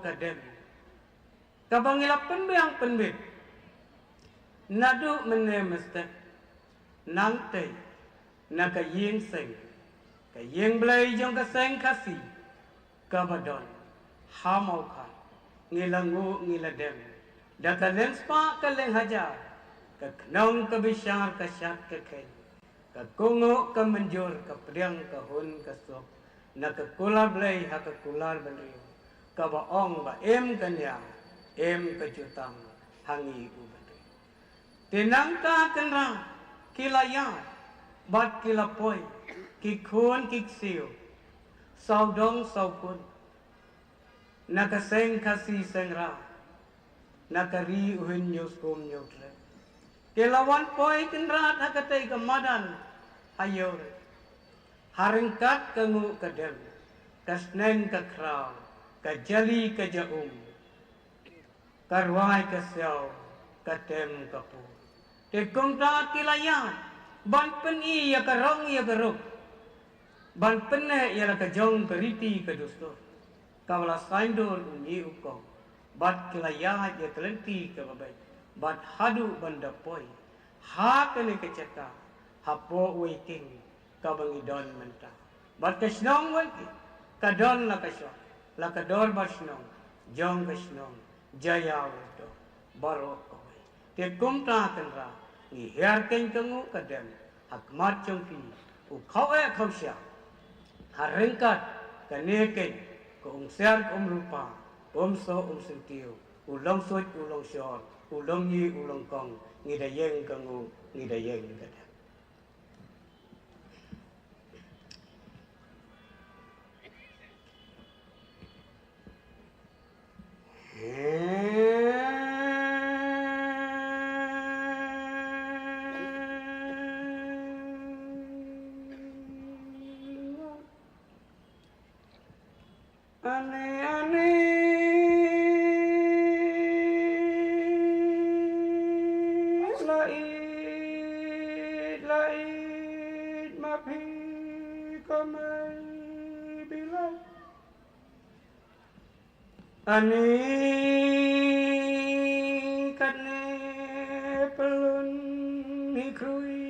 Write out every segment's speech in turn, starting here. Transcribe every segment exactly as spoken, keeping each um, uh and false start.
ka dem kaba ngi la pynbiang pynbit naduh mynne mynstep, nangtei na ka ïing seng, ka ïing blei jong ka seng Khasi kaba don ha Mawkhar. Ngi la nguh ngi la dem da ka leng spah ka leng hajar, ka khnong ka bishar ka shad ka kheiñ, ka kohnguh ka mynjur, ka pdiang ka hun ka suk, na ka kular blei ha ka kular bynriew, kaba ong ba im ka nia, im ka jutang ha ngi u bynriew. Te nangta Kynrad ki la ïaid bad ki la poi ki khun ki ksiew, sawdong sawkun, na ka seng Khasi seng Ra, na ka ri u hynñiew skum hynñiew trep. Ki la wan poi Kynrad ha katei ka madan ha Ïewrei, ha ryngkat ka nguh ka dem, ka sneng ka khraw, ka jali ka jaum, ka rwai ka siaw, ka tem ka pur. Te kumta ki la ïaid ban pyni ïa ka rong ïa ka rup, ban pynneh ïa la ka jong ka riti ka dustur, kaba la saiñdur u ñi u kong. Bad ki la ïaid ïa ka lynti kaba beit, bad haduh ban da poi ha kane ka jaka, hapoh Wei King kaba ngi don mynta. Bad ka shnong Wei King ka don la ka shong, la ka dorbar shnong jong ka shnong Jaiaw Wyndong baroh kawei. Te kumta Kynrad ngi hiar keiñ ka nguh ka dem ha khmat jong phi, u khaweh khawshiah, ha ryngkat kane keiñ ka umsiar ka umrupa, ka umsoh umsyntiew, u longsuit u longshor, u longñi u longkong, ngi da ïeng ka nguh, ngi da ïeng ka dem. Ani, ani, la ïeit, la ïeit ma phi ko Mei Blei. Ani katne pyllun ngi khrui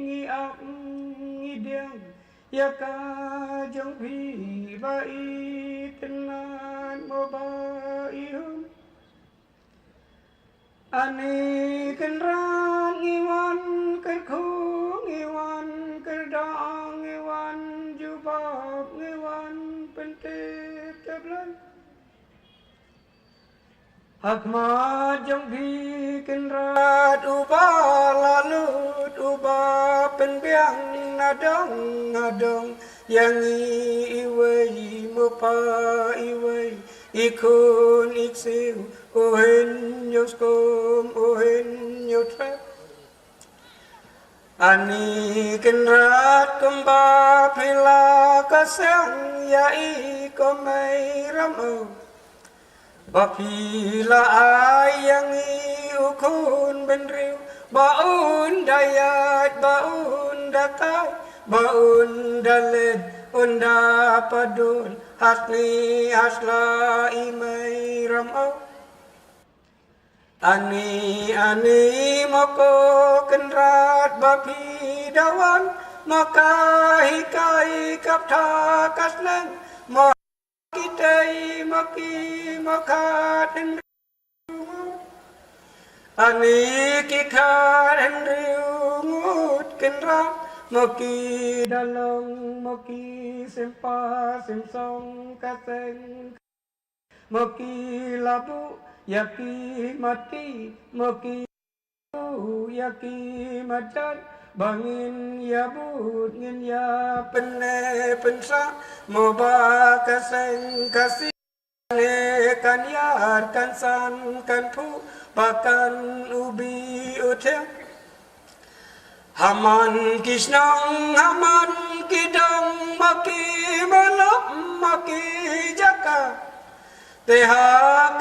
ngi ap ngi diang ïa ka jong phi ba i tynnat mo ba i hun. Ani Kynrad ngi wan kyrkhu ngi wan kyrdoh ngi wan jubab ngi wan pyntip te Blei. Ha khmat jong phi Kynrad uba la lut uba pynbiang na dong na dong ïa ngi iwei mo pa iwei i khun i ksiew u hynñiew skum u hynñiew trep. Ani Kynrad kumba phi la ka seng ïa i ko Mei Ramew. Ba phi la ai ïa ngi u khun bynriew ba un da ïaid ba un da kai ba un da leit un da padun ha sngi ha sla i Mei Ramew. Ani ani mo ko Kynrad ba phi da wan mo ka hikai ka btha ka sneng mo ki tei mo ki mo khat hynriew ngut. Ani ki khat hynriew ngut Kynrad mo ki da long mo ki sim pa sim song ka seng. Mo ki la buh ïa ki mati mo ki buh ïa ki majan ba ngin ïa bud ngin ïa pynne pynsah mo ba ka seng Khasi ne kan ïar kan san kan phuh ba kan ubi u thiang. Ha man ki shnong ha man ki dong ma ki malok ma ki jaka. Te ha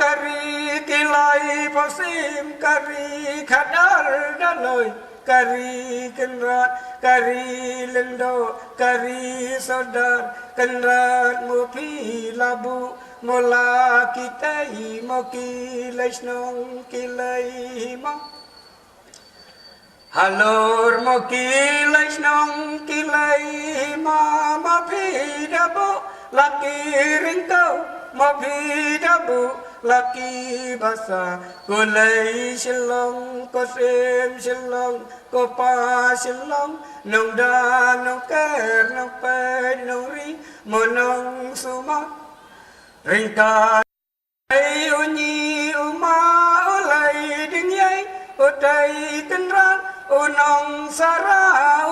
ka ri ki lai pawsim ka ri khadar daloi ka ri Kynrad ka ri Lyngdoh ka ri Sordar Kynrad mo phi la buh Mo la ki tei mo ki lei shnong ki lei hima. Halor mo ki lei shnong ki lei hima, ma phi da buh la ki ryngkew, ma phi da buh la ki basa. Ko lei Shillong, ko syiem Shillong, ko pa Shillong, nongda nongker, nongpeit nongri, mo nongsumar ryngkat. Ei u ngi u ma u lei ding ei, u tei kynran, u nongsara,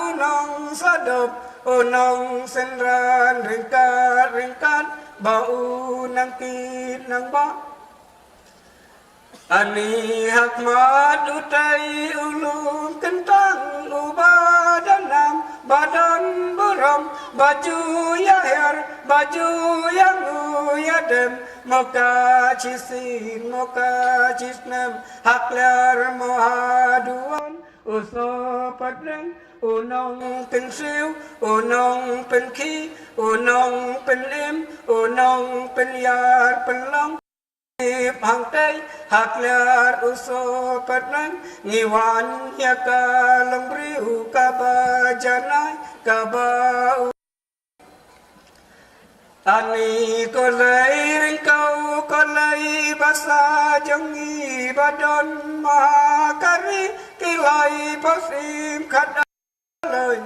u nongsadop, u nongsynran ryngkat ryngkat, ba u nang kit nang ba. Ani ha khmat u tei u lum kyntang, u ba don nam, ba don burom, ba ju ïa hiar, ba ju ïa ngu ïa dem, mo ka shisien, mo ka shisnem, ha kliar mo haduh wan, u soh pat reng, u nongkynsiew, u nongpynkhih, u nongpynim, u nongpynïar pynlong. Tip hangtei ha kliar u soh pat reng, ngi wan ïa ka longbriew kaba janai, kaba u. Ani ko lei ryngkew, ko lei basa jong ngi ba don ma ka ri, ki lei pasim khadar lei.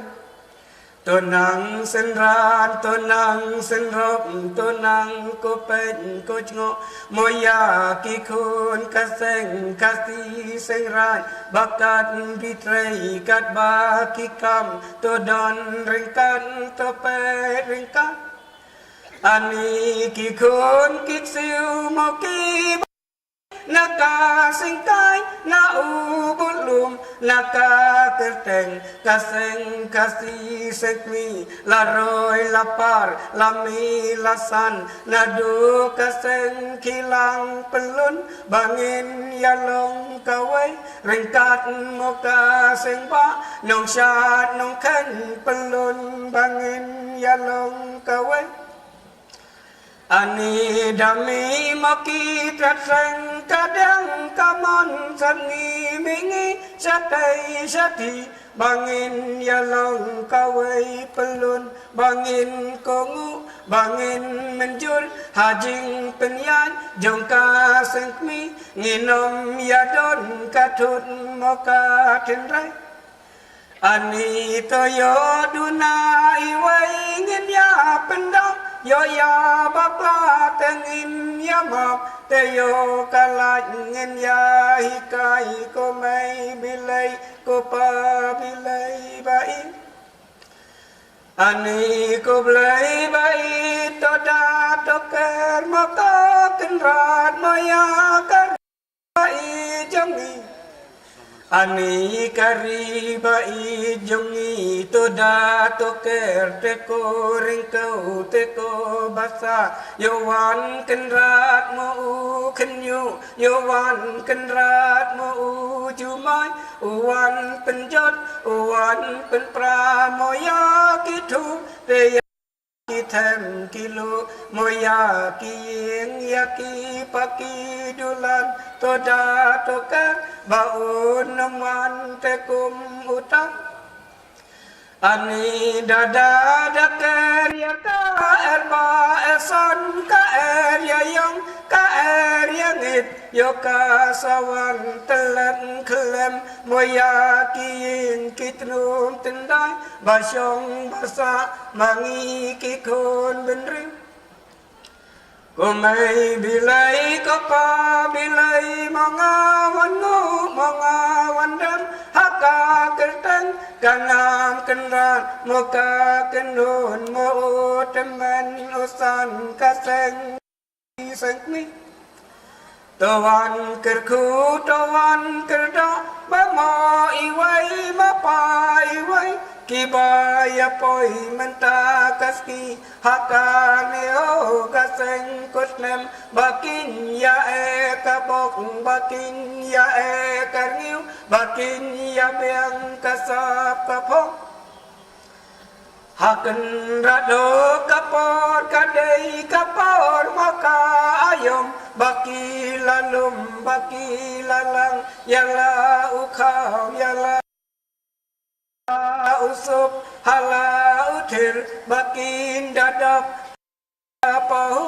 To nang synran, to nang synrop, to nang ko peit ko jngoh, mo ïa ki khun ka seng Khasi Seng Raij, ba kat bi trei katba ki kam, to don ryngkat, to peit ryngkat. Ani ki khun ki ksiew mo ki ba na ka syngkai, na u budlum, na ka kyrteng ka seng Khasi Seng Kmie, la roi la par, la mih la san, naduh ka seng Kilang Pyllun, ba ngin ïa long kawei ryngkat mo ka seng Bah Nongshad Nongkheiñ Pyllun, ba ngin ïa long kawei. Ani da mih ma ki trat seng, ka diang ka mon, sat ngi mihngi, shatei shathi, ba ngin ïa long kawei Pyllun, ba ngin kohnguh, ba ngin mynjur ha jingpynïaid jong ka seng Kmie, ngin ym ïa don ka thut mo ka tynrai. Ani to ïoh duna iwei ngin ïa pyndonkam, ïoh ïa bakla te ngin ïa map, te ïoh ka lait ngin ïa hikai, ko mei Blei, ko pa Blei ba ïeit. Ani ko Blei ba ïeit, to da to ker mo ka kynrad mo ïa ka ri ba ïeit jong ngi. Ani ka ri ba ïeit jong ngi, to da to ker, te ko ryngkew, te ko basa, ïoh wan kynrad mo u khynñiuh, ïoh wan kynrad mo u jumai, u wan pynjot, u wan pynpra mo ïa ki thuh, te ïa ki them ki luh, mo ïa ki ïing, ïa ki pa ki dulan, to da to ker, ba un ym wan te kum uta. Ani da da da ker ïa ka er ba er san, ka er ïa ïong, ka er ïa ngit, ïoh ka sa wan tyllep khyllem, mo ïa ki ïing ki tnum tyndai, ba shong ba sah ma ngi ki khun bynriew. Ko mei Blei, ko pa Blei, mo nga wan nguh, mo nga wan dem ha ka kyrteng ka nam kynrad, mo ka kynhun, mo u tymmen u san ka seng Seng Kmie. To wan kyrkhu, to wan kyrdoh, ba mo iwei, ma pa iwei, kiba ïa poi mynta ka sngi ha kane, oh, ka seng kut snem, ba kin ïa e ka bok, ba kin ïa e ka rngiew, ba kin ïa biang ka sap ka phong. Ha kynrad ka por ka dei ka por ma ka aïom, ba ki la lum ba ki la lang, ïa la u kham ïa la u sup, ha la u thir ba kin da dap. Pahu.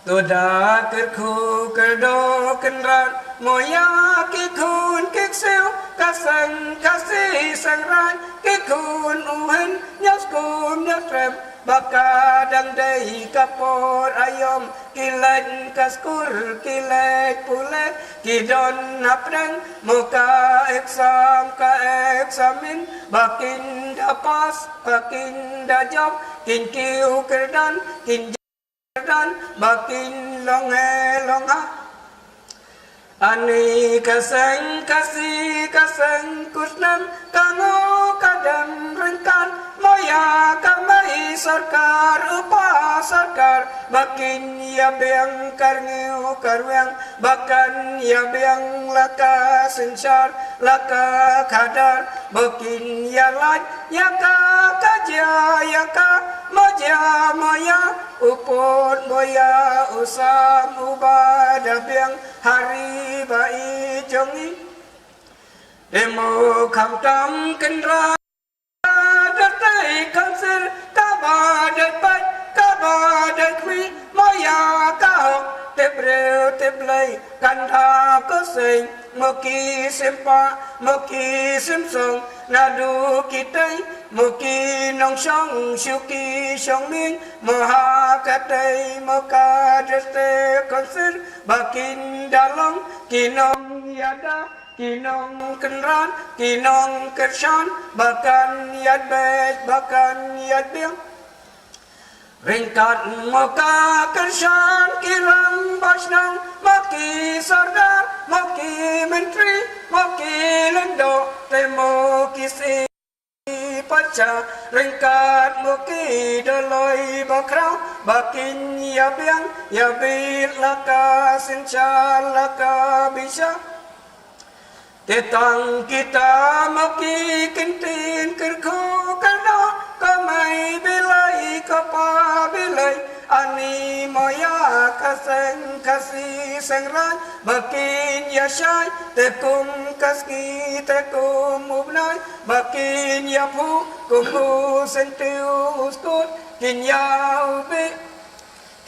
To da kyrkhu kyrdoh kynrad, mo ïa ki khun ki ksiew, ka seng Khasi Seng Rain, ki khun u Hynñiewskum Hynñiewtrep, ba ka dang dei ka por aïom, ki leit ka skul, ki leit pule, ki don hapdeng, mo ka exam, ka examin, ba kin da pass, ba kin da jop, kin kiew kyrdan, kin kyrdan, ba kin long eh long ah. Ani ka seng Khasi ka seng kut snem, ka ngo ka dem ryngkat, mo ïa ka mei sorkar u pa sorkar, ba kin ïa biang ka rngiew ka rwiang, ba kan ïa biang la ka synshar la ka khadar, ba kin ïa lait ïa ka ka jia ïa ka, mo jia mo ïa u pud mo ïa u sam uba da biang ha ri ba i jong i. Te mo khamtam kynrad, da tei kham sir, kaba da pait, kaba da khmih, mo ïa ka hok, tip briew tip Blei, kan da ko seng, mo ki sim pah, mo ki sim song, naduh ki tei, mo ki nongshong shuki shong miej, mo ha ka tei, mo ka derte kham sir, ba kin da long ki nongïada, ki nongkynrad, ki nongkyrshan, ba kan ïaid beit, ba kan ïaid biang. Ryngkat mo ka kyrshan ki rangbah shnong, mo ki sordar, mo ki myntri, mo ki lyngdoh, te mo ki sih pacha, ryngkat mo ki dolloi bakhraw, ba kin ïa biang ïa bit la ka synshar la ka bishar. Te tang kita mo ki ktien kyrkhu kyrdoh, ko mei Blei ko pa Blei, ani mo ïa ka seng Khasi Seng Rain, ba kin ïa shai te kum ka sngi te kum u bnai, ba kin ïa phuh kum u syntiew u skud, kin ïa u bih,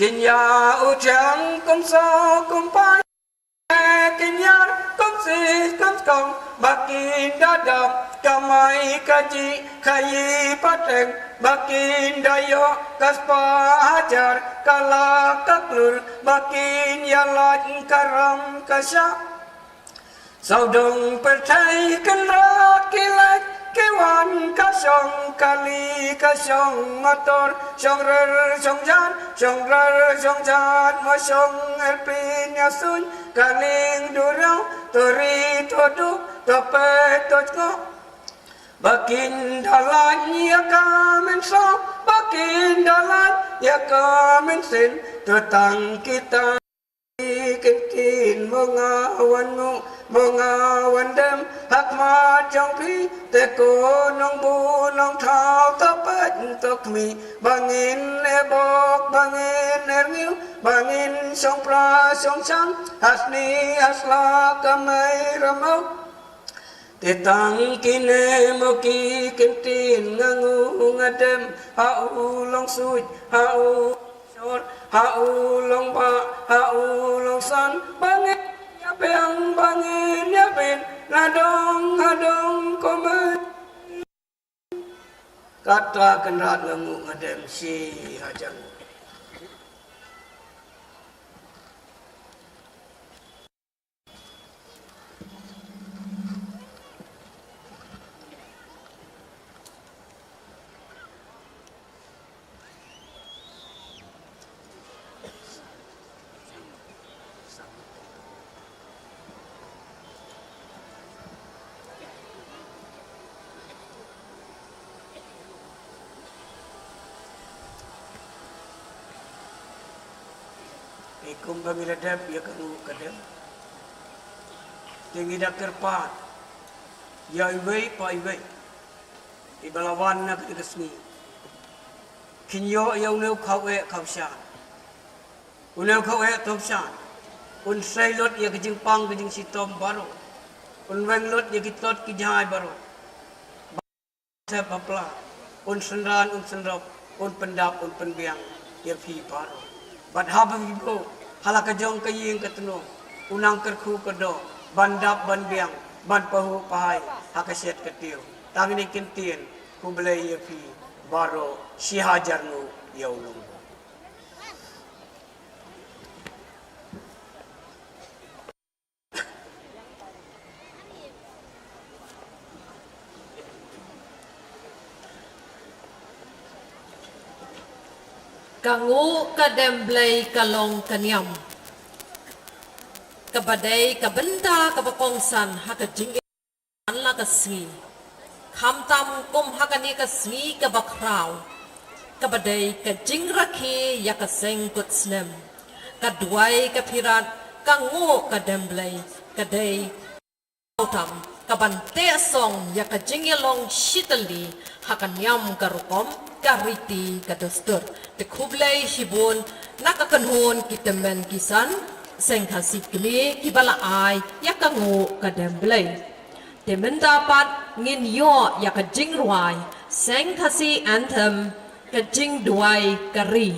kin ïa u thiang kum soh kum pai. Kin ïar kum sit kum skong, ba kin da dap ka mai ka jih ka ïing pateng, ba kin da ïoh ka spah hajar ka lak ka klur, ba kin ïa lait ka ram ka shah. Sawdong pyrthei kynrad ki leit ki wan, ka shong kali ka shong motor, shong rer shong jan, shong rer shong jan, ma shong erpin ïa suiñ, ka ling duriaw, to ri to duk, to peit to jngoh. Ba kin da lait ïa ka mynsong, ba kin da lait ïa ka mynsiem, to tang kita ki ktien mo nga wan nguh, mo nga wan dem ha khmat jong phi, te ko nongbuh nongthaw, to peit to khmih, ba ngin ïa bok, ba ngin ïa rngiew, ba ngin shong pra shong shang ha sni ha sla ka mei ramew. Te tang kine mo ki ktien nga nguh nga dem ha u Longsuid, ha u Shor, ha u Longbah, ha u Longsan, ba ngin ïa biang, ba ngin ïa bit, nga dong, nga dong ko mei. Kata kynrad nga nguh nga dem shi hajan. Te kumba ngi la dep ïa ka nguh ka dem, te ngi da kyrpad ïa iwei pa iwei. Kiba la wan na kane ka sngi kin ïoh ïa une u khaw eh khaw shan. Une u khaw eh khaw shan un sei lut ïa ka jingpang ka jingshitom baroh. Un weng lut ïa ki tlot ki jngai baroh. Sep bapla, un synran un synrop, un pyndap un pynbiang ïa phi baroh. Bad haba phi buh ha la ka jong ka ïing ka tnum, u nang kyrkhu kyrdoh ban dap ban biang, ban pahuh pahai ha ka shet ka tiew. Tang ïa kine ki ktien, khublei ïa phi baroh, shi hajar nguh ïa u nongbuh. Ka nguh ka dem blei ka long ka niam kaba dei ka bynta kaba kongsan ha ka jingim man la ka sngi. Khamtam kum ha kane ka sngi kaba khraw, kaba dei ka jingrakhe ïa ka seng kut snem, ka duwai ka phirat, ka nguh ka dem blei, ka dei tam ka ban teh song ïa ka jingïalong shitylli ha ka niam ka rukom, ka riti ka dustur. Te khublei shibun na ka kynhun ki tymmen ki san Seng Khasi Kmie kiba la ai ïa ka nguh ka dem blei. Te mynta pat ngin ïoh ïa ka jingrwai Seng Khasi Anthem, ka jingduwai ka ri.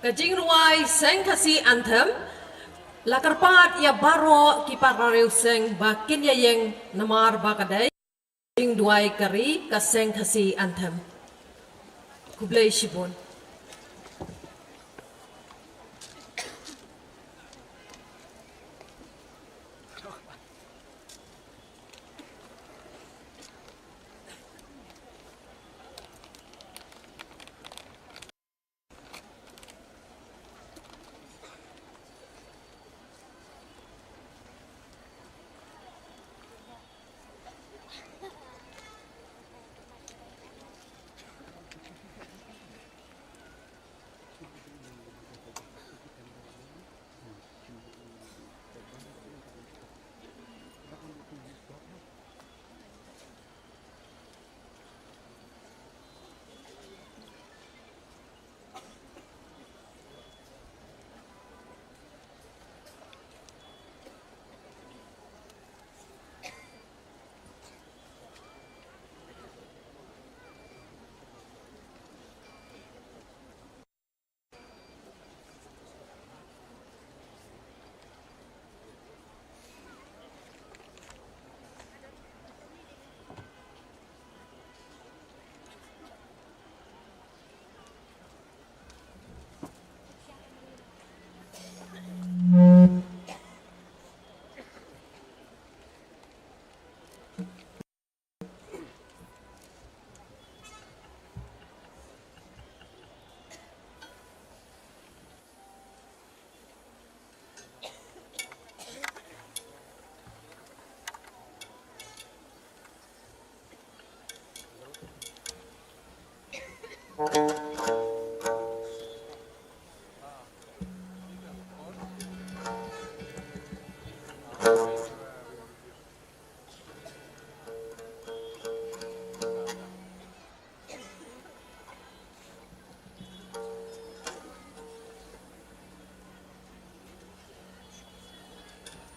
Ka jingrwai Seng Khasi Anthem, la kyrpad ïa baroh ki para riewseng ba kin ïa ïeng namar ba ka dei jingduwai ka ri ka Seng Khasi Anthem. Khublei shibun.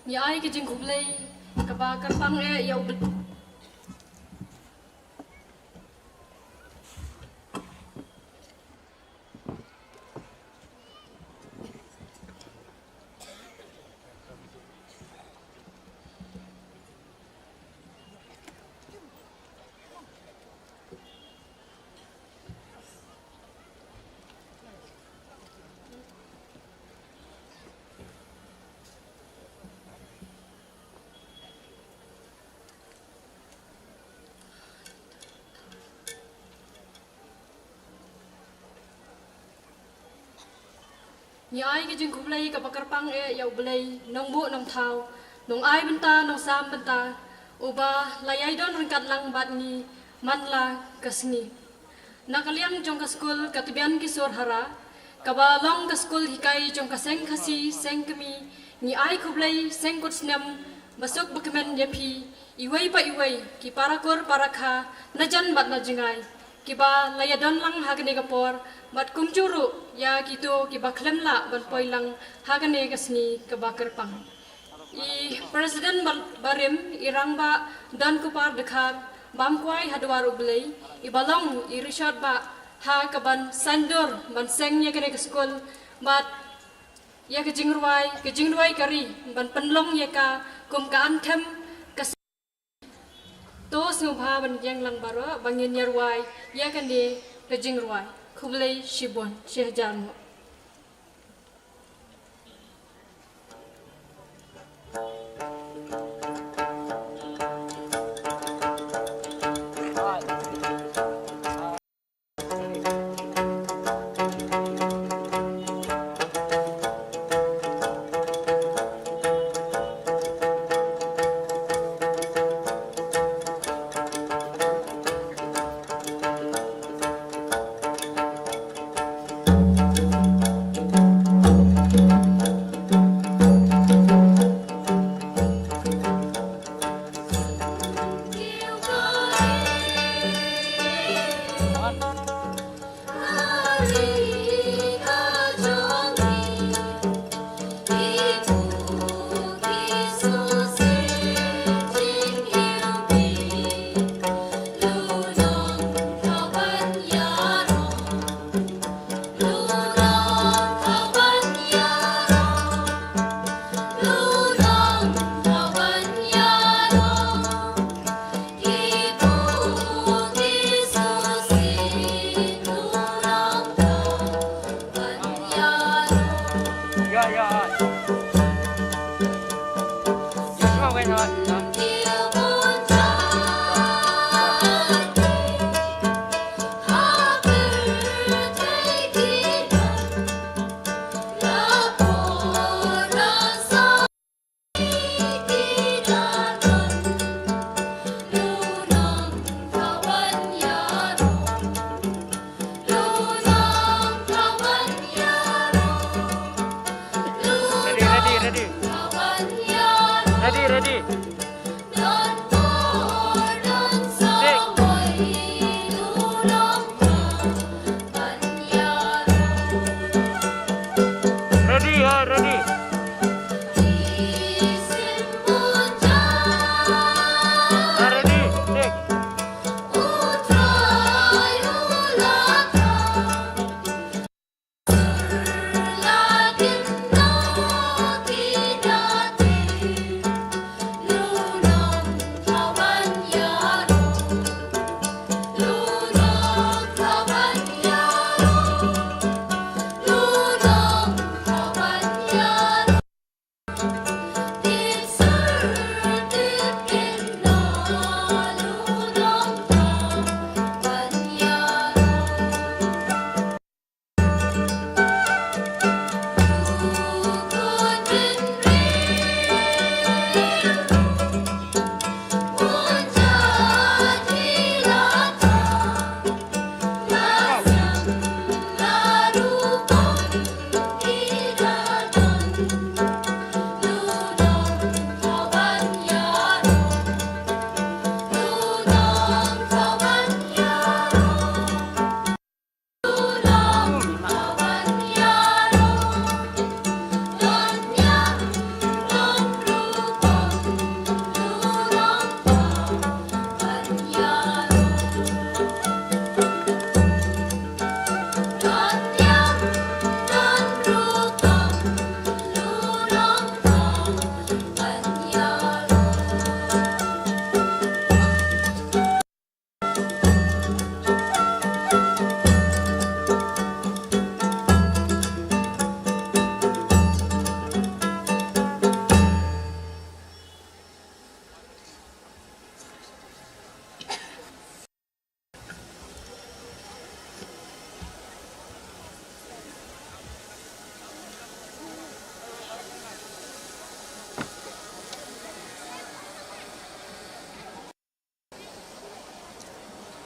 Ngi ai ka jingkhublei kaba kyrpang eh ïa u Blei. Ngi ai ka jingkhublei kaba kyrpang eh ïa u Blei nongbuh nongthaw, nongai bynta nongsam bynta, uba la ïai don ryngkat lang bad ngi man la ka sngi. Na ka liang jong ka skul ka Tbian Kisor Hara, kaba long ka skul hikai jong ka Seng Khasi Seng Kmie, ngi ai khublei seng kut snem basuk bakmen ïa phi, iwei pa iwei ki para kur para kha na jan bad na jngai, kiba la ïa don lang ha kane ka por, bad kumjuh ruh ïa kito kiba khlem lah ban poi lang ha kane ka sngi kaba kyrpang. I President ba-, barim, i Rangbah Donkupar Dkhar, bam kwai ha dwar u Blei, iba long i Richard Bah, ha kaban saiñdur ban seng ïa kane ka skul, bad ïa ka jingrwai, ka jingrwai ka ri, ban pynlong ïa ka kum ka anthem ka s-, to sngewbha ban ïeng lang baroh, ba ngin ïa rwai ïa kane ka jingrwai. Khublei shibun, shi hajar nguh.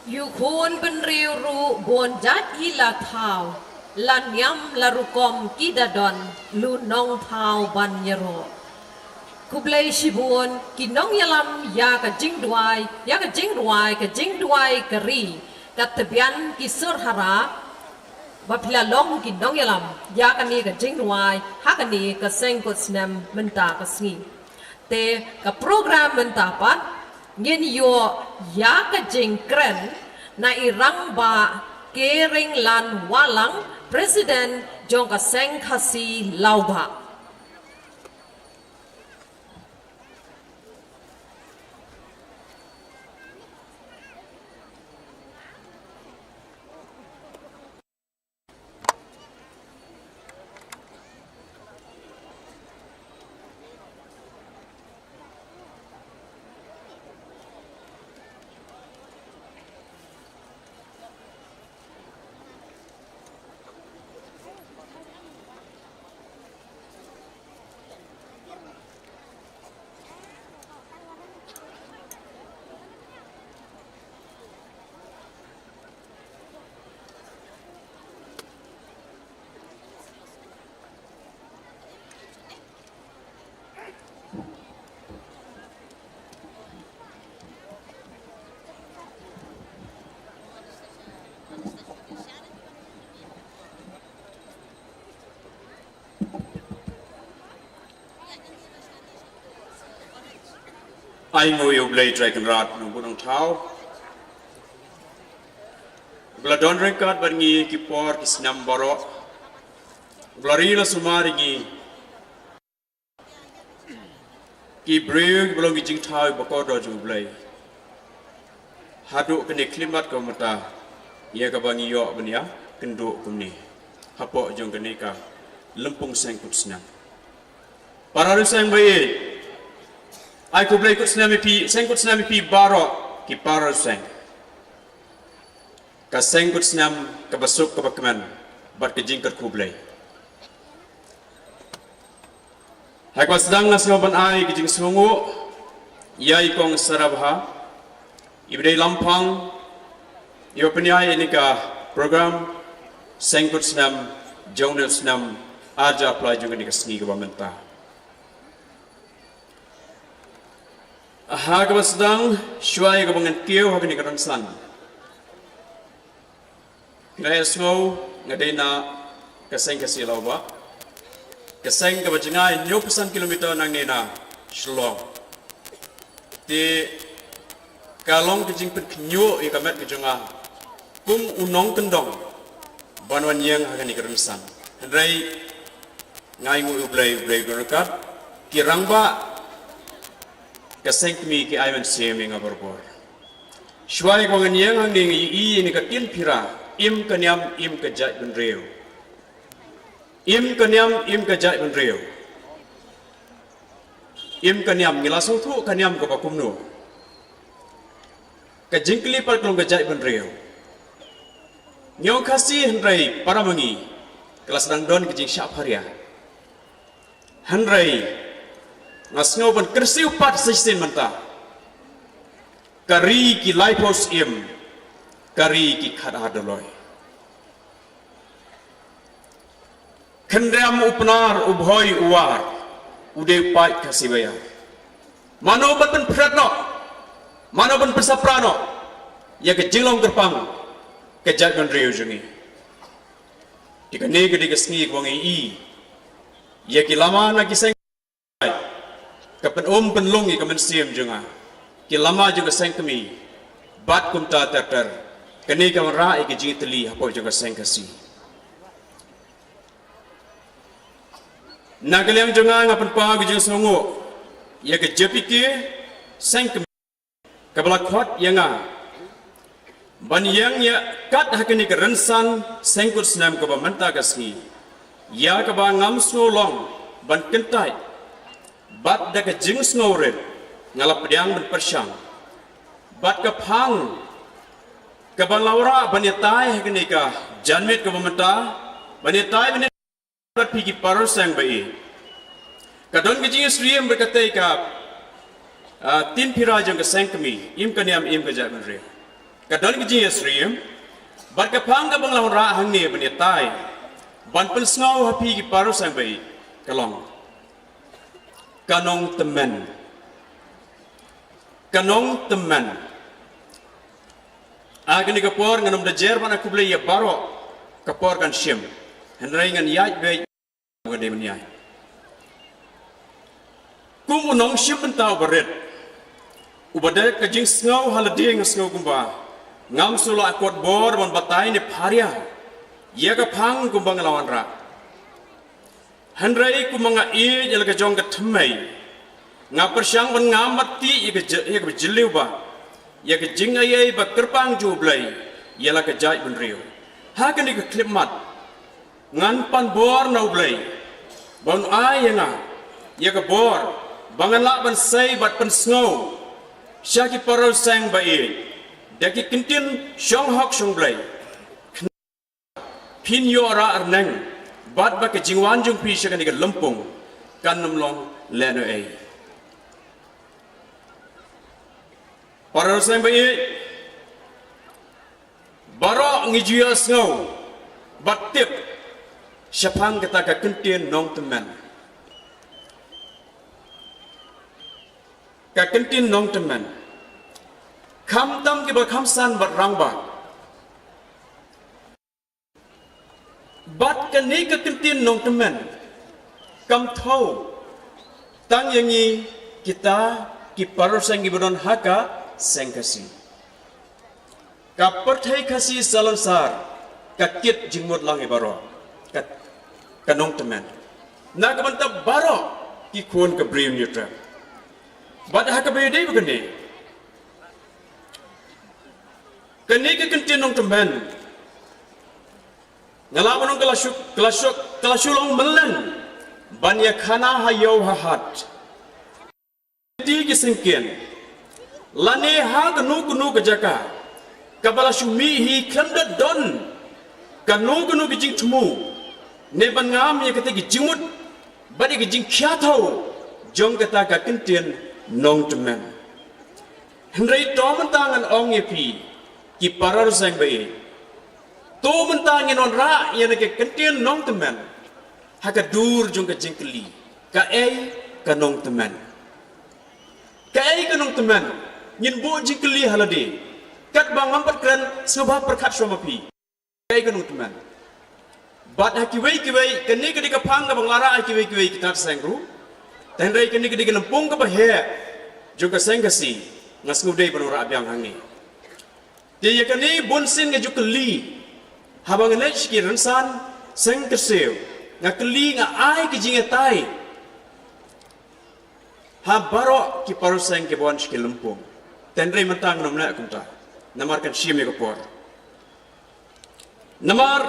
Ïa u khun bynriew ruh bun jait hi la thaw, la niam la rukom ki da don, lu nongthaw ban ïaroh. Khublei shibun ki nongïalam ïa ka jingduwai, ïa ka jingrwai, ka jingduwai ka ri, ka tbian ki sur hara, ba phi la long ki nongïalam ïa kane ka jingrwai ha kane ka seng kut snem mynta ka sngi. Te ka program mynta pat ngin ïoh ïa ka jingkren na i Rangbah Kering Lan Walang, President jong ka Seng Khasi Lawbah. Ai nguh ïa U Blei Trai Kynrad Nongbuh Nongthaw, ba la don ryngkat bad ngi ki por ki snem baroh, ba la ri la sumar ïa ngi ki briew kiba long ki jingthaw ba kordor jong U Blei. Haduh kane ka khyllipmat ka mynta, ïa kaba ngi ïoh ban ïakynduh kumne hapoh jong kane ka lympung seng kut snem. Para riewseng ba ïeit, ai khublei kut snem ïa phi, seng kut snem ïa phi baroh ki para riewseng. Ka seng kut snem kaba suk kaba kmen bad ka jingkyrkhu Blei. Ha kaba sdang nga sngew ban ai ka jingsngewnguh ïa i Kong Sarabha, iba dei lamphang iba pynïaid ïa kane ka program seng kut snem jong une u snem ar hajar arphew lai jong kane ka sngi kaba mynta. Ha kaba sdang, shuwa ïa kaba ngan kiew ha kane ka rynsan, phi la ïohsngew nga dei na ka seng Khasi Lawbah, ka seng kaba jngai hynñiewphew san kilometer nangne na Shillong. Te ka long ka jingpynkhynñiuh ïa ka met ka jong nga kum u nongkyndong ban wan ïeng ha kane ka rynsan. Hynrei nga ai nguh ïa U Blei, U Blei u don ryngkat, ki rangbah ka seng kmie ki ai mynsiem ïa nga barabor. Shuwa ïa kaba ngan ïeng hangne nga ïohi ïa kane ka ktien phira, im ka niam im ka jaitbynriew. Im ka niam im ka jaitbynriew. Im ka niam, ngi la sngewthuh ka niam kaba kumno. Ka jingkylli pat ka long ka jaitbynriew. Ngi ong Khasi hynrei para ma ngi ka la sdang don ka jingshah pharia. Hynrei nga sngew ban kyrsiew pat sa shisien mynta. Ka ri ki laiphew syiem, ka ri ki khatar doloi. Khynriam u Pnar, u Bhoi u War, u dei u paid Khasi ba ïar. Mano ban pynphriang noh, mano ban pynsaphriang noh ïa ka jinglong kyrpang ka jaitbynriew jong ngi. Te kane ka dei ka sngi kaba ngi ïohi ïa ki lama na ki seng, ka pynum pynlong ïa ka mynsiem jong nga, ki lama jong ka seng kmie. Bad kumta ter ter, kane ka wanrah ïa ka jingtylli hapoh jong ka seng Khasi. Na ka liang jong nga nga pynpaw ka jingsngewnguh ïa ka J P K seng kmie kaba la khot ïa nga ban ïeng ïa kat ha kane ka rynsan seng kut snem kaba mynta ka sngi, ïa kaba ngam sngew long ban kyntait bad da ka jingsngewrit nga la pdiang ban pyrshang bad ka phang kaba nga la wanrah ban ïatai ha kane ka janmiet kaba mynta, ban ïatai ban ïatai bad phi ki para seng ba ïeit. Ka don ka jingïasyriem bad kata ka, ah, ktien phira jong ka seng kmie, im ka niam im ka jaitbynriew. Ka don ka jingïasyriem bad ka phang kaba nga la wanrah hangne ban ïatai ban pynsngew ha phi ki para seng ba ïeit ka long: Ka nongtymmen. Ka nongtymmen. Ha kane ka por ngan ym da jer ban ai khublei ïa baroh, ka por kan shim. Hynrei ngan ïaid beit. Kum u nongshim bynta uba rit, uba da ka jingsngew ha lade, nga sngew kumba ngam shu lah kot bor ban batai ne pharia ïa ka phang kumba nga la wanrah. Hynrei kumba nga ïeit ïa la ka jong ka thymmei, nga pyrshang ban ngam bad tih ïa ka jylliew ba ïa ka jingaiei ba kyrpang jong U Blei ïa la ka jaitbynriew. Ha kane ka khyllipmat ngan pan bor na U Blei ba un ai ïa nga ïa ka bor ba ngan lah ban sei bad pynsngew sha ki para seng ba ïeit da ki kyntien shong hok shong Blei. Phin ïoh rah rneng bad ba ka jingwan jong phi sha kane ka lympung kan ym long lehnohei. Para seng ba ïeit, baroh ngi ju ïohsngew bad tip shaphang kata ka kyntien nongtymmen. Ka kyntien nongtymmen, khamtam kiba kham san bad rangbah. Bad kane ka kyntien nongtymmen kam thew tang ïa ngi kita ki para seng kiba don ha ka seng Khasi. Ka pyrthei Khasi Salonsar ka kit jingmut lang ïa baroh ka, ka nongtymmen na ka bynta baroh ki khun ka Bri u Hynñiewtrep. Bad ha kaba ïadei bad kane, kane ka kyntien nongtymmen, nga lah ban ong ka la shu, ka la shu, ka la shu long mylliem ban ïakhana ha ïew ha hat. Ki syngkien lane ha kano kano ka jaka kaba la shu mih hi, khlem da don kano kano ka jingthmu ne ban ngam ïa kata ka jingmut bad ïa ka jingkhia thew jong kata ka kyntien nongtymmen. Hynrei to mynta ngan ong ïa phi ki para seng ba ïeit, to mynta ngin wanrah ïa kane ka kyntien nongtymmen ha ka dur jong ka jingkylli, kaei ka nongtymmen? Kaei ka nongtymmen? Ngin buh jingkylli ha lade katba ngam pat kren sngewbha pyrkhat shuwa ma phi. Kaei ka nongtymmen? Bad ha kiwei kiwei, kane ka dei ka phang kaba nga la rah ha kiwei kiwei ki tat seng ruh. Hynrei kane ka dei ka lympung kaba heh jong ka seng Khasi, nga sngewdei ban wanrah biang hangne. Te ïa kane bunsien nga ju kylli, haba nga leit sha ki rynsan seng kyrsiew, nga kylli, nga ai ka jingïatai ha baroh ki para seng kiba wan sha ki lympung. Hynrei mynta ngan ym leh kumta namar kan shim ïa ka por. Namar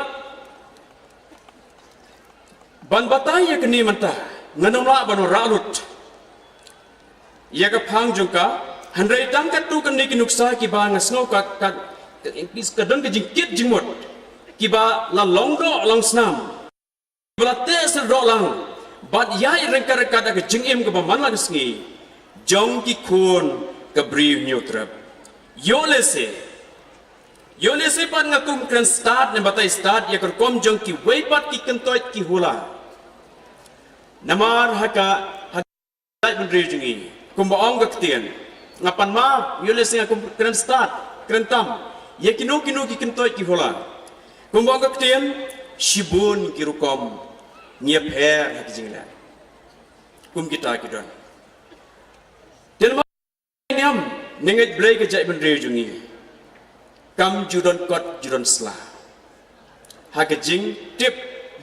ban batai ïa kane mynta ngan ym lah ban wanrah lut ïa ka phang jong ka, hynrei tang katto katne ki nuksa kiba nga sngew ka, ka, ka don ka jingkit jingmut, kiba la long doh long snam, kiba la teh syrdoh lang bad ïaid ryngkat ryngkat da ka jingim kaba man la ka sngi jong ki khun ka Bri u Hynñiewtrep. Ïoh lehse, ïoh lehse pat nga kum kren stad ne batai stad ïa ka rukom jong kiwei pat ki kyntoit ki hula. Namar ha ka, ha ka jaitbynriew jong ngi, kumba ong ka ktien, nga pan map, ïoh lehse nga kum kren stad, kren tam ïa kino kino ki kyntoit ki hula. Kumba ong ka ktien, shibun ki rukom ngi ïapher ha ki jingleh. Kum kita ki don. Te namar niam ne ngeit Blei ka jaitbynriew jong ngi kam ju don kot ju don sla. Ha ka jingtip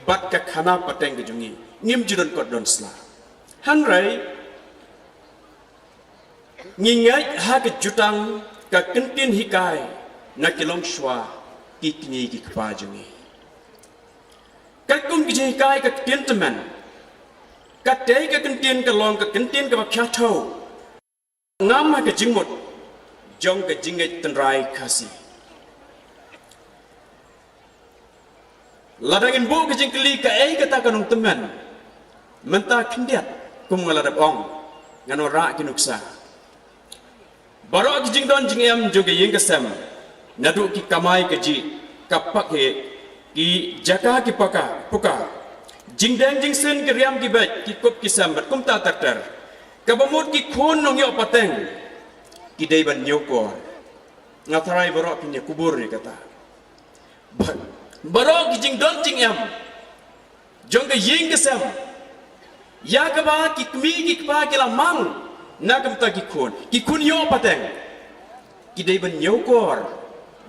bad ka khana pateng ka jong ngi, ngim ju don kot don sla. Hynrei ngi ngeit ha ka jutang ka kyntien hikai na ki longshuwa, ki kñi ki kpa jong ngi. Katkum ki jinghikai ka ktien tymmen, katei ka kyntien ka long ka kyntien kaba khia thew ngam ha ka jingmut jong ka jingngeit tynrai Khasi. Lada ngin buh ka jingkylli kaei kata ka nongtymmen, mynta khyndiat kum nga la dep ong, ngan wanrah ki nuksa. Baroh ki jingdon jingem jong ka ïing ka sem Naduh ki kamai kajih, ka pakhe, ki jaka ki paka, puka. Jingdeng jingsien ki riam ki beit, ki kup ki sem, bad kumta ter ter. Kaba mut ki khun nongïoh pateng, ki dei ban ñiewkor. Nga tharai baroh phin ïa kubur ïa kata. Ba-, baroh ki jingdon jingem jong ka ïing ka sem, ïa kaba ki kmie ki kpa ki la mang na ka bynta ki khun, ki khun ïoh pateng, ki dei ban ñiewkor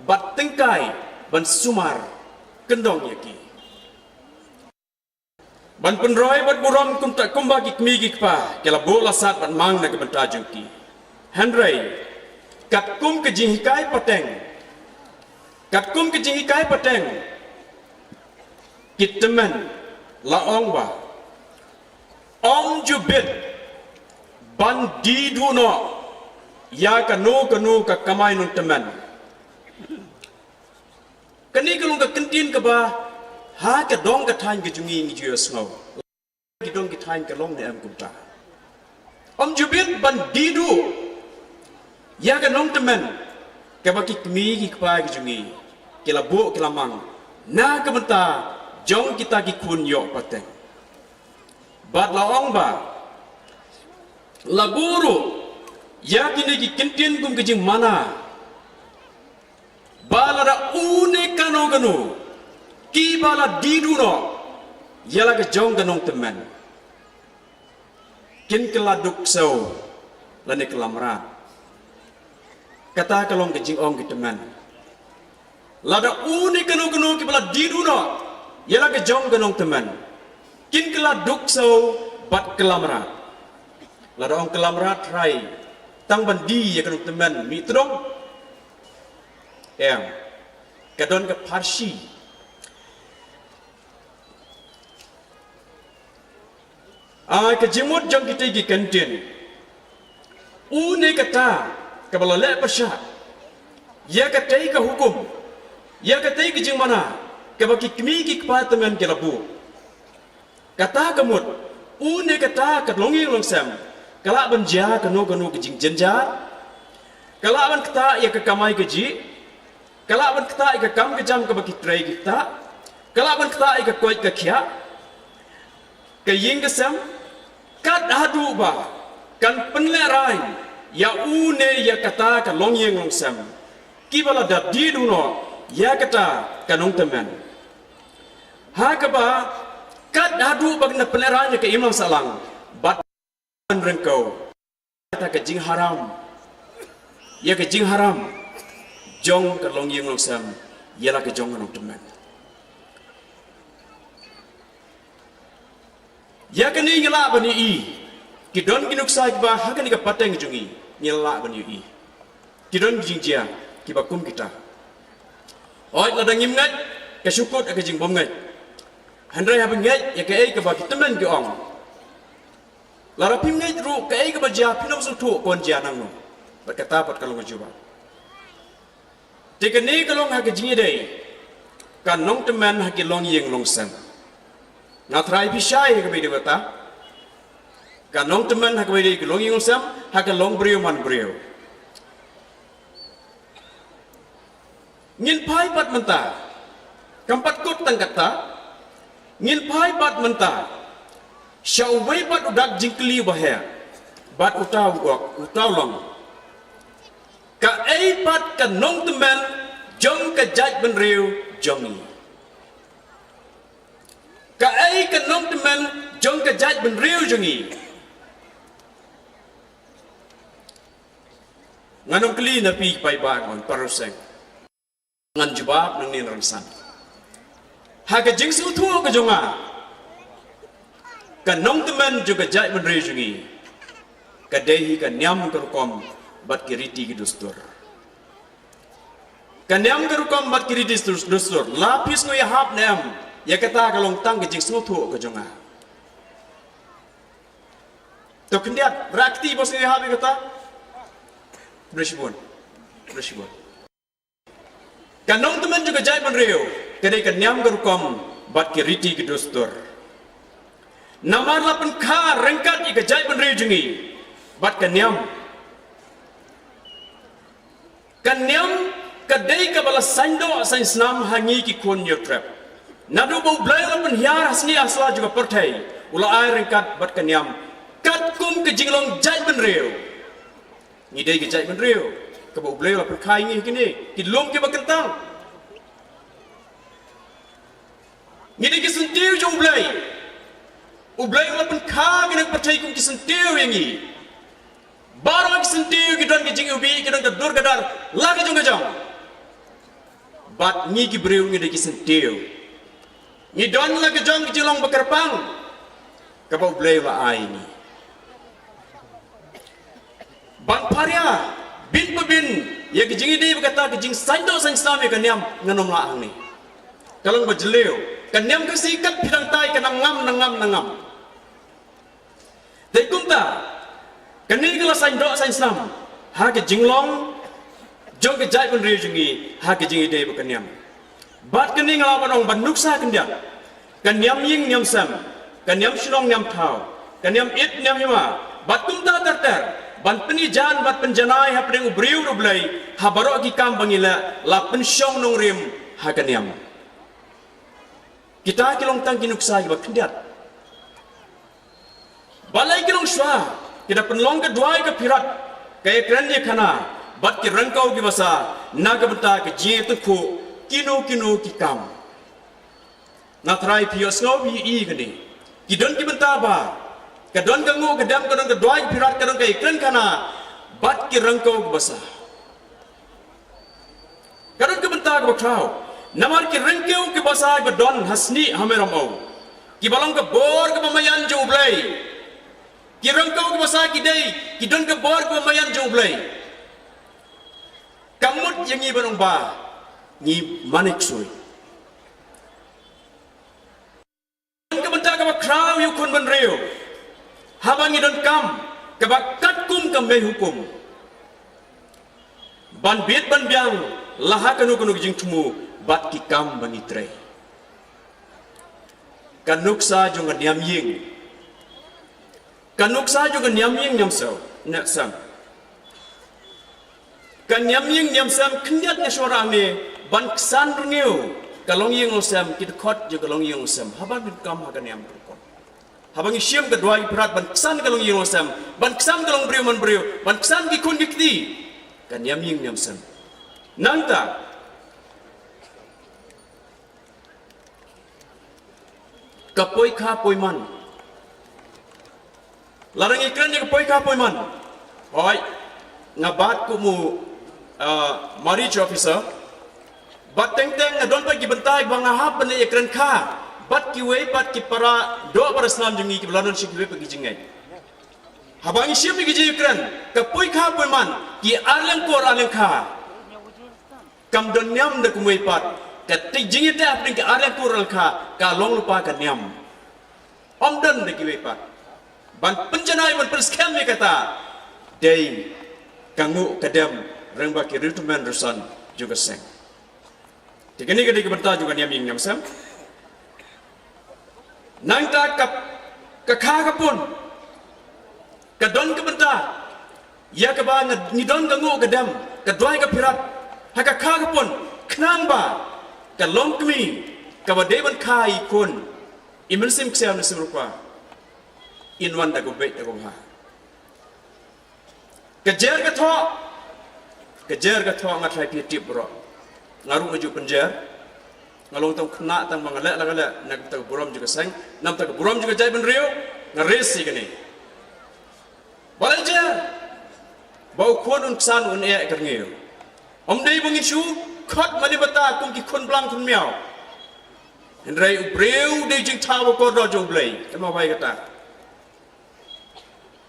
bad tyngkai ban sumar kyndong ïa ki. Ban pynroi bad burom kumta kumba ki kmie ki kpa ki la buh la sat bad mang na ka bynta jong ki. Hynrei katkum ka jinghikai pateng, katkum ka jinghikai pateng, ki tymmen la ong ba ym ju bit ban die duh noh ïa kano kano ka kamai nongtymmen. Kane ka long ka kyntien kaba ha ka dong ka thaiñ ka jong ngi ngi ju ïohsngew. Ki dong ki thaiñ ka long ne em kumta? Ym ju bit ban die duh ïa ka nongtymmen kaba ki kmie ki kpa ki jong ngi ki la buh ki la mang na ka bynta jong kita ki khun ïoh pateng. Bad la ong ba la buh ruh ïa kine ki kyntien kum ka jingmana ba lada une kano kano kiba la die duh noh ïa la ka jong ka nongtymmen, kin kylla duk ksew lane kylla mrad. Kata ka long ka jingong ki tymmen. Lada une kano kano kiba la die duh noh ïa la ka jong ka nongtymmen, kin kylla duk ksew bad kylla mrad. Lada ong kylla mrad, trai tang ban die ïa ka nongtymmen mih tdong? Em. Ka don ka pharshi. Ai ka jingmut jong kitei ki kyntien, une kata kaba la leh pyrshah ïa katei ka hukum, ïa katei ka jingmana kaba ki kmie ki kpa tymmen ki la buh. Kata ka mut une kata ka longïing longsem ka lah ban jia kano kano ka jingjynjar, ka lah ban ktah ïa ka kamai kajih, ka lah ban ktah ïa ka kam ka jam kaba ki trei ki ktah, ka lah ban ktah ïa ka koit ka khiah, ka ïing ka sem, kat haduh ba kan pynlehraiñ ïa une ïa kata ka longïing longsem kiba la da die duh noh ïa kata ka nongtymmen. Ha kaba kat haduh ba kan pynlehraiñ ïa ka imlang sahlang bad ryngkew kata ka jingharam, ïa ka jingharam jong ka longïing longsem ïa la ka jong ka nongtymmen. Ïa kane ngi lah ban ïohi, ki don ki nuksa kiba ha kane ka pateng jong ngi ngi lah ban ïohi. Ki don ki jingjia kiba kum kita. Hooid, lada ngim ngeit, ka shu kut ha ka jingbymngeit. Hynrei haba ngeit ïa kaei kaba ki tymmen ki ong, lada phim ngeit ruh kaei kaba jia phin ym sngewthuh ka wan jia nangno. Bad kata pat ka long ka jubab. Te kane ka long ha ka jingïadei ka nongtymmen ha ki longïing longsem. Nga tharai phi shai ha kaba ïadei bad kata. Ka nongtymmen ha kaba ïadei ki longïing longsem, ha ka longbriew manbriew. Ngin phai pat mynta, kam pat kut tang kata, ngin phai pat mynta sha uwei pat u dak jingkylli uba heh, bad uta u ong, uta u long: Kaei pat ka nongtymmen jong ka jaitbynriew jong ngi? Kaei ka nongtymmen jong ka jaitbynriew jong ngi? Ngan ong kylli na phi ki paidbah, ngan paruseng. Ngan jubab nangne na rynsan. Ha ka jingsngewthuh ka jong nga, ka nongtymmen jong ka jaitbynriew jong ngi ka dei hi ka niam ka rukom bad ki riti ki dustur. Ka niam ka rukom bad ki riti dus-, dustur, la phi sngew ïahap ne em, ïa kata ka long tang ka jingsngewthuh ka jong nga. To khyndiat, rah kti ba sngew ïahap ïa kata. Khublei shibun. Khublei shibun. Ka nongtymmen jong ka jaitbynriew ka dei ka niam ka rukom bad ki riti ki dustur. Namar la pynkha ryngkat ïa ka jaitbynriew jong ngi bad ka niam. Ka niam Ka dei kaba la saiñdoh saiñsnam ha ngi ki khun Hynñiewtrep. Naduh ba U Blei u la pynhiar ha snieh ha sla jong ka pyrthei, u la ai ryngkat bad ka niam katkum ka jinglong jaitbynriew. Ngi dei ka jaitbynriew kaba U Blei u la pynkha ïa ngi ha kine ki lum kiba kyntang. Ngi dei ki syntiew jong U Blei. U Blei u la pynkha kane ka pyrthei kum ki syntiew ïa ngi. Baroh ki syntiew ki don ki jingiwbih, ki don ka dur ka dar la ka jong ka jong. Bad ngi ki briew ngi dei ki syntiew. Ngi don la ka jong ka jinglong ba kyrpang kaba U Blei u la ai ïa ngi. Ban pharia bin pa bin ïa ka jingïadei bad kata ka jingsaiñdoh saiñsnam ïa ka niam, ngan ym lah hangne. Ka long ba jylliew, ka niam Khasi kat phi dang tai ka nang ngam, nang ngam, nang ngam. Te kumta, kane ka la saiñdoh saiñsnam ha ka jinglong jong ka jaitbynriew jong ngi ha ka jingïadei bad ka niam. Bad kane nga lah ban ong ban nuksa khyndiat, ka niam ïing niam sem, ka niam shnong niam thaw, ka niam it niam hima, bad kumta ter ter, ban pynïajan bad pynjanai hapdeng u briew U Blei ha baroh ki kam ba ngi leh, la pynshong nongrim ha ka niam. Kita ki long tang ki nuksa kiba khyndiat. Balei ki long shuwa, ki da pynlong ka duwai ka phirat, ka ïakren ïakhana bad ki ryngkew ki basa na ka bynta ka jingïatyngkhuh kino kino ki kam. Nga tharai phi ïohsngew phi ïohi kane. Ki don ki bynta ba ka don ka nguh ka dem, ka don ka duwai ka phirat, ka don ka ïakren khana bad ki ryngkew ki basa. Ka don ka bynta kaba khraw. Namar ki ryngkew ki basa ba don ha snieh ha Mawryngkneng, kiba long ka bor kaba maïan jong U Blei. Ki ryngkew ki basa ki dei, ki don ka bor kaba maïan jong U Blei. Ka mut ïa ngi ban ong ba ngi mane ksuid. Ka bynta kaba khraw ïa u khun bynriew, haba ngi donkam kaba katkum ka mei hukum ban bit ban biang la ha kano kano ka jingthmu bad ki kam ba ngi trei. Ka nuksa jong ka niam ïing, ka nuksa jong ka niam ïing niam sem, niam sem. Ka niam ïing niam sem khyndiat nga sngewthuh ne ban ksan rngiew ka longïing longsem, ki dkhot jong ka longïing longsem haba ngi donkam ha ka niam rukom. Haba ngi shim ka duwai phirat ban ksan ka longïing longsem, ban ksan ka longbriew manbriew, ban ksan ki khun ki kti, ka niam ïing niam sem. Nangta ka poikha poiman. Lada ngi kren ïa ka poikha poiman, hooid, nga bat kum u, ah, marriage officer. Bad teng teng nga don pat ki bynta ba nga hap ban ïakren kha bad kiwei pat ki para doh para snam jong ngi kiba la don sha kiwei pat ki jingngeit. Haba ngi shim ïa ki jingïakren, ka poikha poiman, ki arliang kur arliang kha, kam don niam da kumwei pat. Ka jingïateh hapdeng ka arliang kur arliang kha ka long lypa ka niam. Ym don da kiwei pat. Ban pynjanai ban pynskhem ïa kata dei ka nguh ka dem lyngba ki riewtymmen riewsan jong ka seng. Te kane ka dei ka bynta jong ka niam ïing niam sem. Nangta ka, ka kha ka pun, ka don ka bynta ïa kaba ngi don ka nguh ka dem, ka duwai ka phirat ha ka kha ka pun, khnang ba ka longkmie kaba dei ban kha ïa ki khun, i mynsiem ksiar mynsiem rupa, in wan da ka beit da ka bha. Ka jer ka thoh, ka jer ka thoh, nga tharai phi tip baroh. Nga ruh nga ju pynjer. Nga long tang khynnah tang ba nga leh la ka leh na ka bynta ka burom jong ka seng, na ka bynta ka burom jong ka jaitbynriew, nga rieh ïa kane. Balei jer? Ba u khun un ksan un eh ka rngiew. Ym dei ba ngin shu khot mane bata kum ki khun blang khun miaw. Hynrei u briew dei jingthaw ba kordor jong U Blei. Kynmaw bha ïa kata.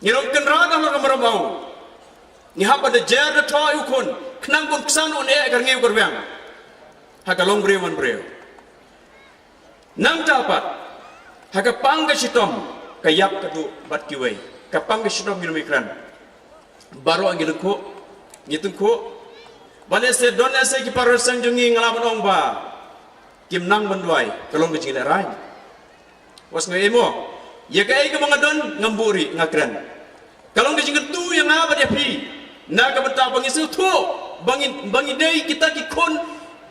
Ngi long kynrad halor ka mrad maw. Ngi hap ban da jer da thoh ïa u khun khnang ba un ksan un eh ka rngiew ka rwiang ha ka longbriew manbriew. Nangta pat ha ka pang ka shitom, ka ïap ka duh bad kiwei. Ka pang ka shitom ngin ym kren. Baroh ngi lyngkhuh, ngi tyngkhuh. Balei se don ese ki para seng jong ngi, nga lah ban ong ba kim nang ban duwai, ka long ka jinglehrain. Wat sngew ei mo, ïa kaei kaba nga don ngam buhrieh, nga kren. Ka long ka jingkyntu ïa nga bad ïa phi. Na ka bynta ba ngi sngewthuh ba ngi, ba ngi dei kita ki khun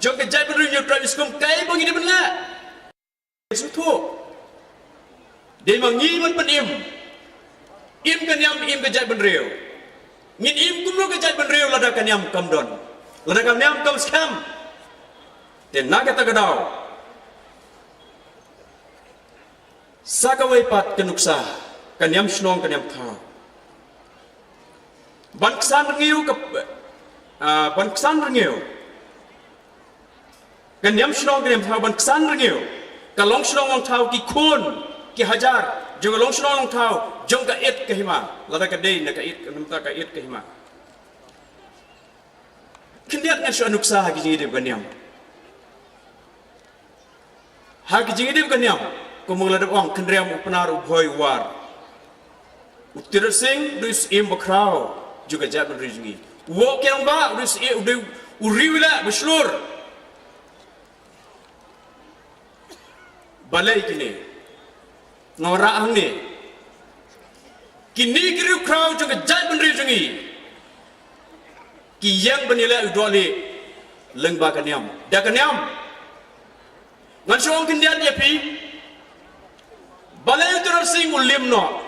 jong ka jaitbynriew, ïa u Trai Jisu, kaei ba ngi dei ban leh. Sngewthuh. Dei ma ngi ban pynim. Im ka niam, im ka jaitbynriew. Ngin im kumno ka jaitbynriew lada ka niam kam don, lada ka niam kam skhem? Te na kata ka daw, sa kawei pat ka nuksa, ka niam shnong, ka niam thaw. Ban ksan rngiew ka, ah, ban ksan rngiew ka niam shnong, ka niam thaw, ban ksan rngiew ka long shnong long thaw, ki khun ki hajar jong ka long shnong long thaw jong ka it ka hima. Lada ka dei na ka it, ka namta ka it ka hima. Khyndiat ngan shu nuksa ha ki jingïadei ka niam. Ha ki jingïadei ka niam, kumba la dep ong, khynriam u Pnar, u Bhoi, u War. U Tirot Sing u dei u syiem bakhraw jong ka jaitbynriew jong ngi. U Woh Kiang Bah u dei u syiem, u dei u riewleh ba shlur. Balei kine nga wanrah hangne? Kine ki riewkhraw jong ka jaitbynriew jong ngi ki ïeng ban ïaleh u dohlieh lyngba ka niam, da ka niam. Ngan shu ong khyndiat ïa phi, balei u Tirot Sing u lim noh?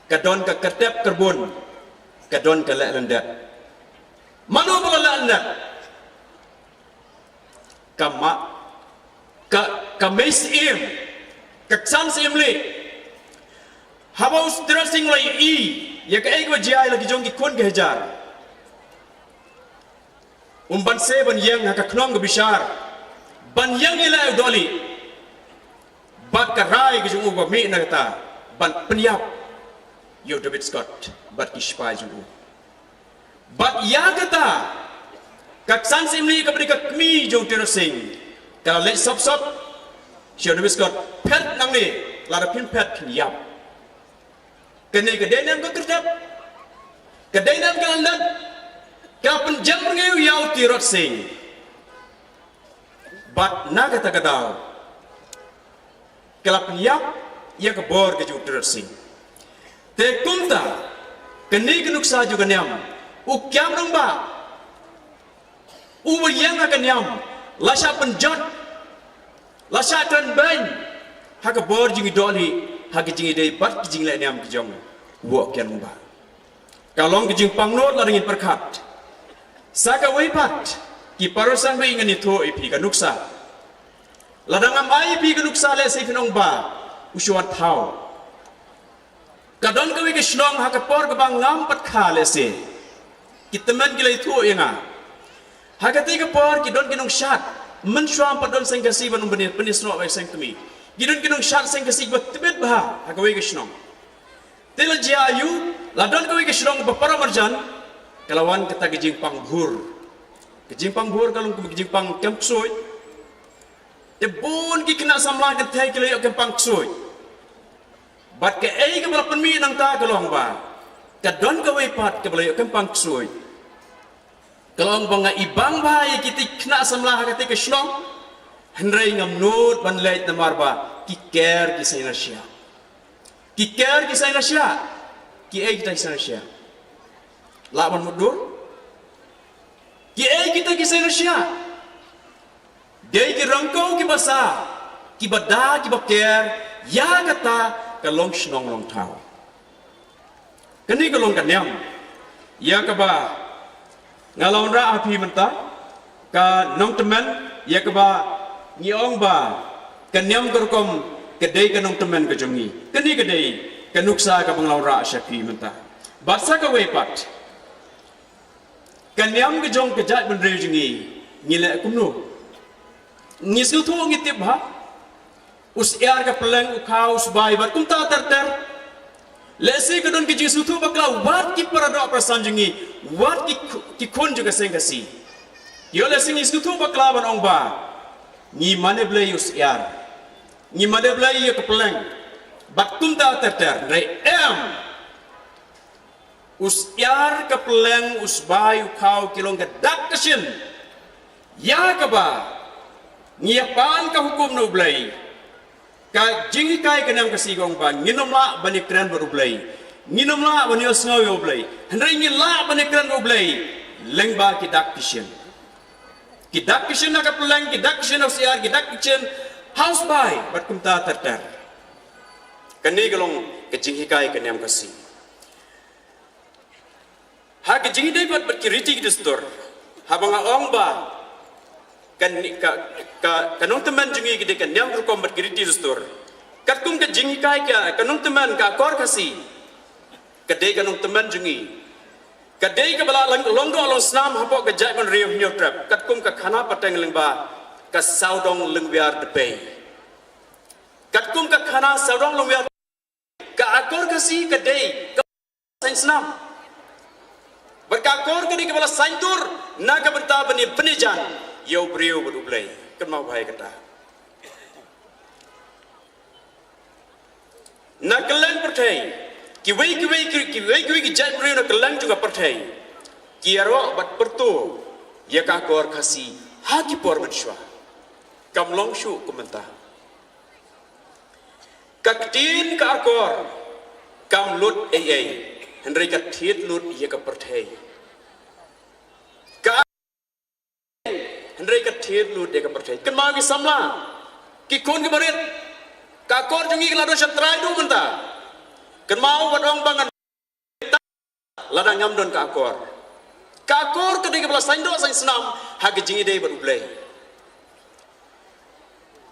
Ka don ka kyrtep kyrbun, ka don ka leh lyndet. Mano ba la leh lyndet? Ka ma, ka, ka mei syiem, ka ksan syiem lieh. Haba u Tirot Sing u la ïohi ïa kaei kaba jia ïa la ki jong ki khun ki hajar, um banse ban ïeng ha ka khnong ka bishar, ban ïeng ïaleh u dohlieh. Bad ka rai ka jong u ba mih na kata, ban pynïap ïa u David Scott bad ki sipai jong u. Bad ïa kata, ka ksan syiem lieh kaba dei ka kmie jong u Tirot Sing ka la leit sop sop sha u David Scott, phet nangne, lada phin phet phin ïap. Kane ka dei ne em ka kyrtep? Ka dei ne em ka lyndet? Ka pynjem rngiew ïa u Tirot Sing. Bad na kata ka daw ka la pynïap ïa ka bor ka jong u Tirot Sing. Te kumta, kane ka nuksa jong ka niam, u Kiang Rangbah uba ïeng ha ka niam, la shah pynjot, la shah kren beiñ ha ka bor jong ki dohlieh, ha ka jingïadei bad ki jingleh niam ki jong u Woh Kiang Rangbah. Ka long ka jingpangnud lada ngin pyrkhat. Sa kawei pat, ki para sangbi, ngan ïathuh ïa phi ka nuksa. Lada ngam ai ïa phi ka nuksa, lehse phin ong ba u shu wan thaw. Ka don kawei ka shnong ha ka por kaba ngam pat kha, lehse ki tymmen ki la ïathuh ïa nga. Ha katei ka por ki don ki nongshad, mynshuwa ym pat don seng Khasi ban ym pynïasnoh ba seng kmie. Ki don ki nongshad seng Khasi ba tbit bha ha kawei ka shnong. Te la jia aïu? La don kawei ka shnong ba para marjan, ka la wan kata ka jingpang bhur. Ka jingpang bhur ka long ka jingpang kem ksuid. Te bun ki khynnah samla kynthei ki la ïoh kem pang ksuid. Bad kaei kaba la pynmih nangta ka long ba ka don kawei pat kaba la ïoh kem pang ksuid. Ka long ba nga ibang bha ïa kitei ki khynnah samla ha katei ka shnong, hynrei ngam nud ban leit namar ba ki ker ki sainar shiah. Ki ker ki sainar shiah. Kiei kita ki sainar shiah? Lah ban mutdur? Kiei kita ki sainar shiah? Dei ki ryngkew kiba sah, kiba da, kiba ker ïa kata ka long shnong long thaw. Kane ka long ka niam ïa kaba nga la wanrah ha phi mynta, ka nongtymmen, ïa kaba ngi ong ba ka niam ka rukom ka dei ka nongtymmen ka jong ngi. Kane ka dei ka nuksa kaba nga la wanrah sha phi mynta. Bad sa kawei pat, ka niam ka jong ka jaitbynriew jong ngi, ngi leh kumno? Ngi sngewthuh, ngi tip bha. U syiar, ka pylleng, u khaw, u sbai bad kumta ter ter. Lehse ka don ki jingsngewthuh bakla, wat ki paradoh parasan jong ngi, wat ki, ki khun jong ka seng Khasi. Ïoh lehse ngi sngewthuh bakla ban ong ba ngi mane blei ïa u syiar, ngi mane blei ïa ka pylleng bad kumta ter ter. Hynrei em. U syiar, ka pylleng, u sbai, u khaw ki long ka dak ka shin ïa kaba ngi ïa pan ka hukum na U Blei. Ka jinghikai ka niam Khasi ka ong ba ngin ym lah ban ïakren bad U Blei. Ngin ym lah ban ïohsngew ïa U Blei. Hynrei ngi lah ban ïakren ïa U Blei lyngba ki dak ki shin. Ki dak ki shin na ka pylleng, ki dak ki shin ha u syiar, ki dak ki shin ha u sbai, bad kumta ter ter. Kane ka long ka jinghikai ka niam Khasi. Ha ka jingïadei bad, bad ki riti ki dustur, haba nga ong ba ka, ka, ka, ka nongtymmen jong ngi ka dei ka niam rukom bad ki riti dustur, katkum ka jinghikai ka, ka nongtymmen ka Akor Khasi, ka dei ka nongtymmen jong ngi. Ka dei kaba la long, long doh long snam hapoh ka jaitbynriew Hynñiewtrep, katkum ka khana pateng lyngba ka sawdong lyngwiar dpei. Katkum ka khana sawdong lyngwiar, ka Akor Khasi ka dei ka saiñ snam. Bad ka Akor ka dei kaba la saiñdur na ka bynta ban ïa pynïajan ïa u briew bad U Blei. Kynmaw bha ïa kata. Na kylleng pyrthei, kiwei kiwei ki, kiwei kiwei ki jaitbynriew na kylleng jong ka pyrthei ki ïaroh bad pyrto ïa ka Akor Khasi ha ki por mynshuwa. Kam long shuh kum mynta. Ka ktien ka Akor kam lut ei ei, hynrei ka thied lut ïa ka pyrthei. Ka, hynrei ka thied lut ïa ka pyrthei. Kynmaw ki samla, ki khun ki barit, ka Akor jong ngi ka la don sha trai duh mynta. Kynmaw wat ong ba ngan lada ngam don ka Akor. Ka Akor ka dei kaba la saiñdur saiñ snam ha ka jingïadei bad U Blei.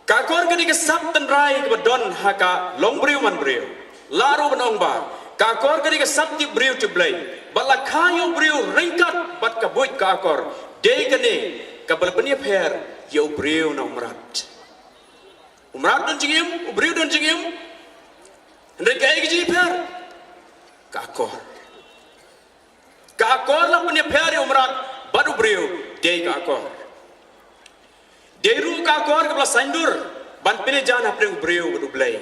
Ka Akor ka dei ka sap tynrai kaba don ha ka long briew man briew. Lah ruh ban ong ba ka Akor ka dei ka sap tip briew tip Blei. Bad la kha ïa u briew ryngkat bad ka buit ka Akor, dei kane kaba la pynïapher ïa u briew na u mrad. U mrad don jingim, u briew don jingim. Hynrei kaei ka jingïapher? Ka Akor. Ka Akor la pynïapher ïa u mrad bad u briew, dei ka Akor. Dei ruh ka Akor kaba la saiñdur ban pynïajan hapdeng u briew bad U Blei.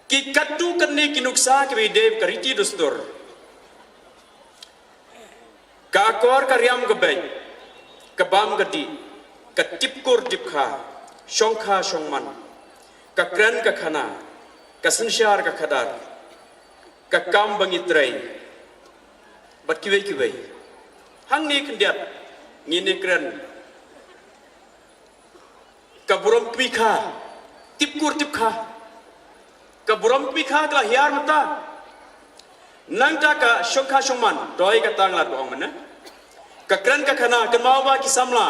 Ki katto katne ki nuksa kiba ïadei bad ka riti dustur. Ka Akor ka riam ka beit, ka bam ka dih, ka tip kur tip kha, shong kha shong man, ka kren ka khana, ka synshar ka khadar, ka kam ba ngi trei, bad kiwei kiwei. Hangne khyndiat ngin ïakren ka burom kmie kha, tip kur tip kha. Ka burom kmie kha ka la hiar mynta. Nangta ka shong kha shong man, dei kata nga la ong mynne. Ka kren ka khana, kynmaw ba ki samla.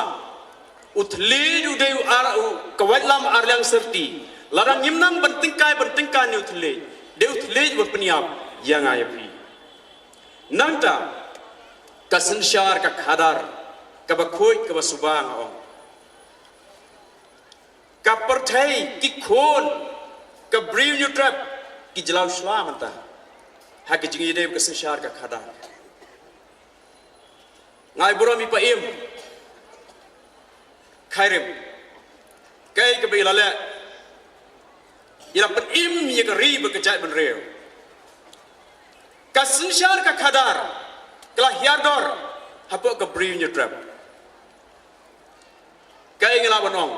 U thylliej u dei u ar, u, ka waitlam ar liang syrti. Lada ngim nang ban tyngkai, ban tyngkai ne u thylliej. Dei u thylliej ban pynïap ïa nga ïa phi. Nangta ka synshar ka khadar, kaba khuid kaba suba nga ong. Ka pyrthei, ki khun, ka briew Hynñiewtrep, ki jyllaw shuwa mynta ha ka jingïadei bad ka synshar ka khadar. Nga ai burom ïa i Paiem Khyrim, kaei kaba i la leh, i la pynim ïa ka ri bad ka jaitbynriew. Ka synshar ka khadar ka la hiar dor hapoh ka briew Hynñiewtrep. Kaei nga lah ban ong?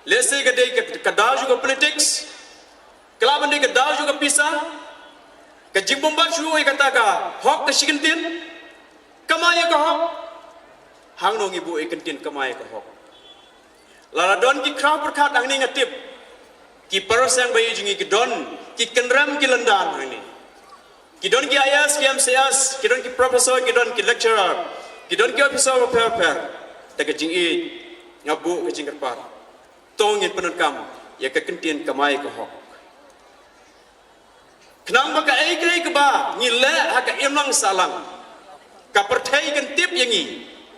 Lehse ka dei ka, ka daw jong ka politics, ka lah ban dei ka daw jong ka pisa. Ka jingbymbat shuh ïa kata ka hok ka shi kyntien, kamai ïa ka hok. Hangno ngi buh ïa ka kyntien kamai ïa ka hok? Lada don ki khraw pyrkhat hangne nga tip, ki para seng ba ïeit jong ngi ki don ki kynrem ki lyndan hangne. Ki don ki I A S, ki M C S, ki don ki professor, ki don ki lecturer, ki don ki officer bapher bapher. Te ka jingïeit, nga buh ka jingkyrpad, to ngin pyndonkam ïa ka kyntien kamai ka hok. Khnang ba kaei kaei kaba ngi leh ha ka imlang sahlang, ka pyrthei kan tip ïa ngi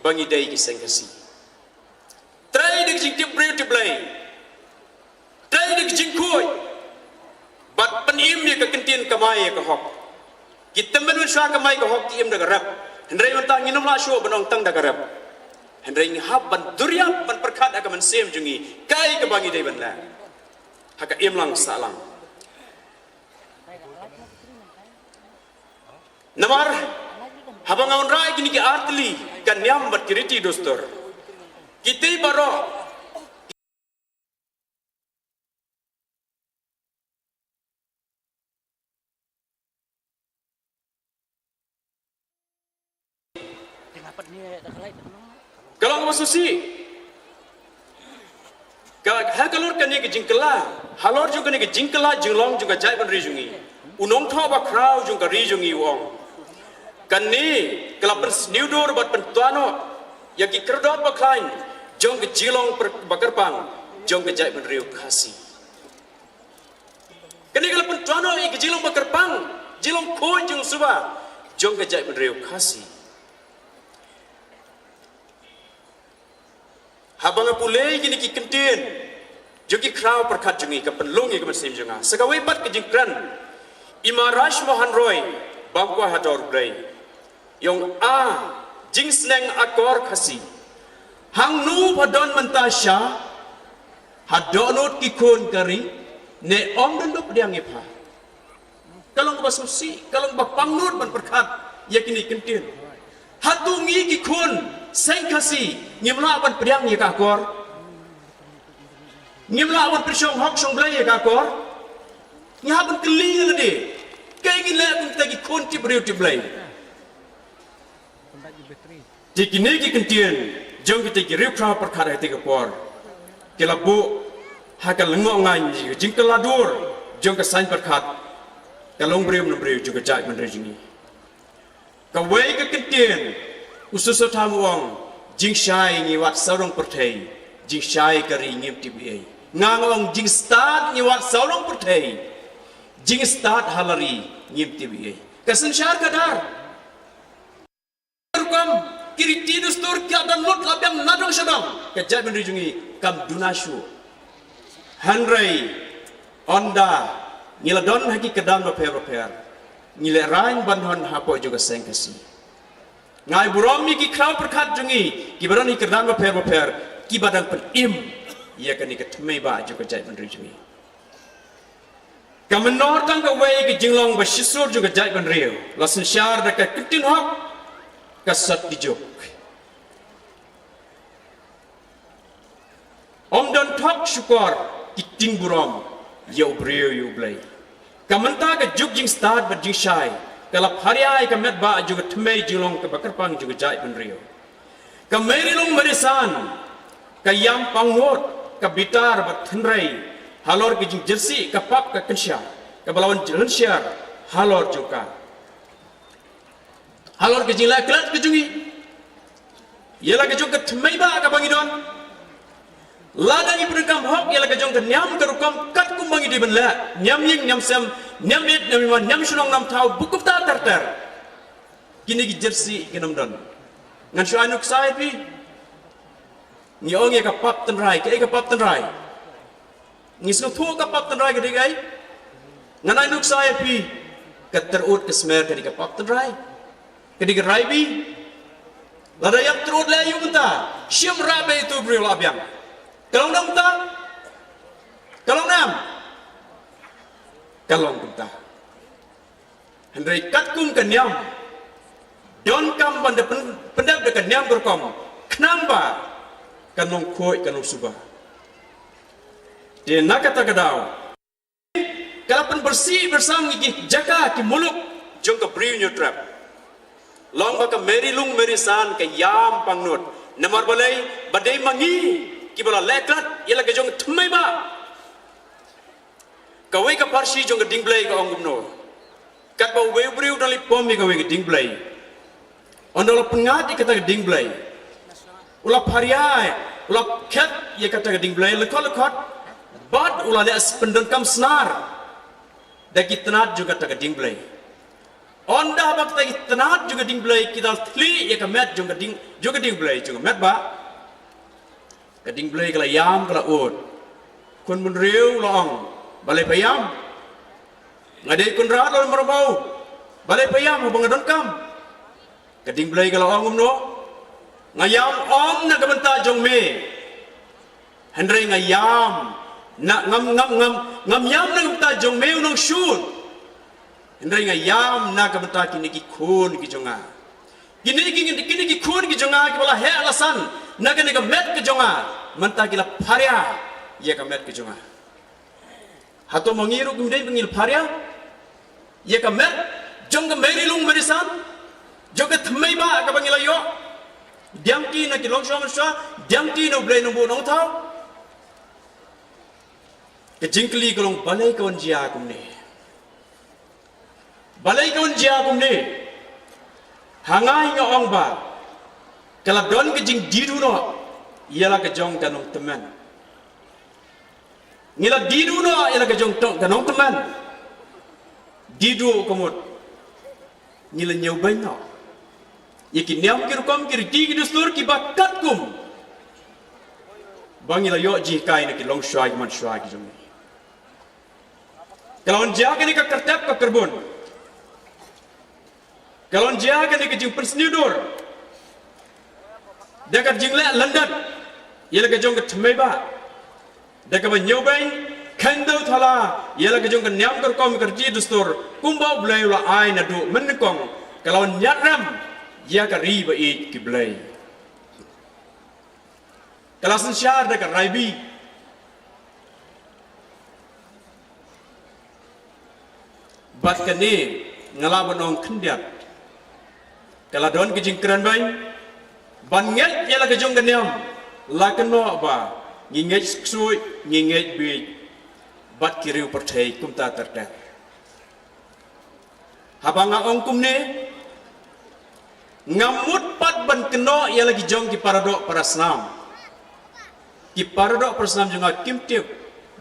ba ngi dei ki seng Khasi. Trei da ka jingtip briew tip Blei. Trei da ka jingkhuid. Bad pynim ïa ka kyntien kamai ïa ka hok. Ki tymmen mynshuwa kamai ka hok ki im da ka rep. Hynrei mynta ngin ym lah shuh ban ong tang da ka rep. Hynrei ngi hap ban duriap ban pyrkhat ha ka mynsiem jong ngi kaei kaba ngi dei ban leh ha ka imlang sahlang. Namar haba nga wanrah ïa kine ki artylli, ka niam bad ki riti dustur, kitei baroh Ka long ba sngewsih. Ka ha ka lor kane ka jingkylla, halor jong kane ka jingkylla jinglong jong ka jaitbynriew jong ngi, u nongthoh bakhraw jong ka ri jong ngi u ong, kane ka la pynsniew dur bad pyntwa noh ïa ki khyrdop bakhlaiñ jong ka jinglong ba kyrpang jong ka jaitbynriew Khasi. Kane ka la pyntwa noh ïa ka jinglong ba kyrpang, jinglong khuid jinglong suba jong ka jaitbynriew Khasi. Haba nga pule ïa kine ki kyntien jong ki khraw pyrkhat jong ngi, ka pynlong ïa ka mynsiem jong nga. Sa kawei pat ka jingkren i Maharaj Mohan Roy, bam kwah ha dor Blei, ïong a jingsneng akor Khasi. Hangno ba don mynta sha ha dohnud ki khun ka ri, ne ym don ba pdiang ïa pha. Ka long ba sngewsih, ka long ba pangnud ban pyrkhat ïa kine ki kyntien. Hato ngi ki khun seng Khasi ngim lah ban pdiang ïa ka akor? Ngim lah ban pynshong hok shong blei ïa ka akor? Ngi hap ban kylli ïa lade. Kaei ngi leh kum kita ki khun tip briew tip blei? Te kine ki kyntien jong kita ki riewkhraw pyrkhat ha kata ka por ki la buh ha ka lyngngoh ngaiñ ïa ka jingkylla dur jong ka saiñ pyrkhat ka longbriew nongbriew jong ka jaitbynriew jong ngi. Kawei ka kyntien, u Soso Tham u ong, jingshai ngi wad sawdong pyrthei, jingshai ka ri ngim tip ei ei. Nga nga ong, jingstad ngi wad sawdong pyrthei, jingstad ha la ri ngim tip ei ei. Ka synshar ka dar. Rukom ki riti dustur ki dohnud la biang na dong sha dong, ka jaitbynriew jong ngi kam duna shuh. Hynrei ynda ngi la don ha ki kyrdan bapher bapher, ngi lehraiñ ban don hapoh jong ka seng Khasi. Nga ai burom ïa ki khraw pyrkhat jong ngi kiba don ha ki kyrdan bapher bapher kiba dang pynim ïa kane ka thymmei ba jong ka jaitbynriew jong ngi. Ka mynnor tang kawei ka jinglong ba shisur jong ka jaitbynriew la synshar da ka ktien hok, ka sot ki juk. Ym don thok shukor ki ktien burom ïa u briew ïa u Blei. Ka mynta ka juk jingstad bad jingshai ka la pharia ïa ka met ba jong ka thymmei jinglong kaba kyrpang jong ka jaitbynriew. Ka Mary Lung Mary San ka ïam pangnud, ka bitar bad tynrai halor ka jingjyrsieh ka pap ka kynsha kaba la wan lynshiar halor jong ka, halor ka jingleh klet ka jong ngi ïa la ka jong ka thymmei ba kaba ngi don. Lada ngi pyndonkam hok ïa la ka jong ka niam ka rukom katkum ba ngi dei ban leh, niam ïing niam sem, niam ïeit niam iman, niam shnong niam thaw, bad kumta ter ter. Kine ki jyrsieh kin ym don. Ngan shu ai nuksa ïa phi. Ngi ong ïa ka pap tynrai, kaei ka pap tynrai? Ngi sngewthuh ka pap tynrai ka dei kaei? Ngan ai nuksa ïa phi. Ka tyrut ka smer ka dei ka pap tynrai. Ka dei ka raibi. Lada ïam tyrut leh aïu mynta? Shim raibi ïa uto u briew la biang. Ka long dang mynta? Ka long nam? Ka long mynta. Hynrei katkum ka niam, donkam ban da pyn-, pyndep da ka niam ka rukom, khnang ba kan long khuid kan long suba. Te na kata ka daw ka la pynbyrsih byrsang ïa ki jaka ki muluk jong ka Bri u Hynñiewtrep. Long ba ka Mary Lung Mary San ka ïam pangnud. Namar balei? Ba dei ma ngi kiba la leh klet ïa la ka jong thymmei ba. Kawei ka pharshi jong ka dieng blei ka ong kumno? Katba uwei u briew u dang leit pom ïa kawei ka dieng blei, ynda u la pyngngad ïa kata ka dieng blei, u la pharia, u la khet ïa kata ka dieng blei lyngkot lyngkot, bad u la leh pyndonkam snar da ki tnat jong kata ka dieng blei. Ynda ba kata ki tnat jong ka dieng blei ki la thli ïa ka met jong ka dieng, jong ka dieng blei, jong ka met ba, ka dieng blei ka la ïam, ka la ud. Khun bynriew u la ong, balei pha ïam? Nga dei khun rat lem marwei. Balei pha ïam haba nga donkam? Ka dieng blei ka la ong kumno? Nga ïam ym na ka bynta jong me, hynrei nga ïam na, ngam, ngam, ngam, ngam ïam na ka bynta jong me u nongshun, hynrei nga ïam na ka bynta kine ki khun ki jong nga. Kine ki, kine ki khun ki jong nga kiba la heh la san na kane ka met ka jong nga, mynta ki la pharia ïa ka met ka jong nga. Hato ma ngi ruh kim dei ba ngi la pharia ïa ka met jong ka Mary Lung Mary San, jong ka thymmei ba kaba ngi la ïoh? Diang ti na ki longshuwa manshuwa, diang ti na u Blei nongbuh nongthaw. Ka jingkylli ka long balei ka wan jia kumne. Balei ka wan jia kumne. Ha nga hi nga ong ba ka la don ka jingdie duh noh ïa la ka jong ka nongtymmen. Ngi la die duh noh ïa la ka jong tong ka nongtymmen. Die duh ka mut ngi la ñiewbeiñ noh ïa ki niam ki rukom ki riti ki dustur kiba katkum ba ngi la ïoh jinghikai na ki longshuwa ki manshuwa ki jong ngi. Ka la wan jia kane ka kyrtep ka kyrbun. Ka la wan jia kane ka jingpynsniewdur da ka jingleh lyndet ïa la ka jong ka thymmei bah. Da kaba ñiewbeiñ khyndew thala ïa la ka jong ka niam ka rukom ka riti dustur kumba u Blei u la ai naduh mynnyngkong. Ka la wan ñiatrem ïa ka ri ba ïeit ki Blei. Ka la synshar da ka raibi. Bad kane nga lah ban ong khyndiat. Ka la don ka jingkren beiñ ban ngeit ïa la ka jong ka niam. La kynnoh ba ngi ngeit ksuid, ngi ngeit bieit bad ki riew pyrthei kumta ter ter. Haba nga ong kumne, nga mut pat ban kynnoh ïa la ki jong ki paradoh parasnam. Ki paradoh parasnam jong nga kim tip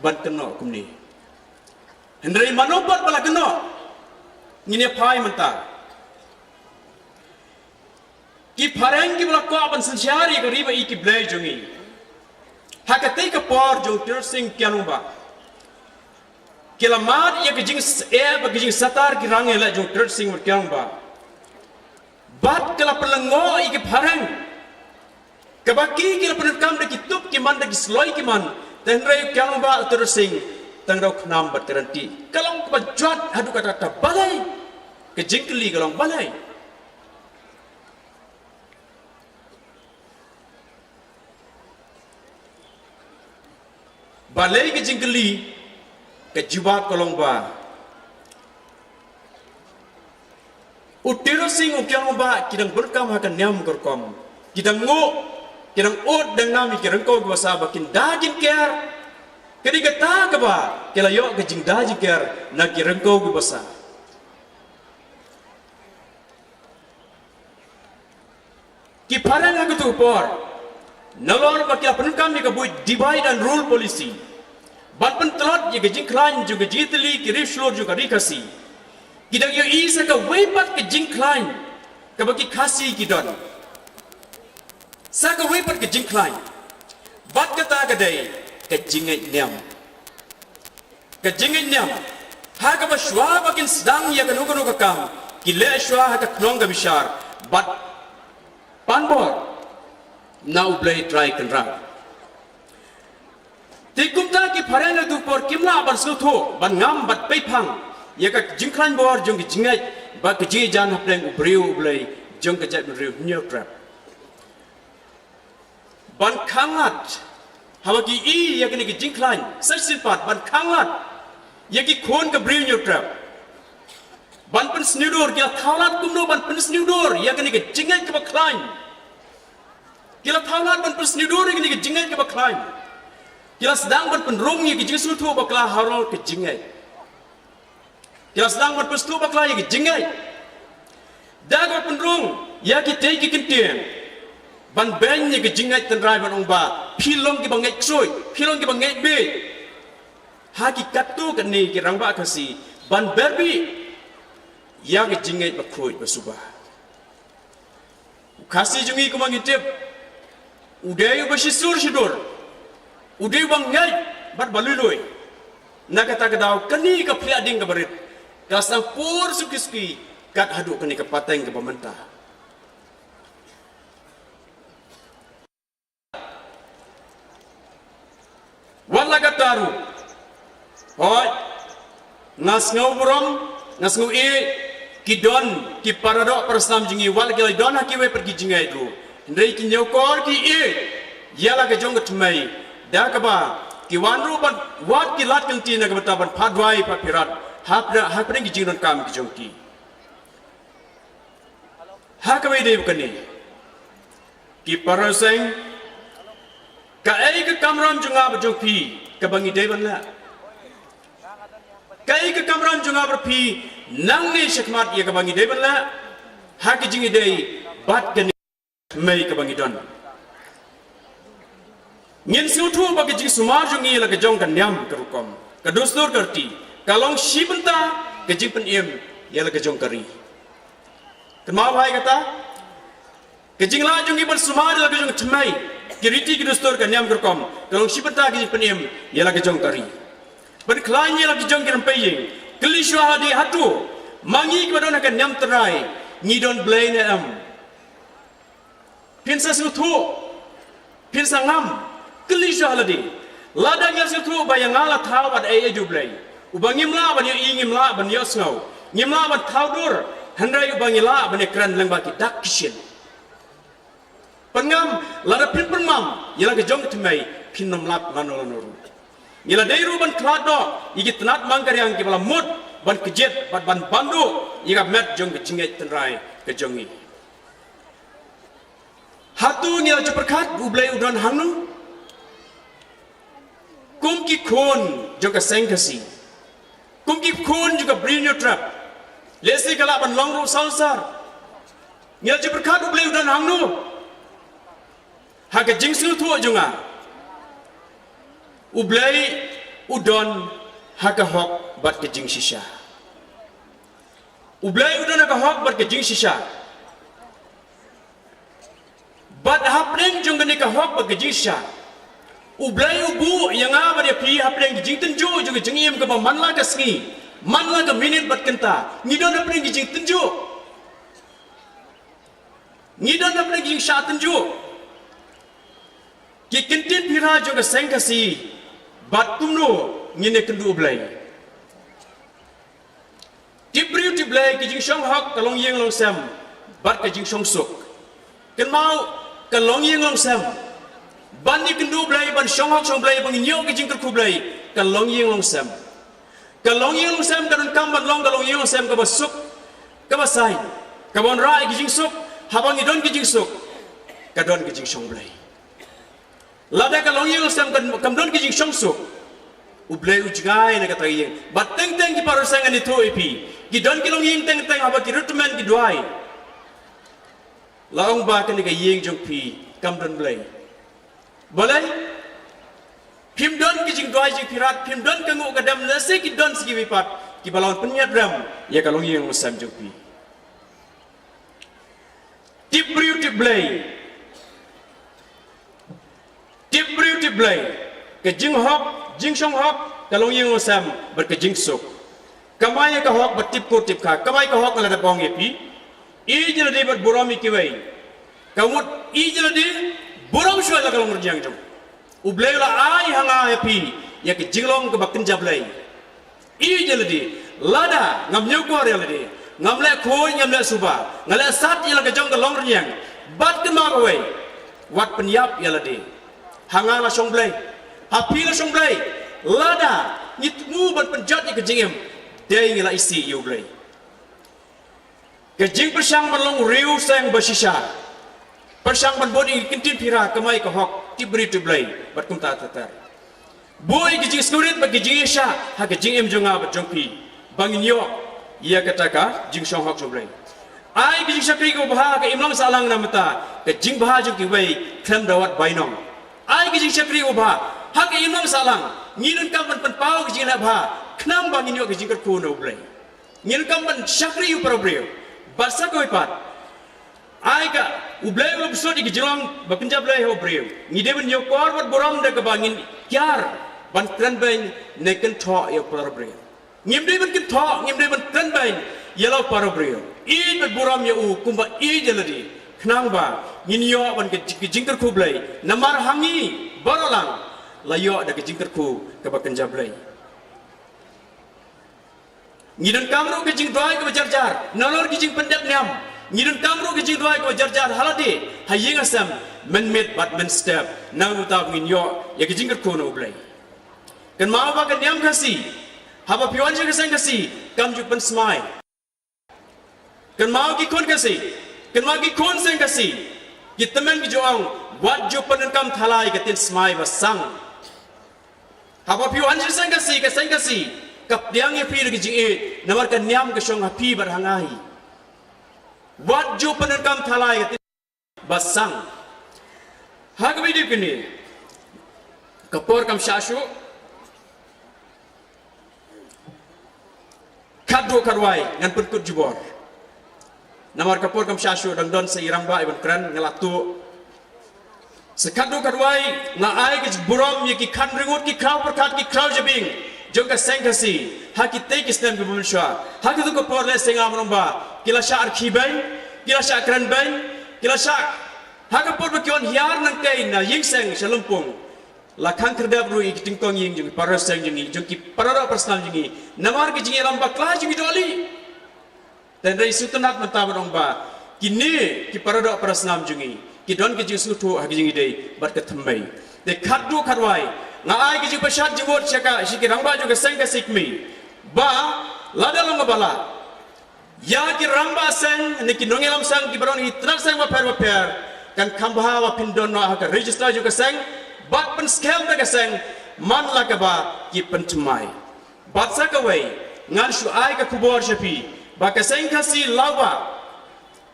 ban kynnoh kumne. Hynrei mano pat ba la kynnoh, ngin ïa phai mynta. Ki phareng kiba la kwah ban synshar ïa ka ri ba ïeit ki Blei jong ngi ha katei ka por jong u Tyrot Sing Kiang Bah. Ki la mad ïa ka jingeh bad ka jingsatar ki rang ïaleh jong u Tyrot Sing Kiang Bah. Bad ki la pynlyngngoh ïa ki phareng. Kaba ki ki la pyndonkam da ki tup ki man da ki sloi ki man. Te hynrei u Kiang Bah u Tyrot Sing tang da u khnam bad ka rynti. Ka long kaba jot haduh katta katta, balei? Ka jingkylli ka long balei? Balei ka jingkylli? Ka jubab ka long ba u Tyrot Sing u Kiang Bah ki dang bun kam ha ka niam ka rukom. Ki dang nguh, ki dang ud dang nam ïa ki ryngkew ki basa ba kin da kin ker. Ka dei kata kaba ki la ïoh ka jingda jingker na ki ryngkew ki basa. Ki phareng ha katu ka por, nalor ba ki la pyndonkam ïa ka buit divide and rule policy ban pyntlot ïa ka jingkhlaiñ jong ka jingtylli ki riewshlur jong ka ri Khasi. Ki dang ïohi sa kawei pat ka jingkhlaiñ kaba ki Khasi ki don. Sa kawei pat ka jingkhlaiñ. Bad kata ka dei ka jingngeit niam. Ka jingngeit niam. Ha kaba shuwa ba kin sdang ïa kano kano ka kam, ki leh shuwa ha ka khnong ka bishar bad pan bor na U Blei Trai Kynrad. Te kumta ki phareng ha katu ka por kim lah ban sngewthuh, ban ngam, ban peiphang ïa ka jingkhlaiñ bor jong ka jingngeit bad ka jingïajan hapdeng u briew U Blei jong ka jaitbynriew Hynñiewtrep. Ban khanglad, haba ki i ïa kane ka jingkhlaiñ, sa shisien pat ban khanglad ïa ki khun ka briew Hynñiewtrep. Ban pynsniewdur, ki la thaw lad kumno ban pynsniewdur ïa kane ka jingngeit kaba khlaiñ. Ki la thaw lad ban pynsniewdur ïa kane ka jingngeit kaba khlaiñ. Ki la sdang ban pynrung ïa ka jingsngewthuh bakla halor ka jingngeit. Ki la sdang ban pynsngewthuh bakla ïa ka jingngeit. Da kaba pynrung ïa kitei ki kyntien ban beiñ ïa ka jingngeit tynrai ban ong ba phi long kiba ngeit ksuid, phi long kiba ngeit bieit. Ha ki katto katne ki rangbah Khasi ban berbih ïa ka jingngeit bakhuid basuba. U Khasi jong ngi kumba ngi tip, u dei uba shisur shidur, u dei uba ngeit bad ba lui lui. Na kata ka daw kane ka phliah ding kaba rit ka sdang pur suki suki kat haduh kane ka pateng kaba mynta. Wat la katta ruh, hooid, nga sngew burom, nga sngew ïeit, ki don ki paradoh parasnam jong ngi, wat la ki la don ha kiwei pat ki jingngeit ruh, hynrei ki ñiewkor ki ïeit ïa la ka jong ka thymmei. Da kaba ki wan ruh ban wad ki lad ki lynti na ka bynta ban phah duwai phah phirat hapdeng, hapdeng ki jingdonkam ki jong ki. Ha kaba ïadei bad kane, Ki para seng, kaei ka kamram jong nga bad jong phi kaba ngi dei ban leh? Kaei ka kamram jong nga bad phi nangne shakhmat ïa kaba ngi dei ban leh ha ka jingïadei bad kane ka thymmei kaba ngi don? Ngin sngewthuh ba ka jingsumar jong ngi la ka jong ka niam ka rukom, ka dustur ka riti, ka long shi bynta ka jingpynim ïa la ka jong ka ri. Kynmaw bha ïa kata, ka jinglah jong ngi ban sumar ïa la ka jong ka thymmei, ki riti ki dustur ka niam ka rukom, ka long shi bynta ka jingpynim ïa la ka jong ka ri. Ban khlaiñ ïa la ka jong ki rympei ïing, kylli shuwa ha de hato ma ngi kiba don ha ka niam tynrai ngi don Blei ne em? Phin sa sngewthuh, phin sa ngam, kylli shuwa ha lade. Lada ngi la sngewthuh ba ïa nga la thaw bad ei ei jong U Blei, uba ngim lah ban ïohi, ngim lah ban ïohsngew, ngim lah ban thaw dur, hynrei uba ngi lah ban ïakren lyngba ki dak ki shin. Pynngam, lada phin pynmam ïa la ka jong ka thymmei, phin nym lap lano lano ruh. Ngi la dei ruh ban khlad noh ïa ki tnat mang ka riang kiba la mut ban kjit bad ban banduh ïa ka met jong ka jingngeit tynrai ka jong ngi. Hato ngi la ju pyrkhat U Blei u don hangno? Kum ki khun jong ka seng Khasi, kum ki khun jong ka Bri Hynñiewtrep, lehse ka lah ban long ruh sawsar. Ngi la ju pyrkhat U Blei u don hangno? Ha ka jingsngewthuh jong nga, U Blei u don ha ka hok bad ka jingshisha. U Blei u don ha ka hok bad ka jingshisha. Bad hapdeng jong kane ka hok bad ka jingshisha, U Blei u buh ïa nga bad ïa phi hapdeng ka jingtynjuh jong ka jingim kaba man la ka sngi, man la ka minit bad kynta, ngi don hapdeng ka jingtynjuh. Ngi don hapdeng ka jingshah tynjuh. Ki kyntien phira jong ka seng Khasi, bad kumno ngin ïakynduh U Blei? Tip briew tip Blei, ka jingshong hok, ka long ïing long sem, bad ka jingshong suk. Kynmaw, ka long ïing long sem. Ban ïakynduh Blei, ban shong hok shong Blei, ban ïoh ka jingkyrkhu Blei, ka long ïing long sem. Ka long ïing long sem ka donkam ban long ka long ïing long sem kaba suk, kaba saiñ, kaba wanrah ïa ka jingsuk. Haba ngi don ka jingsuk, ka don ka jingshong Blei. Lada ka long ïing long sem kam, kam don ka jingshong suk, U Blei u jngai na kata ka ïing. Bad teng teng ki para seng, ngan ïathuh ïa phi, ki don ki long ïing teng teng haba ki rit tymmen ki duwai, la ong ba kane ka ïing jong phi kam don Blei. Balei? Phim don ki jingduwai jingpyrkhat, phim don ka nguh ka dem, lehse ki don sa kiwei pat kiba la wan pynïaid rem ïa ka long ïing long sem jong phi. Tip briew tip Blei. Tip briew tip Blei. Ka jinghok, jingshong hok, ka long ïing long sem, bad ka jingsuk. Kamai ïa ka hok bad tip kur tip kha. Kamai ka hok, nga la dep ong ïa phi, ïeit ïa lade bad burom ïa kiwei. Ka mut ïeit ïa lade, burom shuwa ïa la ka longrynïeng jong. U Blei u la ai ha nga ïa phi ïa ka jinglong kaba kynja Blei. Ïeit ïa lade, lada ngam ñiewkor ïa lade, ngam leh khuid, ngam leh suba, nga leh sat ïa la ka jong ka longrynïeng, bad kynmaw kawei, wat pynïap ïa lade. Ha nga la shong Blei, ha phi la shong Blei. Lada ngi thmu ban pynjot ïa ka jingim, dei ngi la isih ïa U Blei. Ka jingpyrshang ban long u riewseng ba shisha, pyrshang ban bud ïa ki kyntien phira, kamai ka hok, tip briew tip Blei, bad kumta ter ter. Buh ïa ki jingsngewrit bad ki jingïaishah ha ka jingim jong nga bad jong phi, ba ngin ïoh ïa kata ka jingshong hok jong U Blei. Ai ka jingshakri kaba bha ha ka imlang sahlang, namar ka jingbha jong kiwei khlem da wat bainong. Ai ka jingshakri kaba bha ha ka imlang sahlang, ngi donkam ban pynpaw ka jingleh bha khnang ba ngin ïoh ka jingkyrkhu na U Blei. Ngin kam ban shakri ïa u para briew. Bad sa kawei pat, ai ka, U Blei u la pynshong ïa ka jinglong ba kynja Blei ha u briew. Ngi dei ban ïoh kor bad burom da kaba ngin kiar ban kren beiñ ne kynthoh ïa u para briew. Ngim dei ban kynthoh, ngim dei ban kren beiñ ïa la u para briew. Ïeit bad burom ïa u kumba ïeit ïa lade, khnang ba ngin ïoh ban ka, ka jingkyrkhu Blei. Namar ha ngi baroh lang la ïoh da ka jingkyrkhu kaba kynja Blei. Ngi donkam ruh ka jingduwai kaba jar jar nalor ki jingpyndep niam. Ngi donkam ruh ka jingduwai kaba jar jar ha lade, ha ïing ha sem, mynmiet bad mynstep, na ka bynta ba ngin ïoh ïa ka jingkyrkhu na U Blei. Kynmaw ba ka niam Khasi, haba phi wan sha ka seng Khasi, kam ju pynsmai. Kynmaw ki khun Khasi, kynmaw ki khun seng Khasi. Ki tymmen ki ju ong, wat ju pyndonkam thala ïa ka ktien smai ba sang. Haba phi wan sha Seng Khasi, ka Seng Khasi ka pdiang ïa phi da ka jingïeit, namar ka niam ka shong ha phi bad ha nga hi. Wat ju pyndonkam thala ïa ka ktien ba sang. Ha kaba ïadei kane, ka por kam shah shuh. Khatduh khatwai ngan pynkut jubor. Namar ka por kam shah shuh, dang don sa i rangbah i ban kren, nga la tuh. Sa khatduh khatwai nga ai ka jingburom ïa ki khynryngut ki khraw pyrkhat ki khraw jabieng jong ka Seng Khasi ha kitei ki snem kiba mynshuwa. Ha katu ka por lehse ngam ong ba ki la shah rkhie beiñ, ki la shah kren beiñ, ki la shah, ha ka por ba ki wan hiar nangtei na ïing seng sha lympung, la khang khyrdep ruh ïa ki tyngkong ïing jong ki para seng jong ngi, jong ki para doh para snam jong ngi, namar ki jingïalam bakla jong ki dohlieh. Tang dei sngewtynnat mynta ban ong ba kine ki para doh para snam jong ngi ki don ki jingsngewthuh ha ki jingïadei bad ka thymmei. Te khatduh khatwai nga ai ki jingpynshitom jingmut sha ka, sha ki rangbah jong ka Seng Khasi Kmie ba lada long kaba lah, ïa ki rangbah seng ne ki nongïalam seng kiba don ha ki tnat seng bapher bapher, kan kham bha ba phin don noh ha ka register jong ka seng bad pynskhem da ka seng man la kaba ki pynthymmai. Bad sa kawei, ngan shu ai ka khubor sha phi ba ka Seng Khasi Lawbah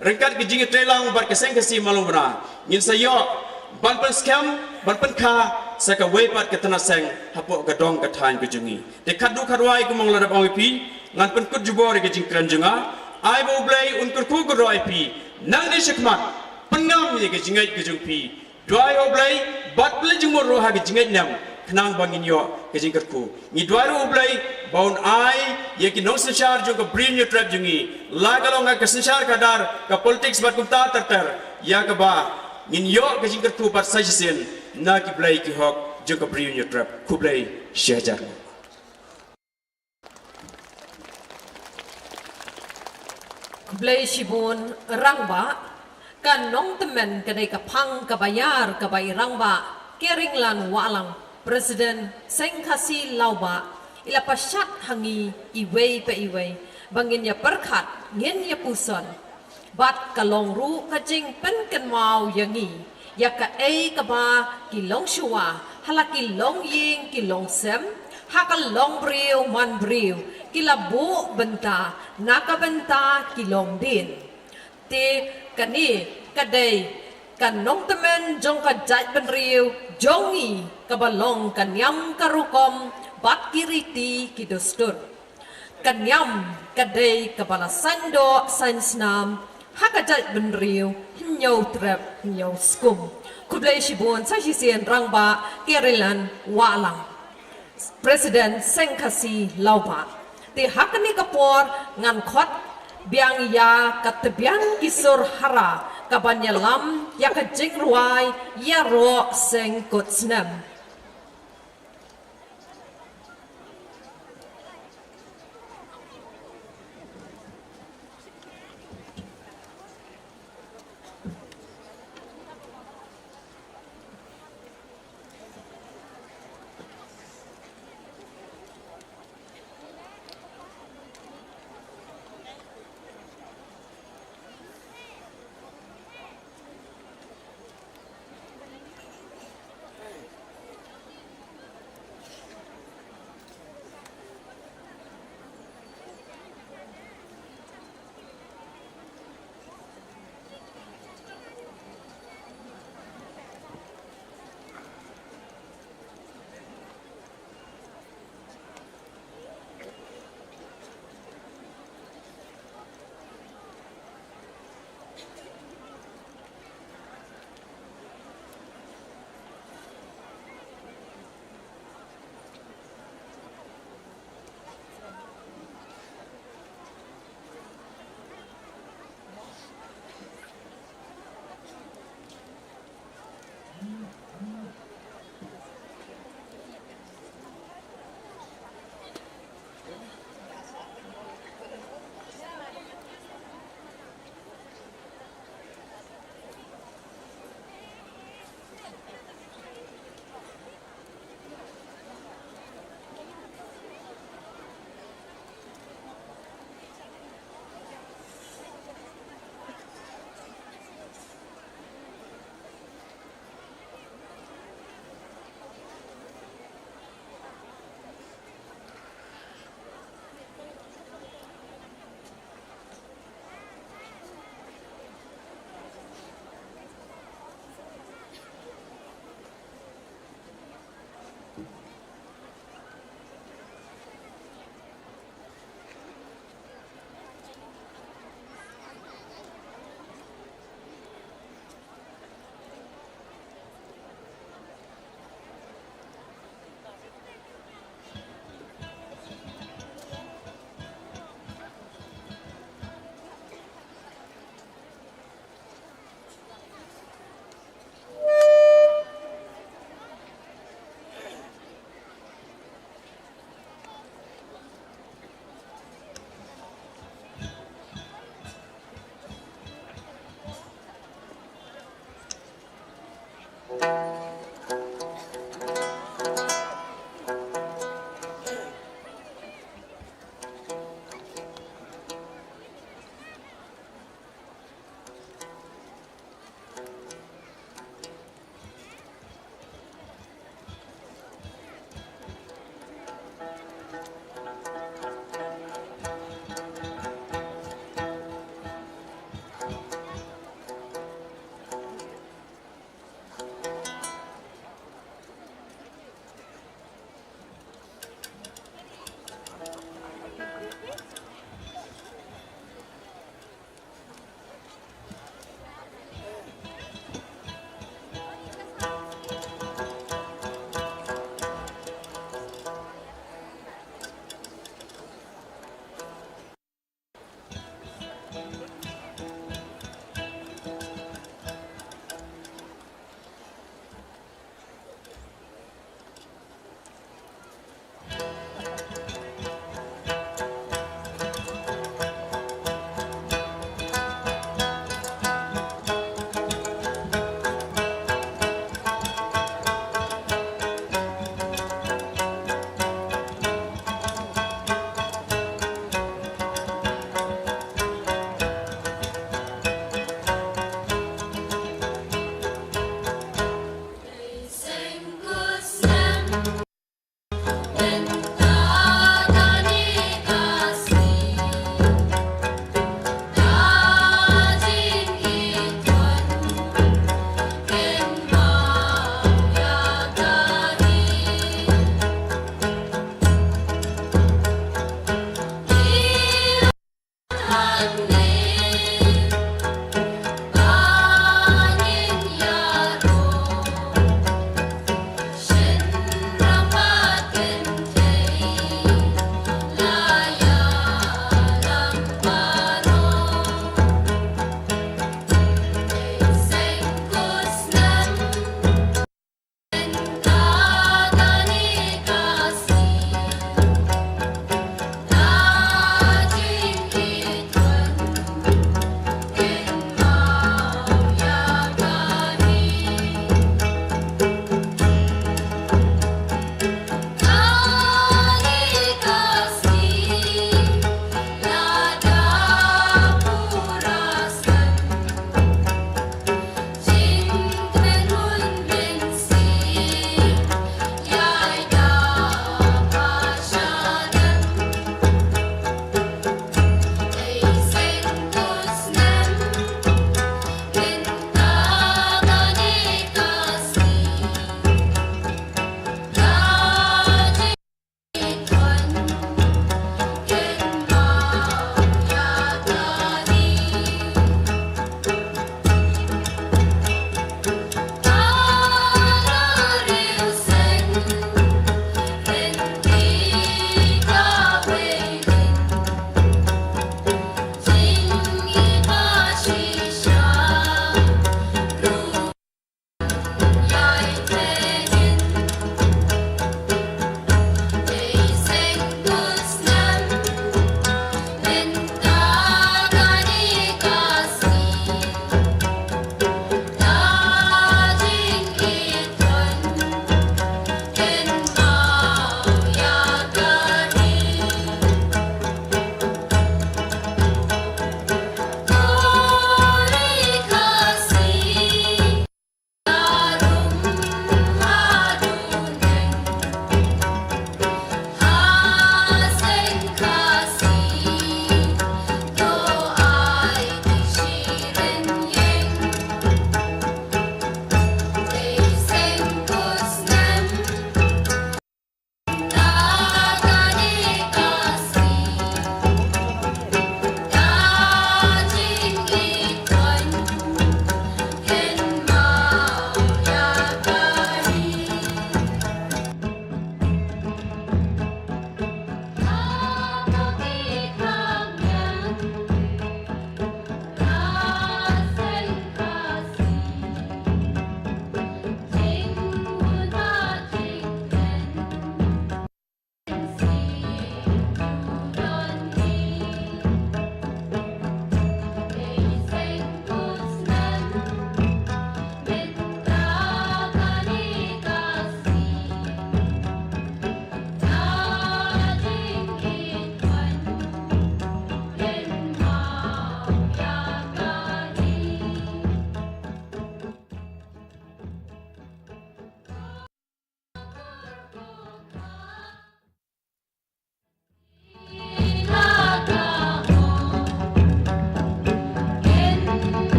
ryngkat ka jingïatreilang bad ka Seng Khasi Mawlyngbna ngin sa ïoh ban pynskhem ban pynkha sa kawei pat ka tnat seng hapoh ka dong ka thaiñ ka jong ngi. Te khatduh khatwai, kumba nga la dep ong ïa phi, ngan pynkut jubor ïa ka jingkren jong nga. Ai ba U Blei un kyrkhu kyrdoh ïa phi nangne shakhmat, pynngam ïa ka jingngeit ka jong phi. Duwai U Blei bad pynleit jingmut ruh ha ka jingngeit nem, khnang ba ngin ïoh ka jingkyrkhu. Ngi duwai ruh U Blei ba un ai ïa ki nongsynshar jong ka Bri u Hynñiewtrep jong ngi, la ka long ha ka synshar khadar, ka politics bad kumta ter ter, ïa kaba ngin ïoh ka jingkyrkhu bad sa shisien na ki blei ki hok jong ka Bri u Hynñiewtrep. Khublei shihajar. Khublei shibun Rangbah. Ka nongtymmen ka dei ka phang kaba ïar kaba i Rangbah Keringlan Wahlang, President Seng Khasi Lawbah, i la pashat ha ngi iwei pa iwei ba ngin ïa pyrkhat, ngin ïa puson. Bad ka long ruh ka jingpynkynmaw ïa ngi ïa kaei kaba ki longshuwa ha la ki longïing ki longsem, ha ka longbriew manbriew, ki la buh bynta na ka bynta ki longdien. Te kane ka dei ka nongtymmen jong ka jaitbynriew jong ngi, kaba long ka niam ka rukom bad ki riti ki dustur. Ka niam ka dei kaba la saiñdoh saiñsnam ha ka jaitbynriew Hynñiewtrep Hynñiewskum. Khublei shibun sa shisien Rangbah Keringlan Wahlang, President Seng Khasi Lawbah. Te ha kane ka por ngan khot biang ïa ka tbian ki sur hara kaban ïalam ïa ka jingrwai ïaroh seng kut snem.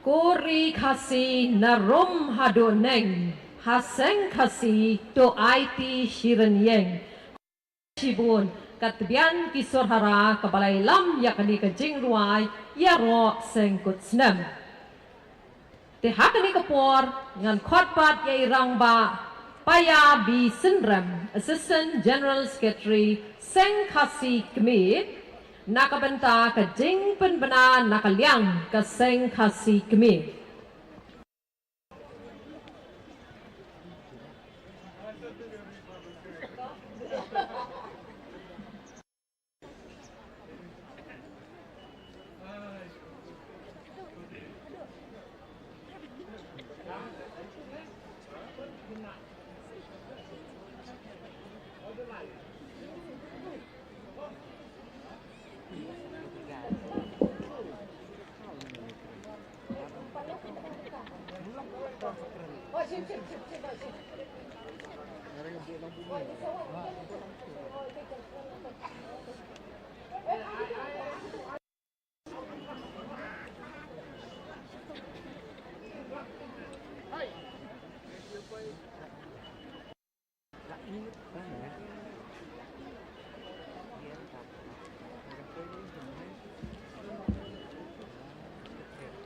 Ko ri Khasi na rum haduh neng, ha seng Khasi to aiti shirin ïeng. Shibun, kat bian ki sur hara kaba la ïalam ïa kane ka jingrwai, ïaroh seng kut snem. Te ha kane ka por, ngan khot pat ïa i rangbah, Paya B Synrem, Assistant General Secretary, Seng Khasi Kmie, na ka bynta ka jingpynbna na ka liang ka Seng Khasi Kmie.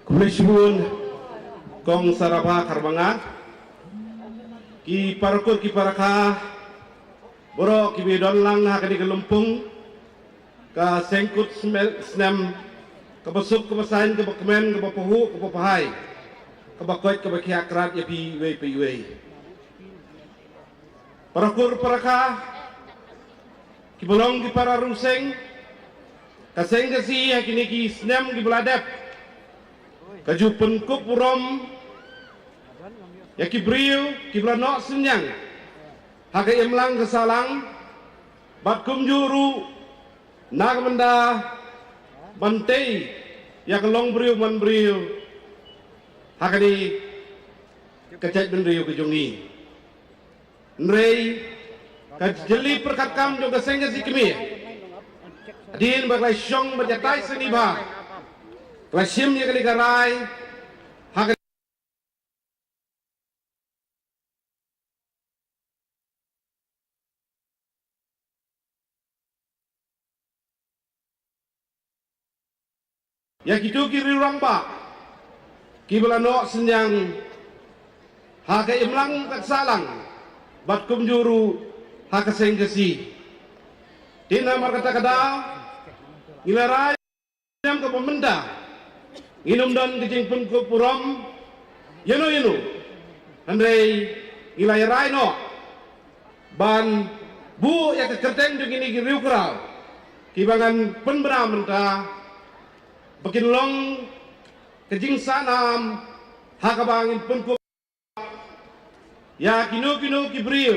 Khublei shibun, Kong Sarabha Kharbanga, ki parakur ki parakha, baroh kiba don lang ha kane ka lympung, ka seng kut sme-, snem, kaba suk, kaba saiñ, kaba kmen, kaba pahuh, kaba pahai, kaba koit, kaba khiah krat ïa phi iwei pa iwei. Parakur parakha, kiba long ki para riewseng, ka Seng Khasi ha kine ki snem kiba la dep, ka ju pynkup burom ïa ki briew kiba la noh synñiang ha ka imlang ka sahlang, bad kumjuh ruh na ka bynta ban tei ïa ka longbriew manbriew ha kane ka jaitbynriew ka jong ngi. Hynrei ka jylli pyrkhat kam jong ka Seng Khasi Kmie, hadien ba ka la shong bad ïatai sani bha, ka la shim ïa kane ka rai ha ka ïa kito ki riew rangbah kiba la noh synñiang ha ka imlang ka sahlang, bad kumjuh ruh ha ka Seng Khasi. Te namar kata ka daw, ngi la rai, snem kaba mynta ngin ym don ka jingpynkup burom ïano ïano, hynrei ngi la rai noh ban buh ïa ka kyrteng jong kine ki riew kraw kiba ngan pynbna mynta, ba kin long ka jingsahnam ha kaba ngin pynkup ïa kino kino ki briew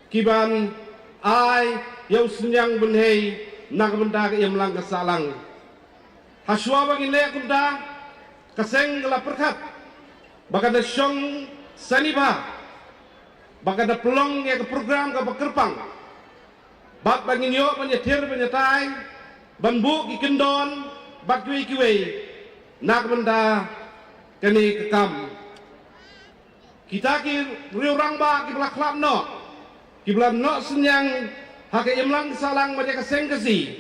kiban ai ïa u synñiang bynhei na ka bynta ka imlang ka sahlang. Hashwa ba ngin leh kumta, ka seng ka la pyrkhat ba kan da shong sani bha, ba kan da pynlong ïa ka program kaba kyrpang, bad ba ngin ïoh ban ïathir ban ïatai, ban buh ki kyndon bad kiwei kiwei na ka bynta kane ka kam. Kita ki riew rangbah kiba la khlad noh, kiba la noh synñiang ha ka imlang ka sahlang bad ïa ka Seng Khasi,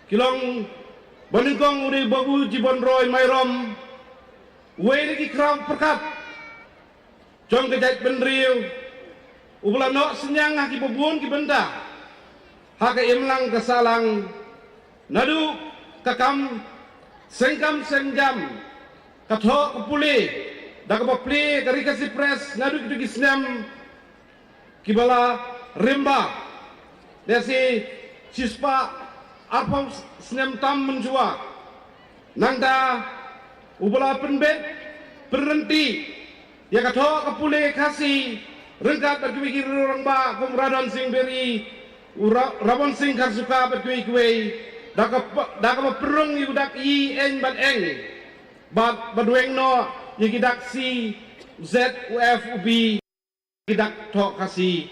ki long ba nyngkong u dei Babu Jibonroy Myrom, uwei na ki khraw pyrkhat jong ka jaitbynriew, uba la noh synñiang ha kiba bun ki bynta ha ka imlang ka sahlang, naduh ka kam seng kam seng jam, ka thoh ka pule, da kaba plie ka Ri Khasi Press naduh kito ki snem kiba la rim bha, lehse shispah arphew snem tam mynshuwa. Nangta uba la pynbeit pynryntih ïa ka thoh ka pule Khasi ryngkat bad kiwei ki riew rangbah kum u Radon Sing Beri, u Ra-, Rabon Sing Kharsuka bad kiwei kiwei, da kaba, da kaba pynrung ïa u dak i, eng bad eng, bad, bad weng noh ïa ki dak C, Z, u F, u B, ki dak thoh Khasi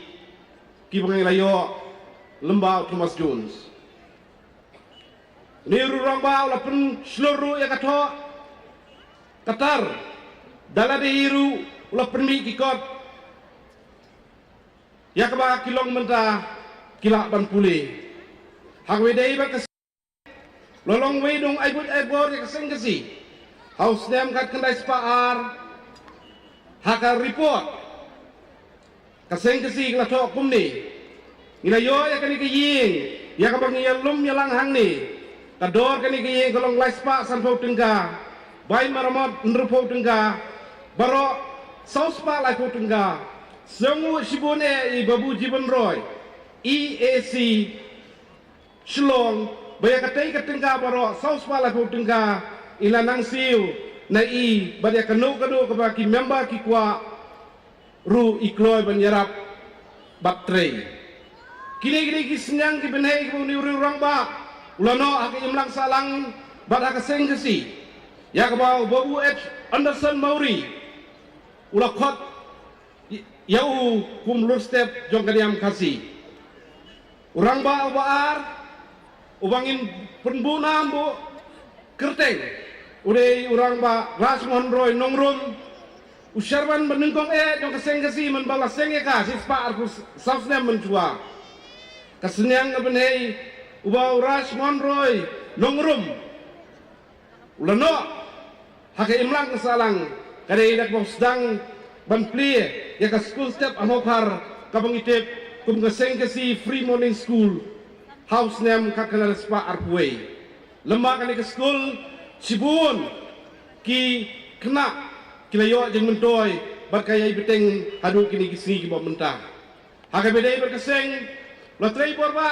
kiba ngi la ïoh lyngba u Thomas Jones. Une u riew rangbah u la pynshlur ruh ïa ka thoh Qatar, da lade hi ruh u la pynmih ki kot ïa kaba ki long mynta ki lah ban pule. Ha kawei de bad ka la long wei dong ai buit ai bor ïa ka seng Khasi ha u snem khatkhyndai spah ar. Ha ka report ka seng Khasi ka la thoh kumne: Ngi la ïoh ïa kane ka ïing ïa kaba ngi ïalum ïalang hangne. Ka dor kane ka ïing ka long lai spah sanphew tyngka, bai maramot hynriewphew tyngka, baroh saw spah laiphew tyngka. Sngewbha shibun eh i Babu Jiban Roy, E A C Shillong, ba ïa katei ka tyngka baroh saw spah laiphew tyngka i la nang siew na i, bad ïa kano kano kaba ki member ki kwah ruh i kloi ban ïarap bad trei. Kine kine ki synñiang ki bynhei kiba une u rangbah u la noh ha ka imlang sahlang bad ha ka seng Khasi, ïa kaba u Babu H Anderson Mawrie u la khot ïa u kum lurstep jong ka niam Khasi. U rangbah uba ar uba ngin pynbun nam buh kyrteng u dei u rangbah Rajmohan Roy Nongrum, u chairman ba nyngkong eh jong ka seng Khasi man ba la seng ïa ka shispah arphew saw snem mynshuwa. Ka synñiang ka bynhei uba u Rajmohan Roy Nongrum u la noh ha ka imlang sahlang, ka dei da kaba u sdang ban plie ïa ka skul step ha Mawkhar kaba ngi tip kum ka seng Khasi Free Morning School ha u snem khatkhyndai spah arphew wei. Lem bad kane ka skul shibun ki khynnah ki la ïoh jingmyntoi bad ka ïai bteng haduh kine ki sngi kiba mynta. Ha kaba ïadei bad ka seng, la trei bor bha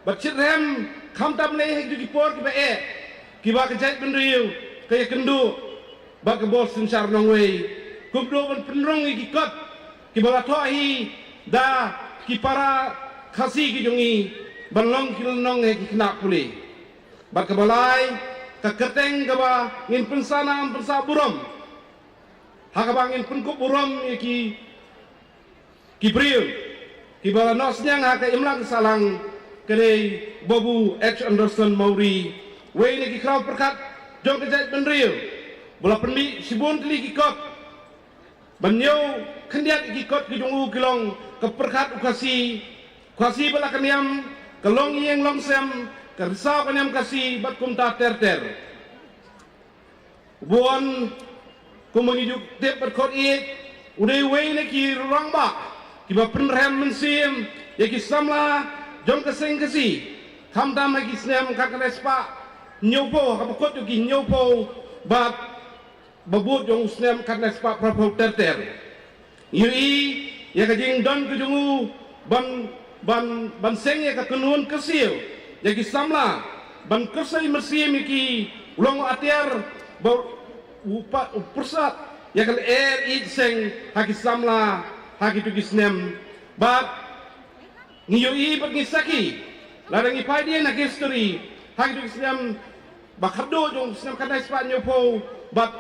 bad shitrhem, khamtam lei ha kito ki por kiba eh kiba ka jaitbynriew ka ïakynduh bad ka bor synshar nongwei, kumjuh ban pynrung ïa ki kot kiba la thoh hi da ki para Khasi ki jong ngi ban long ki lynnong ha ki khynnah pule. Bad kaba lai, ka kyrteng kaba ngin pynsah nam pynsah burom, ha kaba ngin pynkup burom ïa ki ki briew kiba la noh synñiang ha ka imlang sahlang, ka dei Babu H Anderson Mawrie, wei na ki khraw pyrkhat jong ka jaitbynriew, ba la pynmih shibun tylli ki kot ban ñiew khyndiat ïa ki kot ki jong u, ki long ka pyrkhat u Khasi, Khasi ba la ka niam, ka longïing longsem, ka risaw ka niam Khasi bad kumta ter ter. U Babu, kumba ngi ju tip bad khot ïa u, u dei uwei na ki rangbah kiba pynrhem mynsiem ïa ki samla jong ka seng Khasi, khamtam ha ki snem khatkhyndai spah hynñiewphew, ha kaba kut ïa ki hynñiewphew bad ba bud jong u snem khatkhyndai spah phraphew ter ter. Ngi ïohi ïa ka jingdon ka jong u ban, ban, ban seng ïa ka kynhun kyrsiew ïa ki samla, ban kyrsiew mynsiem ïa ki, u long u atiar ba u pa, u pyrsad ïa ka lyer ïeit seng ha ki samla ha kito ki snem. Bad ngi ïohi bad ngi sakhi, lada ngi peit ïa na history, ha kito ki snem ba khadduh jong u snem khatkhyndai spah hynñiewphew bad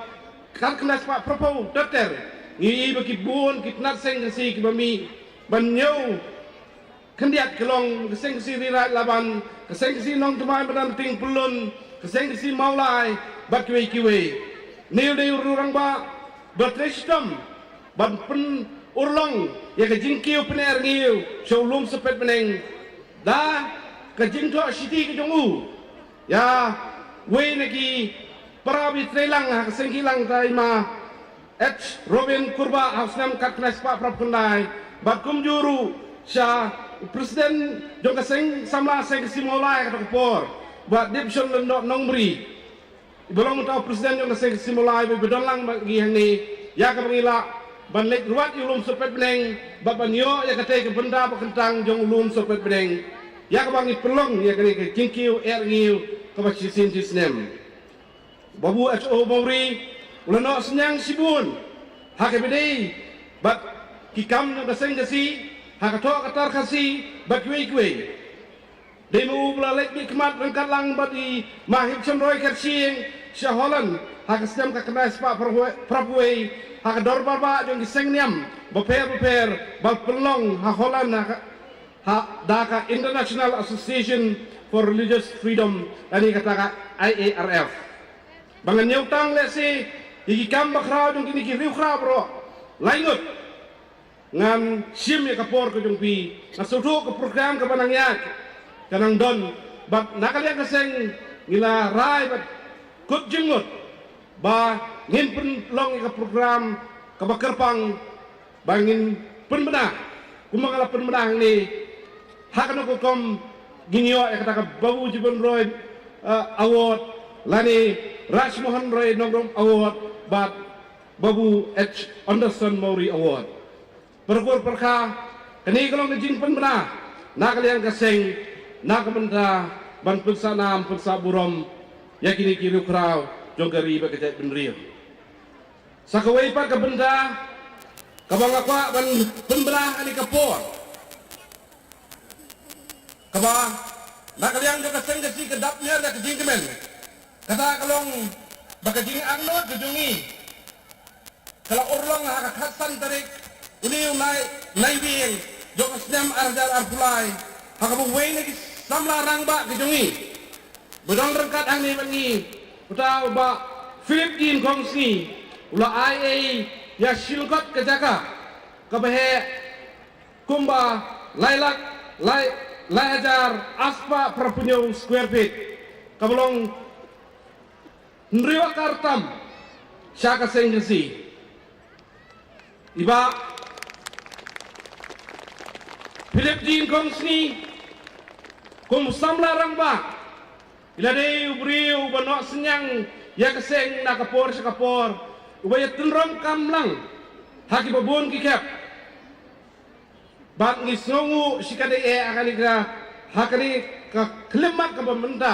khatkhyndai spah phraphew ter ter, ngi ïohi ba ki bun ki tnat seng Khasi kiba mih ban ñiew khyndiat, ki long ka seng Khasi Ri Raid Laban, ka seng Khasi Nongthymmai Madan Ting Pyllun, ka seng Khasi Mawlai bad kiwei kiwei. Une u dei u rangbah ba trei shitom ban pynurlong ïa ka jingkiew pyneh rngiew sha u lum syrped bneng da ka jingthoh shithi ka jong u ïa uwei na ki para ba ïatreilang ha ka seng kilang, i ma H Robin Kurbah, ha u snem khatkhyndai spah phraphew khyndai, bad kumjuh ruh sha u president jong ka seng samla seng Khasi Mawlai ha kato ka por, Bah Dipson Lyngdoh Nongmri, iba long mynta u president jong ka seng Khasi Mawlai, ba iba don lang bad ngi hangne, ïa kaba ngi lah ban leit ruwet ïa u lum syrped bneng bad ban ïoh ïa katei ka bynta ba kyntang jong u lum syrped bneng, ïa kaba ngi pynlong ïa kane ka jingkiew eh rngiew kaba shisien shisnem. Babu H O Mawrie u la noh synñiang shibun ha kaba ïadei bad ki kam jong ka seng Khasi, ha ka thoh ka tar Khasi bad kiwei kiwei. Dei ma u ba la leit mihkhmat ryngkat lang bad i ma Hepson Roy Khershiing sha Holland ha ka snem khatkhyndai spah phraphew wei, ha ka dorbar bah jong ki seng niam bapher bapher, ba pynlong ha Holland ha ka, ha, da ka International Association for Religious Freedom, lane kata ka I A R F. Ba ngan ñiew tang lehse Ïa ki kam bakhraw jong kine ki riewkhraw baroh lai ngut. Ngan shim ïa ka por ka jong phi. Nga sngewthuh ka program kaba nang ïaid ka nang don. Bad na ka liang ka seng ngi la rai bad kut jingmut ba ngin pynlong ïa ka program kaba kyrpang, ba ngin pynbna kumba nga la pynbna hangne. Ha kano ka rukom ngin ïoh ïa kata ka Babu Jeevan Roy, eh, Award, lane Raj Mohan Roy Nongrum Award bad Babu H Anderson Mowry Award. Para kur para kha, kane ka long ka jingpynbna na ka liang ka seng, na ka bynta ban pynsah nam pynsah burom ïa kine ki riewkhraw jong ka ri bad ka jaitbynriew. Sa kawei pat ka bynta kaba nga kwah ban pynbna ha kane ka por, kaba na ka liang jong ka seng ka shi ka dap miar ïa ka jingkmen. Kata ka long ba ka jingangnud ka jong ngi ka la urlong ha ka khatsan tarik une u Nai-, Naiwieng jong ka snem ar hajar arphew lai, ha kaba uwei na ki samla rangbah ka jong ngi ba don ryngkat hangne bad ngi, uta u Bah Philip Jean Khongsngi, u la ai ei ïa shi lyngkot ka jaka kaba heh kumba lai lak lai, lai hajar arspah phraphew hynñiew square feet, kaba long hynriew akar tam sha ka seng Khasi. I Bah Philip Jean Khongsngi kum u samla rangbah, i la dei u briew uba noh synñiang ïa ka seng na ka por sha ka por, uba ïa tynrong kam lang ha kiba bun ki khep. Bad ngi sngewnguh shikatdei eh ha kane ka, ha kane ka khyllipmat kaba mynta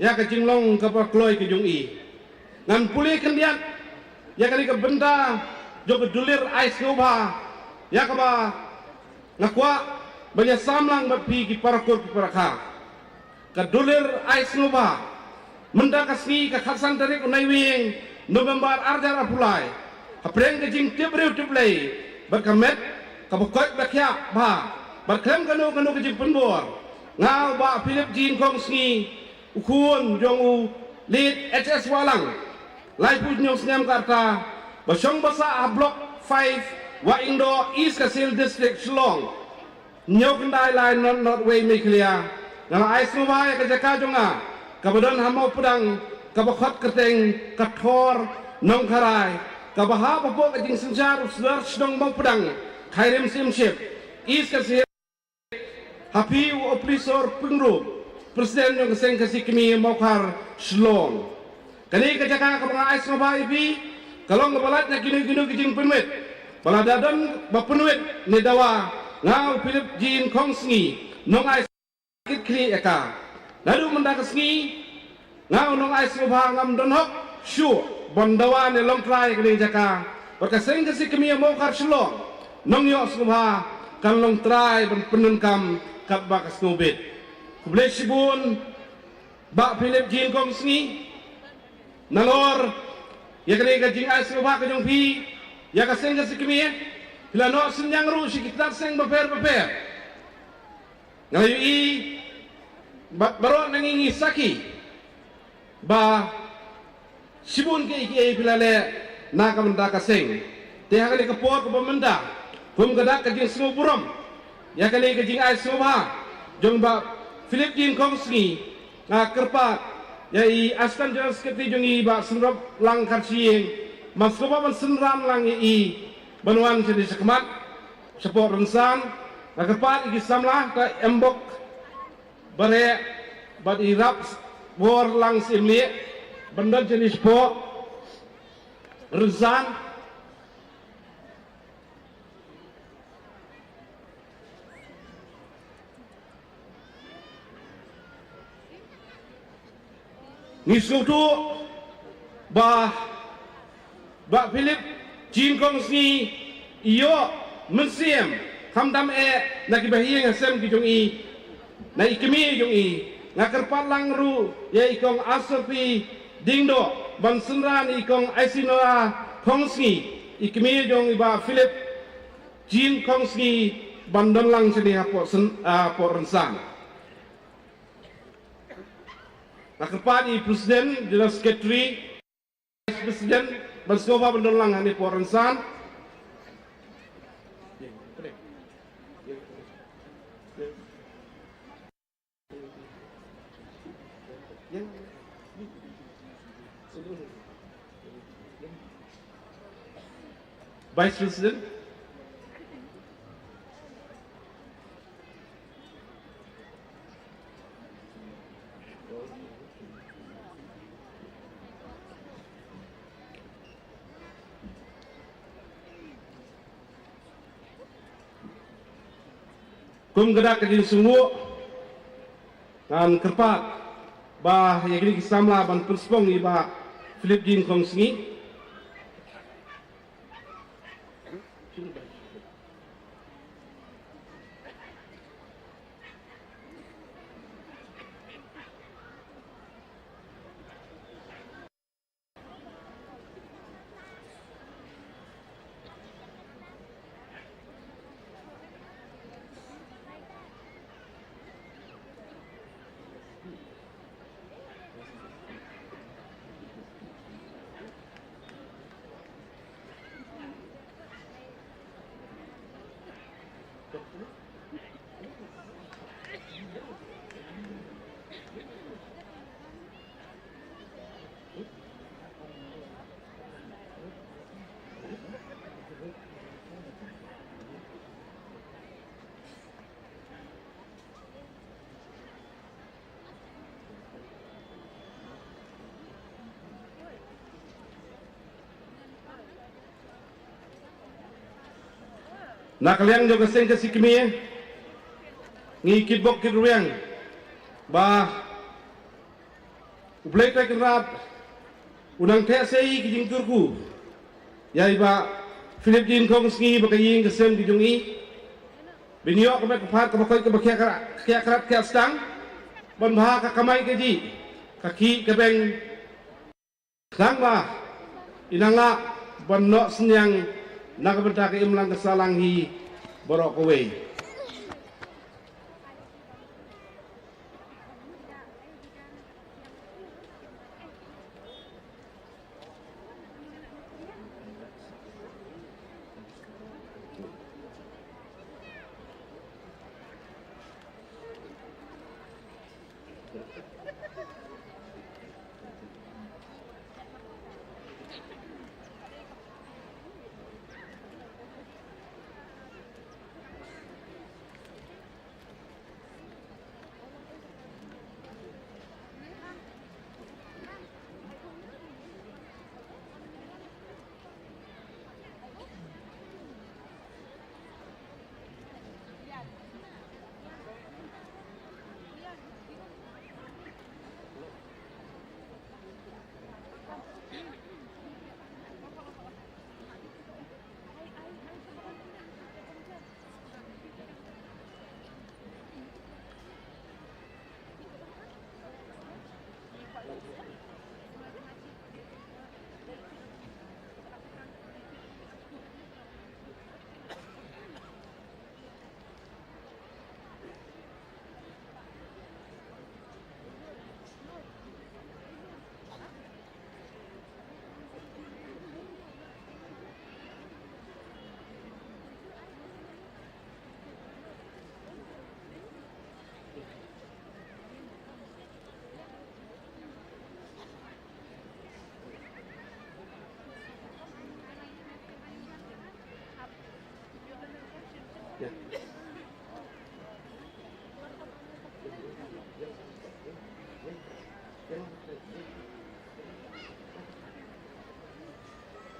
ïa ka jinglong kaba kloi ka jong i. Ngan pule khyndiat ïa kane ka bynta jong ka dulir ai sngewbha ïa kaba nga kwah ban ïasam lang bad phi ki para kur ki para kha. Ka dulir ai sngewbha mynta ka sngi ka khatsan tarik u Naiwieng November ar hajar arphew lai, hapdeng ka jingtip briew tip Blei bad ka met kaba koit ba khiah bha bad khlem kano kano ka jingpynbor, nga u Bah Philip Jean Khongsngi, u khun jong u late H S Wahlang, laiphew hynñiew snem ka rta, ba shong ba sah ha Block five, Wahingdoh, East Khasi Hills District, Shillong, hynñiew khyndai lai not not wei Meghalaya. Nga la ai sngewbha ïa ka jaka jong nga kaba don ha Mawpdang, kaba khot kyrteng ka Thor Nongkharai, kaba hap hapoh ka jingsynshar u Sordar Shnong Mawpdang, Khyrim Syiemship, East Khasi Hills, ha phi u Oplisor Pyngrope, President jong ka Seng Khasi Kmie Mawkhar Shillong. Kane ka jaka kaba nga ai sngewbha ïa phi ka long kaba lait na kino kino ki jingpynwit. Ba lada don ba pynwit ne dawa, nga u Philip Jean Khongsngi nong ai kit khlieh ïa ka. Naduh mynta ka sngi nga u nong ai sngewbha ngam don hok shuh ban dawa ne long trai ïa kane ka jaka. Bad ka Seng Khasi Kmie Mawkhar Shillong nong ïoh sngewbha kan long trai ban pyndonkam katba ka sngewbit. Khublei shibun Bah Philip Jean Khongsngi. Nalor ïa kane ka jingai sngewbha ka jong phi ïa ka Seng Khasi Kmie, phi la noh synñiang ruh sha ki tnat seng bapher bapher. Nga la ïohi bad baroh na ngi ngi sakhi ba shibun kiei kiei phi la leh na ka bynta ka seng. Te ha kane ka por kaba mynta, kum ka dak ka jingsngew burom ïa kane ka jingai sngewbha jong Bah Philip Jean Khongsngi, nga kyrpad ïa i Assistant General Secretary jong i Bah Synrop Lang Kharshiing, ban sngewbha ban synran lang ïa i ban wan shane shakhmat shapoh rynsan. Nga kyrpad ïa ki samla, ta Embok Bareh bad i Rapsborlang Syiemlieh ban don shane shapoh rynsan. Ngi sngewthuh ba Bah Philip Jean Khongsngi i ïoh mynsiem khamtam eh na ki bahaïing hasem ki jong i, na i kmie jong i. Nga kyrpad lang ruh ïa i Kong Asopi Diengdoh ban synran ïa i Kong Aisinora Khongsngi, i kmie jong i Bah Philip Jean Khongsngi ban don lang shane hapoh syn-, ah, hapoh rynsan. Nga kyrpad ïa i President, General Secretary, Vice President, Ban sngewbha ban don lang hangne por rynsan. Vice President. Kum ka dak ka jingsngew, ngan kyrpad ba ïa kine ki samla ban pynspong ïa i Bah Philip Jin Khongsngi. Na ka liang jong ka seng ka sngi kmie, ngi kitbok kitrwiang ba U Blei Trai Kynrad un nang theh sei ki jingkyrkhu ïa i Bah Philip Jin Khongsngi bad ka ïing ka sem ki jong i. Ban ïoh ka met ka phad kaba koit kaba khiah krat, khiah krat khiah stang. Ban bha ka kamai kajih, ka khih ka beng. Khnang ba i nang lah ban noh synñiang na ka bynta ka imlang ka sahlang hi baroh kawei.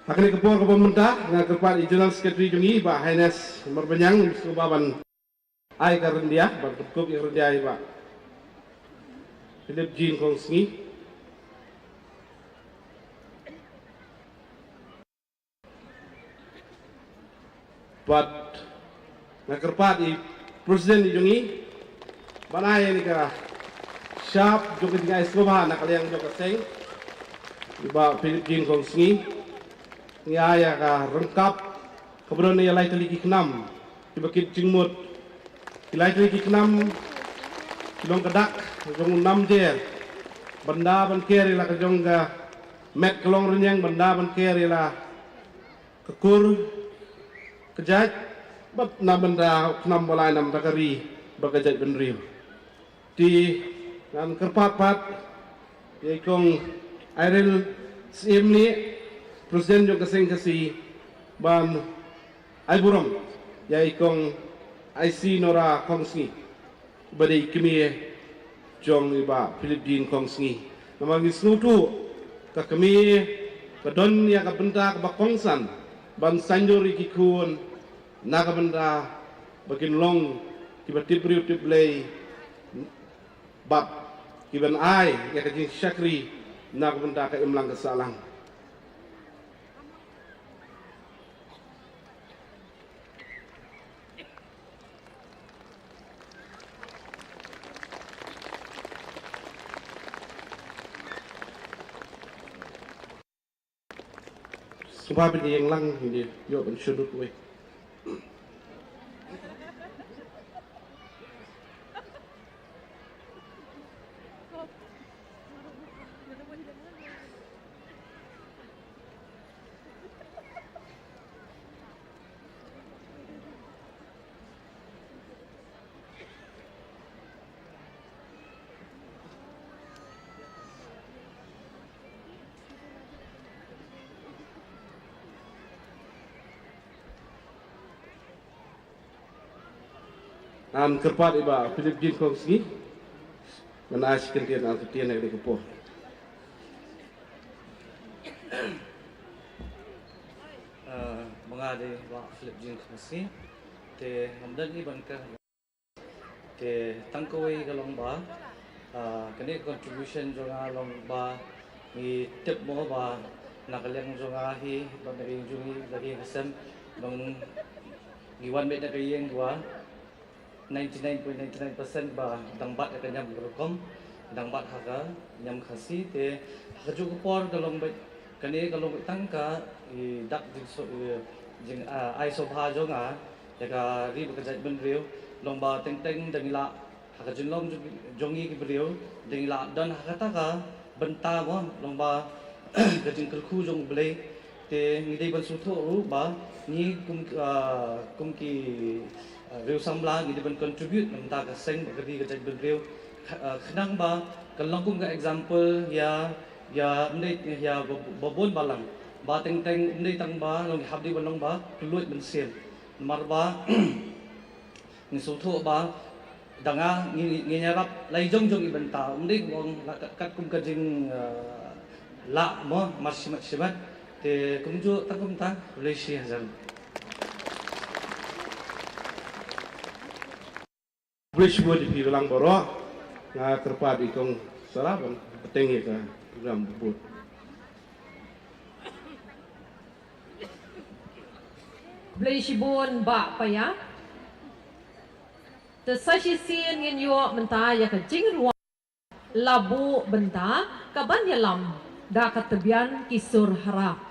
Ha kane ka por kaba mynta nga kyrpad ïa i General Secretary jong ngi, Bah Haines Marbaniang, sngewbha ban ai ka ryndia, ban pynkup ïa ka ryndia ïa i Bah Philip Jin Khongsngi. Bad nga kyrpad ïa i President jong ngi ban ai ïa kane ka shap jong ka jingai sngewbha na ka liang jong ka seng, i Bah Philip Jin Khongsngi. Ngi ai ïa ka ryngkat kaba don ïa lai tylli ki khnam kiba kit jingmut. Ki lai tylli ki khnam ki long ka dak jong u Namjer ban da ban ker ïa la ka jong ka met ka long rynïeng ban da ban ker ïa la ka kur ka jait, bad na ban da u khnam ba lai na ban da ka ri bad ka jaitbynriew. Te ngan kyrpad pat ïa i kong Airil Syiemlieh, President jong ka Seng Khasi, ban ai burom ïa i kong Aisinora Khongsngi, ba dei i kmie jong i Bah Philip Dean Khongsngi. Namar ngi sngewthuh ka kmie ka don ïa ka bynta kaba kongsan ban saiñdur ïa ki khun na ka bynta ba kin long kiba tip briew tip Blei bad kiban ai ïa ka jingshakri na ka bynta ka imlang ka sahlang. Sngewbha ban ïeng lang, ïoh ban shu lut wei. Ngan kyrpad i Bah Philip Dean Khongsngi, ngan ai shi kyntien, ngan kyntien ïa kane ka por. Eh, ma nga dei Bah Philip Dean Khongsngi, te ngam don ei ban kren. Te tang kawei ka long ba, ah, kane ka contribution jong nga long ba ngi tip mo ba na ka liang jong nga hi bad na ka ïing jong ngi, na ka ïing ka sem, ba ngi wan beit na ka ïing ba ninety nine point nine nine percent ba dang bat ha ka niam ka rukom, dang bat ha ka niam Khasi. Te ha kajuh ka por ka long beit, kane ka long beit tang ka i dak jing so, i jing, ah, ai sngewbha jong nga ïa ka ri bad ka jaitbynriew, long ba teng teng dang ïa lah ha ka jinglong jong, jong ngi ki briew, dang ïa lah don ha kata ka bynta mo, long ba ka jingkyrkhu jong U Blei. Te ngi dei ban sngewthuh ruh ba ngi kum, ah, kum ki, ah, riew samla ngi dei ban contribute na ka bynta ka seng bad ka ri ka jaitbynriew. Kha-, ah, khnang ba kan long kum ka example ïa, ïa ym dei ïa ba, ba bun balang. Ba teng teng ym dei tang ba long hap dei ban long ba kylluid mynsiem. Namar ba ngi sngewthuh ba da nga ngi, ngi ïarap la i jong jong i bynta, ym dei ban long la kat, katkum ka jing, eh, lah mo mar shimet shimet. Te kumjuh tang kumta, khublei shi hajar. Khublei shibun ïa phi balang baroh. Nga kyrpad ïa i kong Sarah ban bteng ïa ka program bud. Khublei shibun Bah Paya. Te sa shisien ngin ïoh mynta ïa ka jingrwai la buh bynta kaban ïalam da ka tbian ki sur hara.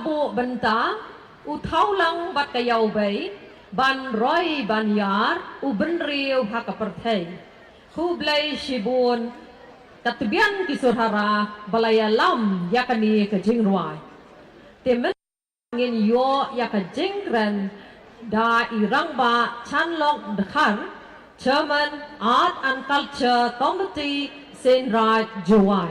Buh bynta, u thaw lang bad ka ïawbei, ban roi ban ïar, u bynriew ha ka pyrthei. Khublei shibun, ka tbian ki Sohra ba la ïalam ïa kane ka jingrwai. Te mynta ngin ïoh ïa ka jingkren da i Rangbah Chanlok Dkhar, Chairman Art and Culture Committee, Seiñraij Jowai.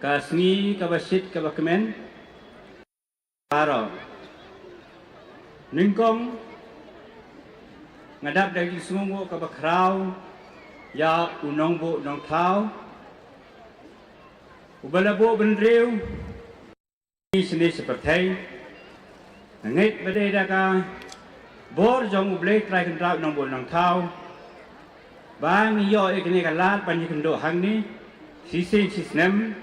Ka sngi kaba shit kaba kmen. Baroh. Nyngkong, nga dap da ka jingsngewnguh kaba khraw ïa u nongbuh nongthaw uba la buh bynriew shane sha pyrthei. Nga ngeit ba dei da ka bor jong U Blei Trai Kynrad nongbuh nongthaw ba ngi ïoh ïa kane ka lad ban ïakynduh hangne shisien shisnem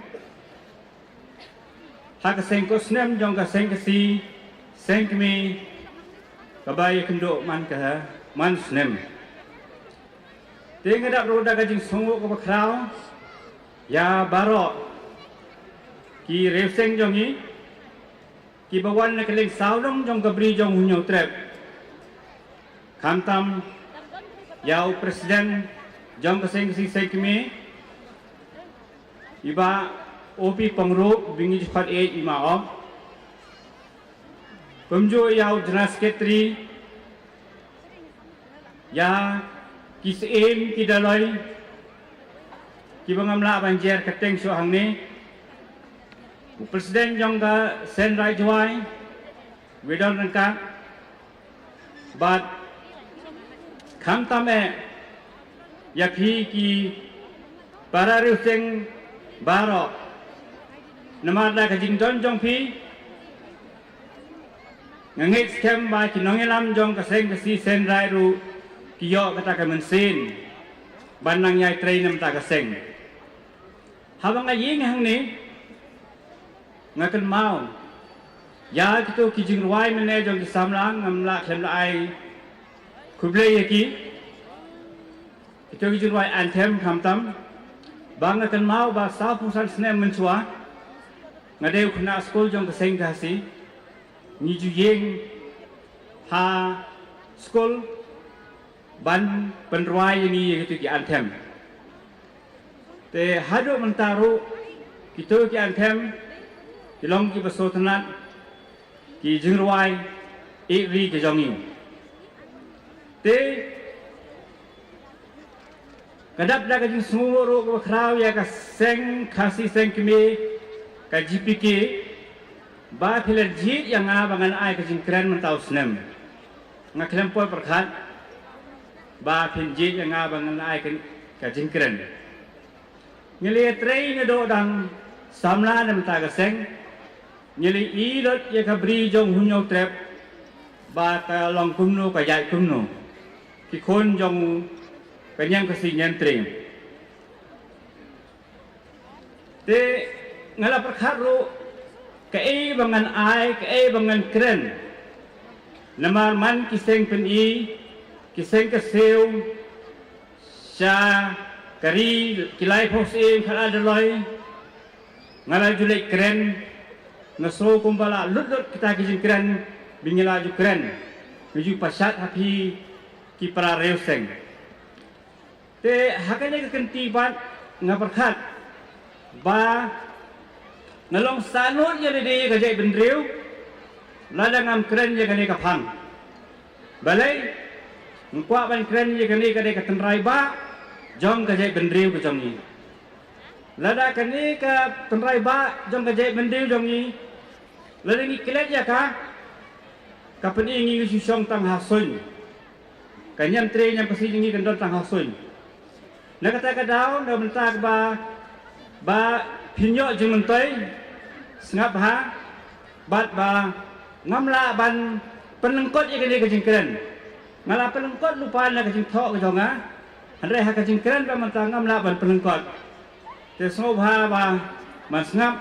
ha ka seng khuid snem jong ka seng khasi seng kmie kaba ïakynduh man ka man snem. Te nga dap ruh da ka jingsngewnguh kaba khraw ïa baroh ki riewseng jong ngi kiba wan na ka liang sawdong jong ka Bri jong u Hynñiewtrep. Khamtam ïa u President jong ka seng khasi seng kmie, i Bah O P Pyngrope, ba ngi ju pat ïeit i ma ok. Kumjuh ïa u General Secretary, ïa ki syiem ki dolloi kiba ngam lah ban jer kyrteng shuh hangne, u President jong ka Seiñraij Jowai, Widon Ryngkat, bad khamtam eh ïa phi ki para riewseng baroh. Namar da ka jingdon jong phi, nga ngeit skhem ba ki nongïalam jong ka seng khasi seiñraij ruh ki ïoh kata ka mynsiem ban nang ïai trei na bynta ka seng. Haba nga ïeng hangne, nga kynmaw ïa kito ki jingrwai mynne jong ki samla, ngam lah khlem lah ai khublei ïa ki. Kito ki jingrwai anthem, khamtam ba nga kynmaw ba sawphew san snem mynshuwa, nga dei u khynnah skul jong ka seng khasi, ngi ju ïeng ha skul ban pynrwai ïa ngi ïa kito ki anthem. Te haduh mynta ruh kito ki anthem ki long kiba sngewtynnat, ki jingrwai ïeit ri ki jong ngi. Te ka dap da ka jingsngewnguh ruh kaba khraw ïa ka seng khasi seng kmie, ka G P K, ba phi la jied ïa nga ba ngan ai ka jingkren mynta u snem. Nga khlem poi pyrkhat ba phin jied ïa nga ba ngan ai ka, ka jingkren. Ngi la ïatrei naduh dang samla na bynta ka seng. Ngi la ïohi lut ïa ka Bri jong u Hynñiewtrep. ba ka long kumno, ka jait kumno, ki khun jong ka niam Khasi Niamtre. Te nga la pyrkhat ruh kaei ba ngan ai, kaei ba ngan kren. Namar man ki seng pyni, ki seng kyrsiew sha ka ri, ki laiphew syiem khatar doloi, nga la ju leit kren. Nga sngew kumba la lut lut kita ki jingkren ba ngi la ju kren, nga ju pashat ha phi ki para riewseng. Te ha kane ka kynti pat nga pyrkhat ba nga long sahnut ïa lade ïa ka jaitbynriew lada ngam kren ïa kane ka phang. Balei? Nga kwah ban kren ïa kane ka dei ka tynrai bah jong ka jaitbynriew ka jong ngi. Lada kane ka tynrai bah jong ka jaitbynriew jong ngi, lada ngi klet ïa ka, ka pyni ngi ngi shu shong tang ha suiñ. Ka Niamtre Niam Khasi jong ngi kan don tang ha suiñ. Na kata ka daw, na bynta ba, ba phin ïoh jingmyntoi, sngap ha, bad ba ngam lah ban pynlyngkot ïa kane ka jingkren. Nga la pynlyngkot lypa na ka jingthoh ka jong nga, hynrei ha ka jingkren ba mynta ngam lah ban pynlyngkot. Te sngewbha ba man sngap.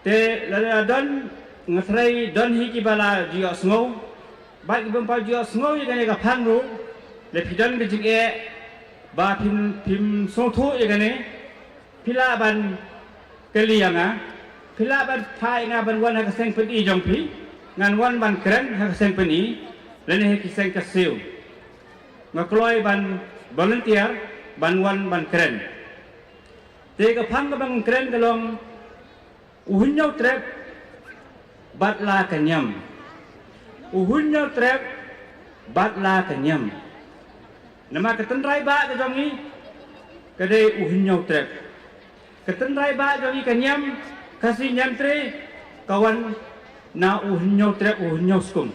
Te lada don, nga tharai don hi kiba la ju ïohsngew. Bad kiba ym pat ju ïohsngew ïa kane ka phang ruh, lada phi don ka jingeh ba phim, phim sngewthuh ïa kane, phi lah ban kylli ïa nga. Phi lah ban phah ïa nga ban wan ha ka seng pyni jong phi. Ngan wan ban kren ha ka seng pyni lane ha ki seng kyrsiew. Nga kloi ban volunteer ban wan ban kren. Te ka phang kaba ngan kren ka long U Hynñiewtrep bad la ka niam. U Hynñiewtrep bad la ka niam. Namar ka tynrai bah ka jong ngi ka dei U Hynñiewtrep. Ka tynrai bah jong ngi ka niam Khasi Niamtre ka wan na U Hynñiewtrep, U Hynñiewskum.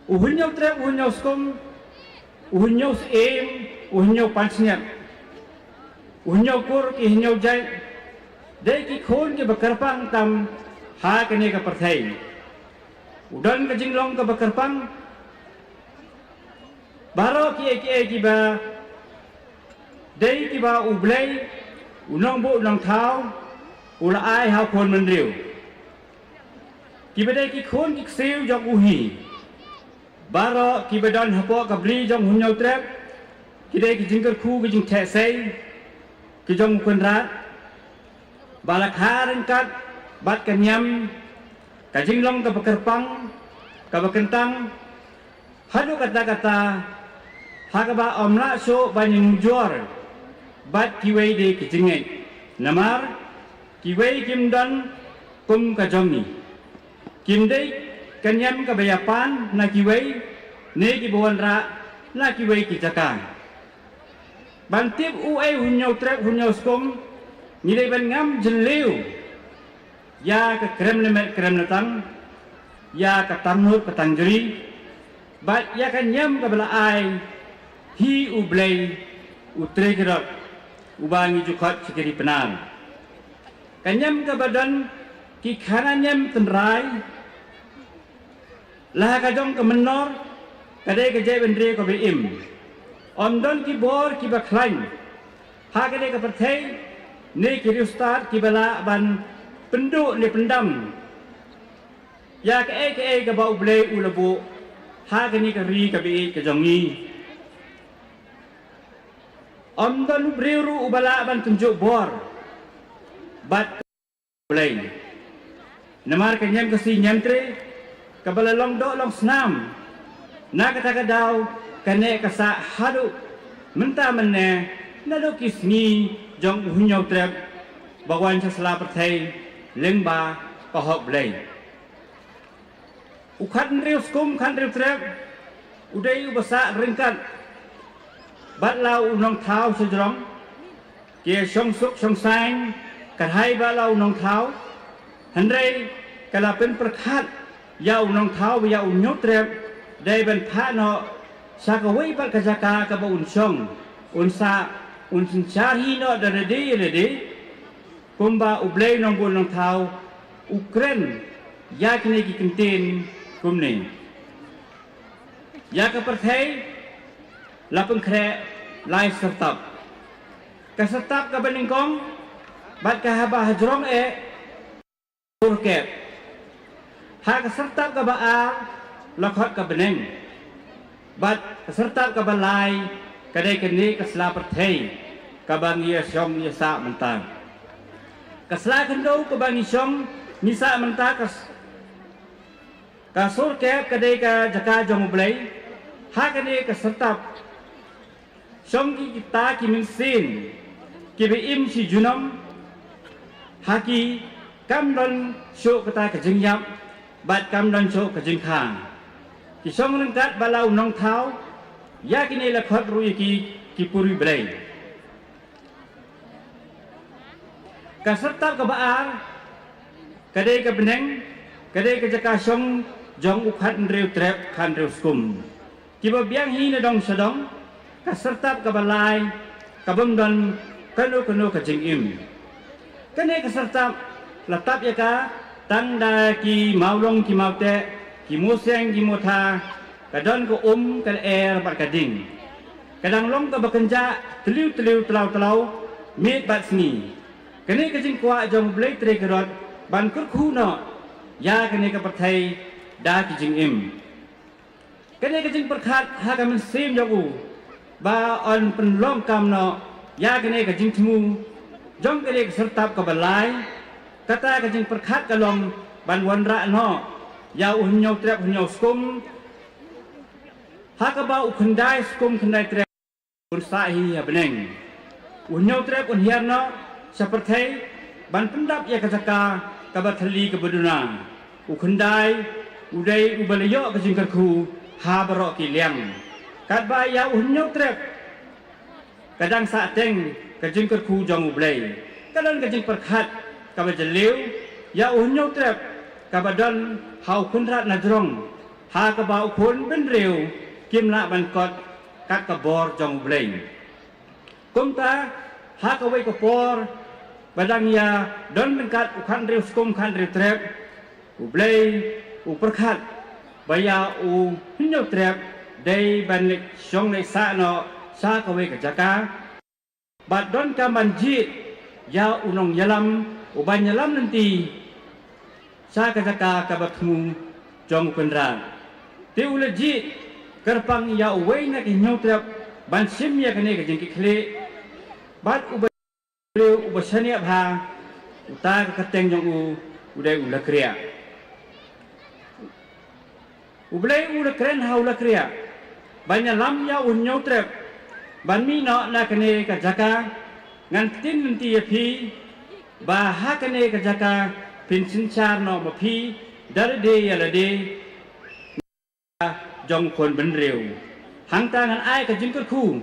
U Hynñiewtrep, U Hynñiewskum, U Hynñiewsyiem, U Hynñiewpansngiat, U Hynñiewkur, ki Hynñiewjait, dei ki khun kiba kyrpang tam ha kane ka pyrthei. U don ka jinglong kaba kyrpang. Baroh kiei kiei kiba dei kiba U Blei, U Nongbuh Nongthaw, u la ai ha u khun bynriew. Kiba dei ki khun ki ksiew jong u hi. Baroh kiba don hapoh ka bri jong U Hynñiewtrep, ki dei ki jingkyrkhu, ki jingtheh sei ki jong u Kynrad, ba la kha ryngkat bad ka niam, ka jinglong kaba kyrpang, kaba kyntang, haduh katta katta, ha kaba ym lah shuh ban ïanujor bad kiwei de ki jingngeit. Namar kiwei kim don kum ka jong ngi. Kim dei ka niam kaba ïapan na kiwei, ne kiba wanrah na kiwei ki jaka. Ban tip uei U Hynñiewtrep, U Hynñiewskum, ngi dei ban ngam jylliew ïa ka krem lemet krem letang, ïa ka tanghup ka tangjri, bad ïa ka niam kaba la ai hi U Blei, U Trekirot, uba ngi ju khot sha ki ri Pnar. Ka niam kaba don ki khana niam tynrai, la ha ka jong ka mynnor, ka dei ka jaitbynriew kaba im. Ym don ki bor kiba khlaiñ ha kane ka pyrthei, ne ki riewstad kiba lah ban pynduh ne pyndam ïa kaei kaei kaba U Blei u la buh ha kane ka ri kaba ïeit ka jong ngi. Ym don u briew ruh uba lah ban tynjuh bor bad Blei. Namar ka niam Khasi Niamtre kaba la long doh long snam, na kata ka daw ka neh ka sah haduh mynta mynne, naduh ki sngi jong U Hynñiewtrep ba wan sha sla pyrthei lyngba ka hok Blei. U Khathynriew Skum Khathynriew Trep u dei uba sah ryngkat bad la U Nongthaw shajrong. Ki shong suk shong saiñ kyrhai bad la U Nongthaw, hynrei ka la pynpyrkhat ïa U Nongthaw, ïa U Hynñiewtrep, dei ban phah noh sha kawei pat ka jaka kaba un shong, un sah, un synshar hi noh da lade ïa lade. Kumba U Blei Nongbuh Nongthaw u kren ïa kine ki kyntien Kumne, ïa ka pyrthei la pynkhreh lai syrtap. Ka syrtap kaba nyngkong bad ka haba hajrong eh, sur kep. Ha ka syrtap kaba ar la khot ka bneng. Bad ka syrtap kaba lai ka dei kane ka sla pyrthei kaba ngi ïa shong ïa sah mynta. Ka sla khyndew kaba ngi shong ngi sah mynta ka s-, ka sur kep ka dei ka jaka jong U Blei. Ha kane ka syrtap shong ki kita ki mynsiem kiba im shi junom, ha ki kam don shuh kata ka jingïap bad kam don shuh ka jingkha. Ki shong ryngkat bad la u nongthaw, ïa kine la khot ruh ïa ki ki puri Blei. Ka syrtap kaba ar ka dei ka bneng, ka dei ka jaka shong jong u khathynriew trep khathynriew skum. Kiba biang hi na dong sha dong. Ka syrtap kaba lai ka bym don kano kano ka jingim. Kane ka syrtap la tap ïa ka tang da ki mawlong ki mawteh, ki mawseng ki mawtha, ka don ka um ka lyer bad ka ding. Ka dang long kaba kynjah tliw tliw tlaw tlaw miet bad sngi. Kane ka jingkwah jong U Blei Trai Kyrot ban kyrkhu noh ïa kane ka pyrthei da ki jingim. Kane ka jingpyrkhat ha ka mynsiem jong u ba yn pynlong kam noh ïa kane ka jingthmu jong kane ka syrtap kaba lai. Kata ka jingpyrkhat ka long ban wanrah noh ïa u hynñiew trep hynñiew skum, ha kaba u khyndai skum khyndai trep un sah hi ha bneng. U hynñiew trep un hiar noh sha pyrthei ban pyndap ïa ka jaka kaba thylli kaba duna. U khyndai u dei uba la ïoh ka jingkyrkhu ha baroh ki liang. Katba ïa u hynñiew trep ka dang sah teng ka jingkyrkhu jong U Blei, ka don ka jingpyrkhat kaba jylliew ïa u hynñiew trep kaba don ha u kynrad na jrong, ha kaba u khun bynriew kim lah ban kot kat ka bor jong U Blei. Kumta ha kawei ka por ba dang ïa don ryngkat u khathynriew skum khathynriew trep, U Blei u pyrkhat ba ïa u hynñiew trep dei ban leit shong leit sah noh sha kawei ka jaka. Bad donkam ban jied ïa u nongïalam uban ïalam lynti sha ka jaka kaba thmu jong u kynrad. Te u la jied kyrpang ïa uwei na ki hynñiew trep ban shim ïa kane ka jingkitkhlieh. Bad uba briew uba shaniah bha, uta ka kyrteng jong u u dei u Lakriah. U Blei u la kren ha u Lakriah ban ïalam ïa u hynñiew trep ban mih noh na kane ka jaka. Ngan ktien lynti ïa phi ba ha kane ka jaka phin synshar noh ma phi da lade ïa lade jong u khun bynriew. Hangta ngan ai ka jingkyrkhu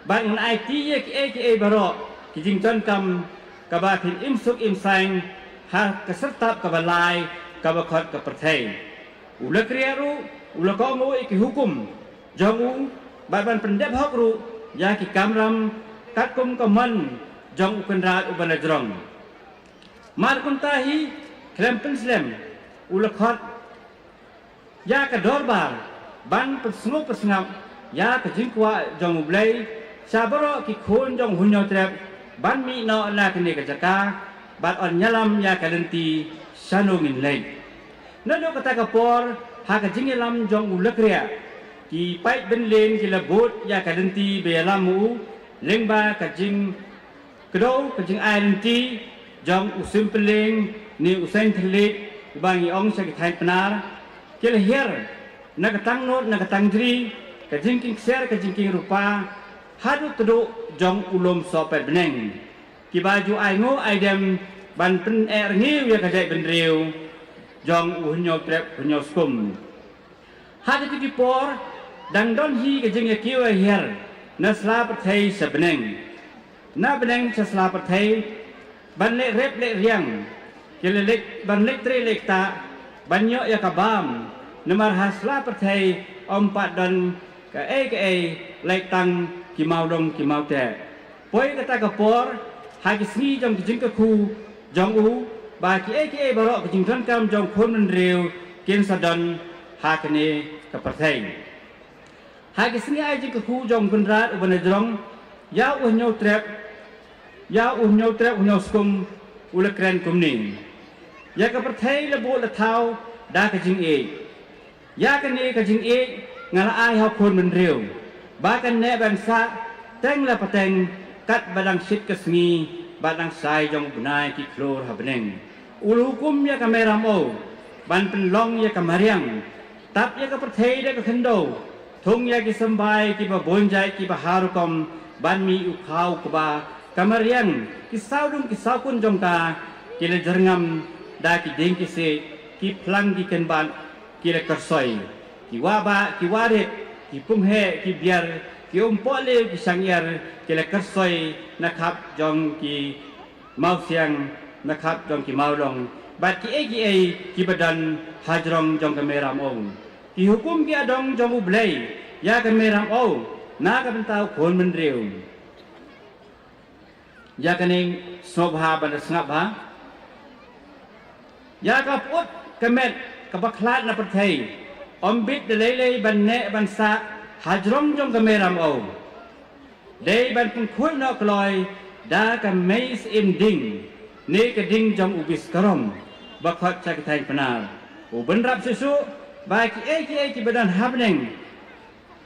bad ngan aiti ïa kiei kiei baroh ki jingdonkam kaba phin im suk im saiñ ha ka syrtap kaba lai kaba khot ka pyrthei. U Lakriah ruh u la kohnguh ïa ki hukum jong u bad ban pyndep hok ruh ïa ki kamram katkum ka mon jong u kynrad uba la jrong. Mar kumta hi khlem pynslem u la khot ïa ka dorbar ban pynsngew pynsngap ïa ka jingkwah jong U Blei sha baroh ki khun jong u hynñiew trep ban mih noh na kane ka jaka bad yn ïalam ïa ka lynti shano ngin leit. Naduh kata ka por ha ka jingïalam jong u Lakriah, ki paid bynlien ki la bud ïa ka lynti ba ïalam u lyngba ka jing kdew ka jingai lynti jong u Sympylleng ne u Seng Thylliej uba ngi ong sha ki thaiñ Pnar. Ki la hiar na ka tangnud na ka tangjri, ka jingkieng ksiar ka jingkieng rupa haduh tduh jong u lum sohpet bneng. Kiba ju ai nguh ai dem ban pyneh rngiew ïa ka jaitbynriew jong u hynñiew trep hynñiew skum. Ha kito ki por dang don hi ka jingïakiew ïahiar na sla pyrthei sha bneng, na bneng sha sla pyrthei, ban leh rep leh riang, ki la leit ban leit trei leit ktah ban ïoh ïa ka bam. Namar ha sla pyrthei ym pat don kaei kaei, lait tang ki mawdong ki mawteh. Poi kata ka por, ha ki sngi jong ki jingkyrkhu jong u ba kiei kiei baroh ki jingdonkam jong u khun bynriew kin sa don ha kane ka pyrthei. Ha ki sngi ai jingkyrkhu jong u Kynrad uba na jrong, ïa u Hynñiewtrep, ïa u Hynñiewtrep u Hynñiewskum u la kren kumne: Ïa ka pyrthei la buh la thaw da ka jingïeit. Ïa kane ka jingïeit nga la ai ha u khun bynriew ba kan neh ban sah teng la pateng, katba dang shit ka sngi bad dang shai jong u bnai ki khlur ha bneng. U la hukum ïa ka Mei Ramew ban pynlong ïa ka mariang. Tap ïa ka pyrthei da ka khyndew. Thung ïa ki symbai kiba bun jait kiba har rukom ban mih u khaw u kba. Ka mariang, ki sawdong ki sawkun jong ka, ki la jyrngam da ki dieng ki siej, ki phlang ki kynbat, ki la kyrsoi. Ki wahbah, ki wahrit, ki pungheh, ki biar, ki umpohliew, ki shang-iar, ki la kyrsoi na khap jong ki mawsiang, na khap jong ki mawlong bad kiei kiei kiba don ha jrong jong ka Mei Ramew. Ki hukum ki adong jong U Blei ïa ka Mei Ramew na ka bynta u khun bynriew. Ïa kane sngewbha ban da sngap bha. Ïa ka pyut ka met kaba khlad na pyrthei ym bit da lei lei ban neh ban sah ha jrong jong ka Mei Ramew. Dei ban pynkhuid noh kloi da ka mei syiem ding ne ka ding jong u Biskarom ba khot sha ka thaiñ Pnar. U bynrap shuh shuh ba kiei kiei kiba don ha bneng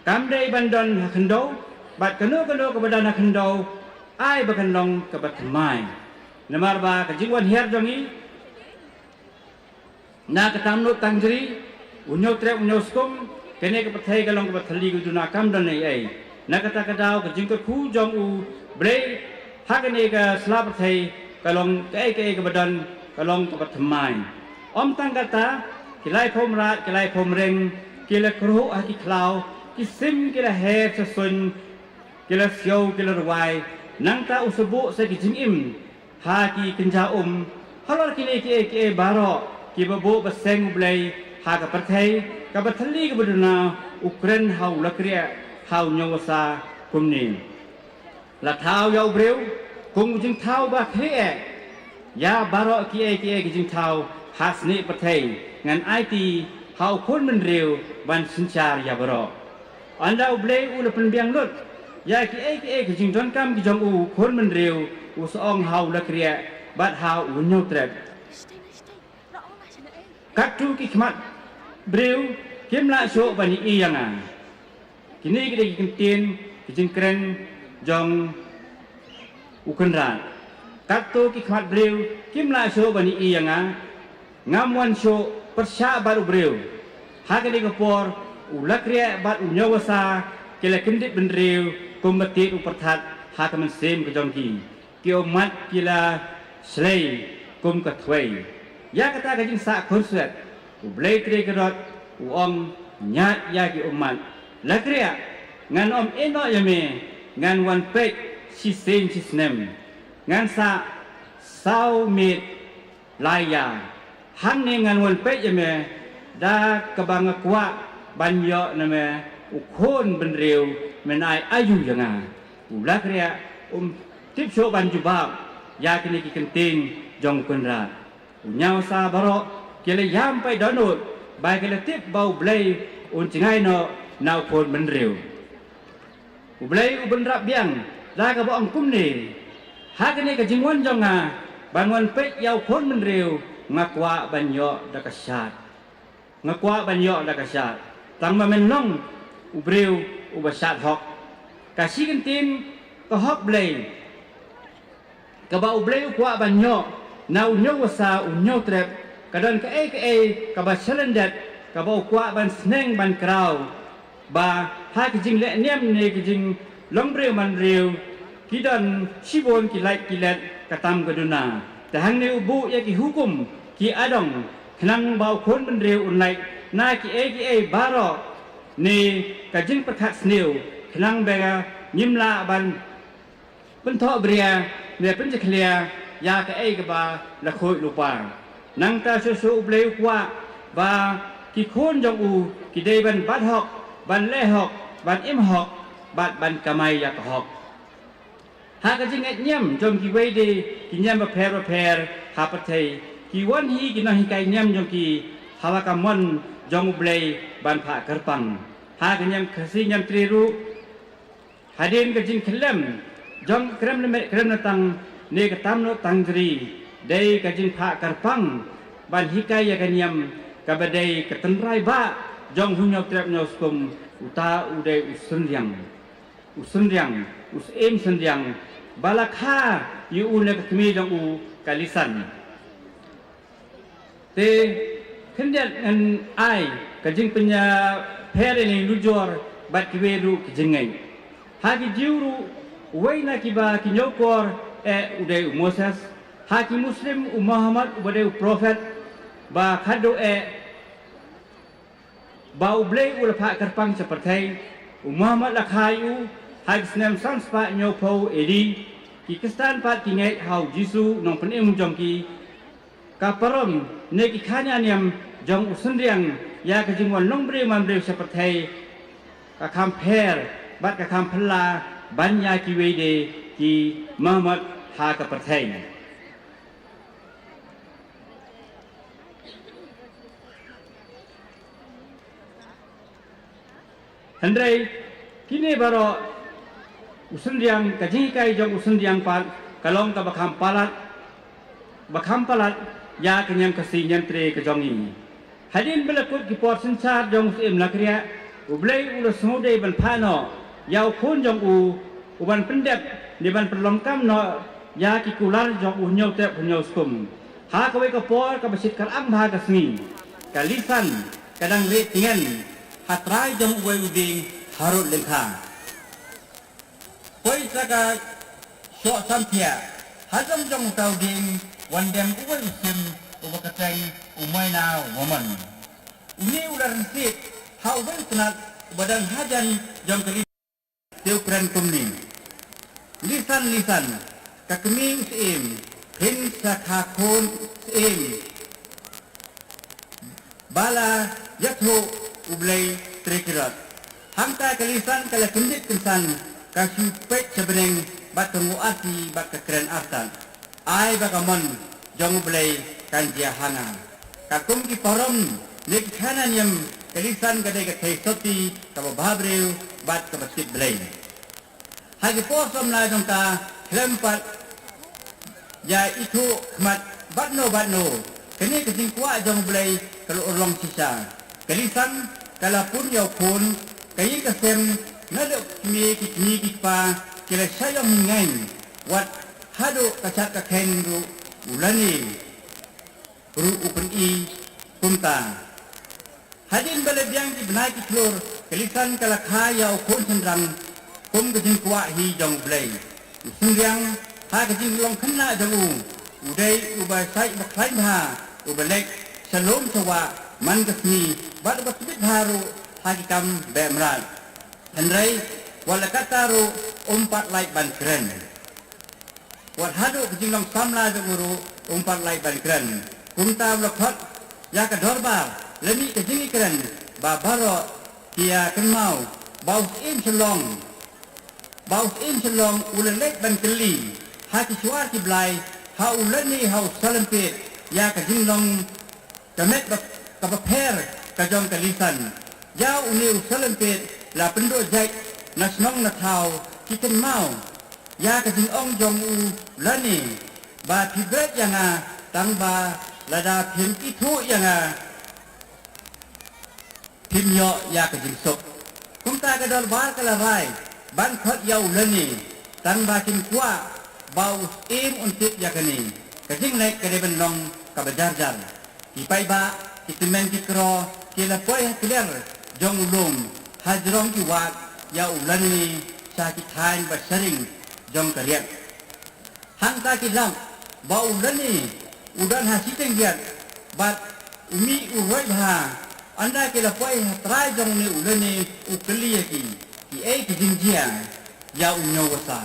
kam dei ban don ha khyndew, bad kano kano kaba don ha khyndew ai ba kan long kaba thymmai. Namar ba ka jingwan hiar jong ngi na ka Tangnud Tangjri, u Hynñiewtrep u Hynñiewskum, kane ka pyrthei ka long kaba thylli ka duna, kam don ei ei. Na kata ka daw ka jingkyrkhu jong U Blei ha kane ka sla pyrthei ka long kaei kaei kaba don ka long kaba thymmai. Ym tang kata, ki laiphew mrad, ki laiphew mreng, ki la kyrhuh ha ki khlaw, ki sim ki la her sha suiñ, ki la siew ki la rwai. Nangta u sa buh sa ki jingim ha ki kynja um. Halor kine kiei kiei baroh kiba buh ba seng U Blei ha ka pyrthei kaba thylli kaba duna, u kren ha u Lakriah ha u Hynñiewbasa kumne: La thaw ïa u briew kum u jingthaw ba khlieh eh. Ïa baroh kiei kiei ki jingthaw ha snieh pyrthei ngan aiti ha u khun bynriew ban synshar ïa baroh. Ynda U Blei u la pynbiang lut ïa kiei kiei ki jingdonkam ki jong u khun bynriew, u sa ong ha u Lakriah bad ha u Hynñiewtrep: Katto ki khmat briew kim lah shuh ban ïohi ïa nga. Kine ki dei ki kyntien ki jingkren jong u Kynrad. Katto ki khmat briew kim lah shuh ban ïohi ïa nga. Ngam wan shuh pyrshah bad u briew. Ha kane ka por u Lakriah bad u Hynñiewbasa ki la kyndit bynriew kumba tied u pyrthat ha ka mynsiem ka jong ki. Ki ummat ki la shlei kum ka thwei. Ïa kata ka jingsah khurswet U Blei Trai Kynrad u ong: Ñiad ïa ki ummat. Lakriah, ngan ym ïehnoh ïa me. Ngan wan peit shisien shisnem. Ngan sah saw miet lai ïa. Hangne ngan wan peit ïa me da kaba nga kwah ban ïoh na me u khun bynriew, men ai aïu ïa nga. U Lakriah um tip shuh ban jubab ïa kine ki kyntien jong u Kynrad. U Hynñiewbasa baroh ki la ïam paidbah nud ba ki la tip ba U Blei un jngai noh na u khun bynriew. U Blei u bynrap biang da kaba ong kumne: Ha kane ka jingwan jong nga ban wan peit ïa u khun bynriew, nga kwah ban ïoh da ka shad. Nga kwah ban ïoh da ka shad. Tang ba men long u briew uba shad hok. Ka shi kyntien ka hok Blei kaba U Blei u kwah ban ïoh na u Hynñiewbasa, u Hynñiewtrep, ka don kaei kaei kaba shalyndet kaba u kwah ban sneng ban kraw, ba ha ki jingleh niam ne ki jinglong briew man briew ki don shibun ki lait ki let ka tam ka duna. Te hangne u buh ïa ki hukum ki adong khnang ba u khun bynriew un lait na kiei kiei baroh ne ka jingpyrkhat sniew, khnang ba ngim lah ban pynthohbria ne pynjakhlia ïa kaei kaba la khuid lypa. Nangta shuh shuh U Blei u kwah ba ki khun jong u ki dei ban bat hok, ban leh hok, ban im hok bad ban kamai ïa ka hok. Ha ka jingngeit niam jong kiwei de ki niam bapher bapher ha pyrthei, ki wan hi ki nonghikai niam jong ki ha la ka mon jong U Blei ban phah kyrpang. Ha ka niam Khasi niam Tri ruh, hadien ka jingkhyllem jong ka krem lem-, krem lyntang ne ka tam noh tang jri, dei ka jingphah kyrpang ban hikai ïa ka niam kaba dei ka tynrai bah jong u Hynñiewtrep Hynñiewskum, uta u dei u Synriang. U Synriang, u Syiem Synriang, ba la kha ïa u na ka kmie jong u ka Lisan. Te khyndiat ngan ai ka jingpynïapher ïa la ki nujor bad kiwei ruh ki jingngeit. Ha ki Jiw ruh, uwei na kiba ki ñiewkor eh u dei u Moses. Ha ki Muslim, u Muhammad uba dei u prophet ba khadduh eh, ba U Blei u la phah kyrpang sha pyrthei. U Muhammad la kha ïa u ha ki snem san spah hynñiewphew A D. Ki Khristan pat ki ngeit ha u Jisu, u nongpynim jong ki. Ka parom ne ki khana niam jong u Synriang ïa ka jingwan long briew man briew sha pyrthei ka kham pher bad ka kham phylla ban ïa kiwei de ki Muhammad ha ka pyrthei. Hynrei kine baroh, u Synriang, ka jinghikai jong u Synriang pat ka long kaba kham palat, ba kham palat ïa ka niam Khasi niam Tre ka jong ngi. Hadien ba la kut ki por synshar jong u Syiem Lakriah, U Blei u la sngewdei ban phah noh ïa u khun jong u, u ban pyndep ne ban pynlong kam noh ïa ki kular jong u Hynñiewtrep Hynñiewskum. Ha kawei ka por kaba shit kyrang bha ka sngi, ka Lisan ka dang rieh tngen ha trai jong uwei u dieng harud lyngkha. Poi sa ka shoh samthiah, ha jong jong uta u dieng wan dem uwei u sim uba kyrteng u Moina Wamon. Une u la rynsied ha uwei u tnat uba dang hajan jong ka Lisan. Te u kren kumne: Lisan, Lisan, ka kmie u Syiem, phin sa kha khun syiem ba la ïathuh U Blei Trekirot. Hangta ka Lisan ka la kyndit kynsan, ka shu peit sha bneng bad ka nguh arti bad ka kren artat: Ai ba ka mon jong U Blei kan jia ha nga. Katkum ki parom ne ki khana niam, ka Lisan ka dei ka thei sotti kaba bhabriew bad kaba tip Blei. Ha ki por samla jong ka khlem pat ïa ithuh khmat bad no bad no, kane ka jingkwah jong U Blei ka la urlong shisha. Ka Lisan ka la pun ïa u khun, ka ïing ka sem, naduh kmie ki kñi ki kpa ki la shah ïong hynñiew, wat haduh ka shad ka kheiñ ruh u lane ruh u pyni kumta. Hadien ba la biang ki bnai ki khlur, ka Lisan ka la kha ïa u khun shynrang kum ka jingkwah hi jong U Blei. U Synriang, ha ka jinglong khynnah jong u, u dei uba shait uba khlaiñ bha, uba leit sha lum sha wah man ka sngi bad uba tbit bha ruh ha ki kam beh mrad. Hynrei wat la katta ruh um pat lait ban kren. Wat haduh ka jinglong samla jong u ruh um pat lait ban kren. Kumta u la khot ïa ka dorbar, la mih ka jingïakren ba baroh ki ïa kynmaw ba u Syiem Shyllong, ba u Syiem Shyllong u la leit ban kylli ha ki shuwa ki blai, ha u lane ha u Salempit, ïa ka jinglong ka met ba, kaba pher ka jong ka Lisan. Ïa une u Salempit la pynduh jait na shnong na thaw, ki kynmaw ïa ka jingong jong u lane ba phi bret ïa nga, tang ba lada phim ithuh ïa nga, phim ïoh ïa ka jingsuk. Kumta ka dorbar ka la rai ban khot ïa u lane, tang ba kin kwah ba u Syiem un tip ïa kane. Ka jingleit ka dei ban long kaba jar jar. Ki paidbah, ki tymmen ki kro ki la poi ha kliar jong u lum, ha jrong ki wad ïa u lane sha ki thaiñ ba sharing jong ka riat. Hangta ki lap ba u lane u don ha shiteng riat bad u mih u roi bha. Ynda ki la poi ha trai jong une u lane, u kylli ïa ki, kiei ki jingjia ïa u Hynñiewbasa.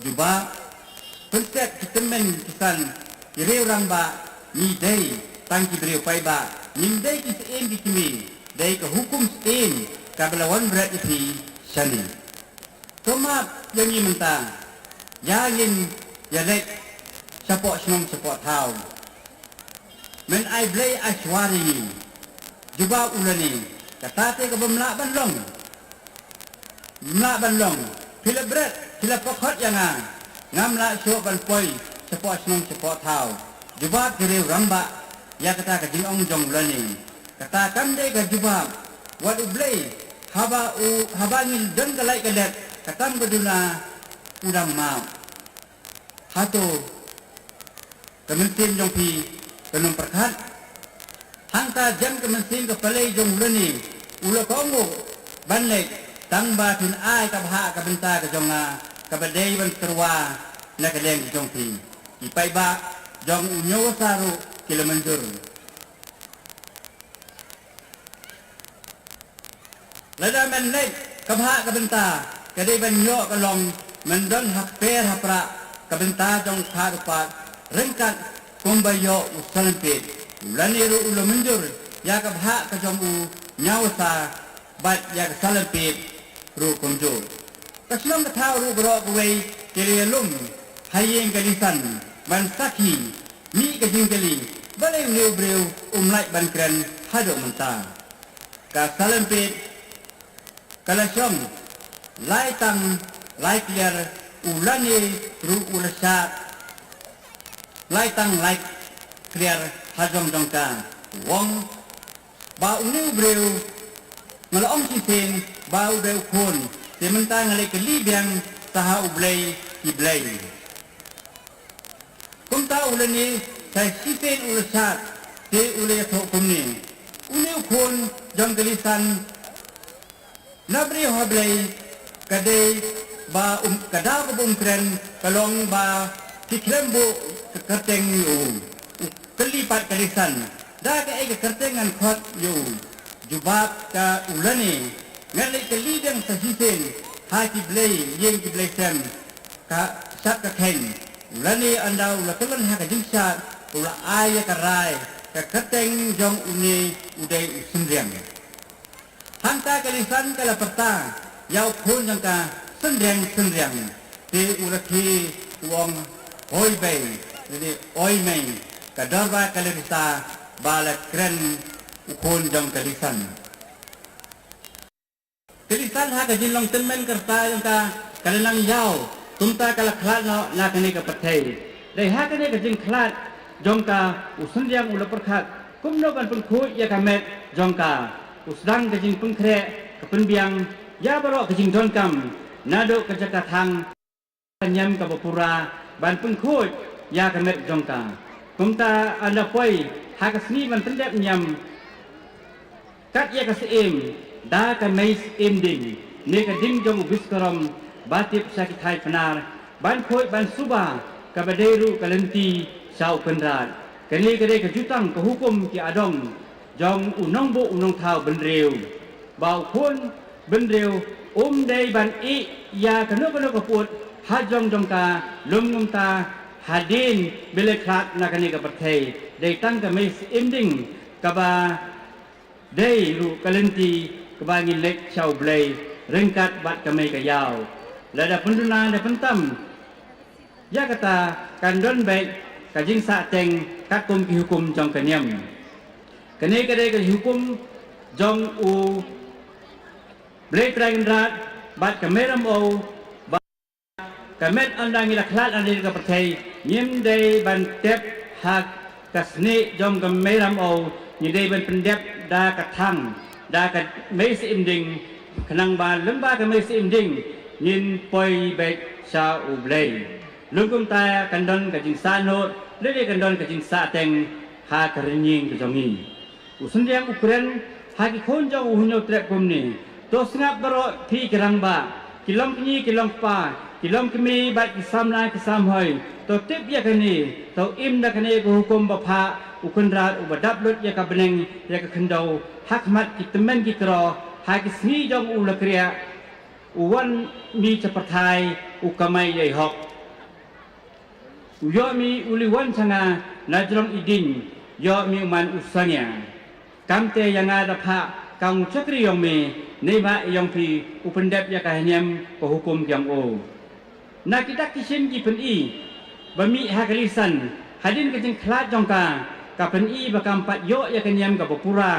Jubab: Pynstet ki tymmen ki san ki riew rangbah, ngi dei tang ki briew paidbah, ngim dei ki syiem ki kmie, dei ka hukum syiem kaba la wan bret ïa phi shane. To map ïa ngi mynta, ïa ngin ïa leit shapoh shnong shapoh thaw. Men ai Blei ai shuwa ïa ngi. Jubab u lane, kata te kaba mlah ban long. Mlah ban long, phi la bret, phi la pakhot ïa nga. Ngam lah shuh ban poi shapoh shnong shapoh thaw. Jubab ki riew rangbah ïa kata ka jingong jong u lane. Kata kam dei ka jubab. Wat U Blei, haba u, haba ngi don ka lait ka let, ka tam ka duna, u dang map. Hato ka mynsiem jong phi kan ym pyrkhat? Hangta jan ka mynsiem ka pale jong u lane, u la kohnguh ban leit, tang ba phin ai ka bhah ka bynta ka jong nga kaba dei ban tyrwa na ka liang ka jong phi. Ki paidbah jong u Ñiawasa ruh ki la mynjur. Lada men leit, ka bhah ka bynta ka dei ban ïoh ka long, men don ha kper ha prah ka bynta jong u khadduh pat, ryngkat kumba ïoh u Salempit. U lane ruh u la mynjur ïa ka bhah ka jong u Ñiawasa bad ïa ka Salempit ruh kumjuh. Ka shnong ka thaw ruh baroh kawei ki la ïalum ha ïing ka lisan ban sakhi, mih ka jingkylli, balei une u briew um lah ban kren haduh mynta. Ka Salempit ka la shong lai tang lai kliar, u lane ruh u la shad lai tang lai kliar ha jong jong ka. U ong ba une u briew, nga la ong shisien ba u dei u khun, te mynta nga la kylli biang sa ha U Blei ki blei. Kumta u lane sa shisien u la shad, te u la ïathuh kumne, une u khun jong ka lisan na briew ha Blei, ka dei ba um, ka daw kaba um kren ka long ba ki khlem buh ka kyrteng ïa u. U kylli pat ka lisan, da kaei ka kyrteng ngan khot ïa u? Jubab ka u lane, ngan leit kylli biang sa shisien ha ki blei ïing ki blei sem ka shat ka kheiñ. U lane ynda u la kyllon ha ka jingshad, u la ai ïa ka rai, ka kyrteng jong une u dei u Synriang. Hangta ka lisan ka la pyrta ïa u khun jong ka, Synriang, Synriang. Te u la khie u ong, hoi bei, lane oi mei. Ka dor ba ka la risa ba la kren u khun jong ka lisan. Ka lisan ha ka jinglong tymmen ka rta jong ka, ka la nang ïaw, kumta ka la khlad noh na kane ka pyrthei. Dei ha kane ka jingkhlad jong ka, u Synriang u la pyrkhat kumno ban pynkhuid ïa ka met jong ka. U sdang ka jingpynkhreh, ka pynbiang ïa baroh ka jingdonkam naduh ka jaka thang, ka niam kaba pura ban pynkhuid ïa ka met jong ka. Kumta ynda poi ha ka sngi ban pyndep niam, kat ïa ka syiem, da ka mei syiem ding, ne ka ding jong u Biskarom, ba tip sha ki thai Pnar ban khuid ban suba, kaba dei ruh ka lynti sha u Kynrad. Kane ka dei ka jutang ka hukum ki adong jong u nongbuh u nongthaw bynriew, ba u khun bynriew um dei ban ïeh ïa kano kano ka pud ha jong jong ka, lum ngumta hadien ba la khlad na kane ka pyrthei. Dei tang ka mei syiem ding kaba dei ruh ka lynti kaba ngin leit sha U Blei ryngkat bad ka mei ka ïaw. Lada pynduna da pyntam ïa kata, kan don beit ka jingsahteng katkum ki hukum jong ka niam. Kane ka dei ka hukum jong U Blei Trai Kynrad bad ka Mei Ramew, ba ka met ynda ngi la khlad na kane ka pyrthei, ngim dei ban tep ha ka snieh jong ka Mei Ramew, ngi dei ban pyndep da ka thang, da ka mei syiem ding, khnang ba lyngba ka mei syiem ding ngin poi beit sha U Blei. Lym kumta kan don ka jingsahnud, lane kan don ka jingsahteng ha ka rynïeng ka jong ngi. U Synriang u kren ha ki khun jong u Hynñiewtrep kumne, to sngap baroh phi ki rangbah, ki longkñi ki longkpa, ki longkmie bad ki samla ki samhoi, to tip ïa kane, to im da kane ka hukum ba phah u Kynrad uba dap lut ïa ka bneng ïa ka khyndew, ha khmat ki tymmen ki kro, ha ki sngi jong u la kriah, u wan mih cha pyrthai, u kamai ïai hok. U ïoh mih u liwan sha nga na jrong i dieng, ïoh mih u man u sangeh. Kamte ïa nga da phah kam u chakri yong me, neibhah yong phi u pyndep ïa ka hynñiem ka hukum yong u. Na ki dak ki shin ki pyni ba mih ha ka lisan, hadien ka jingkhlad jong ka, ka pyni ba kam pat ïoh ïa ka niam kaba pura.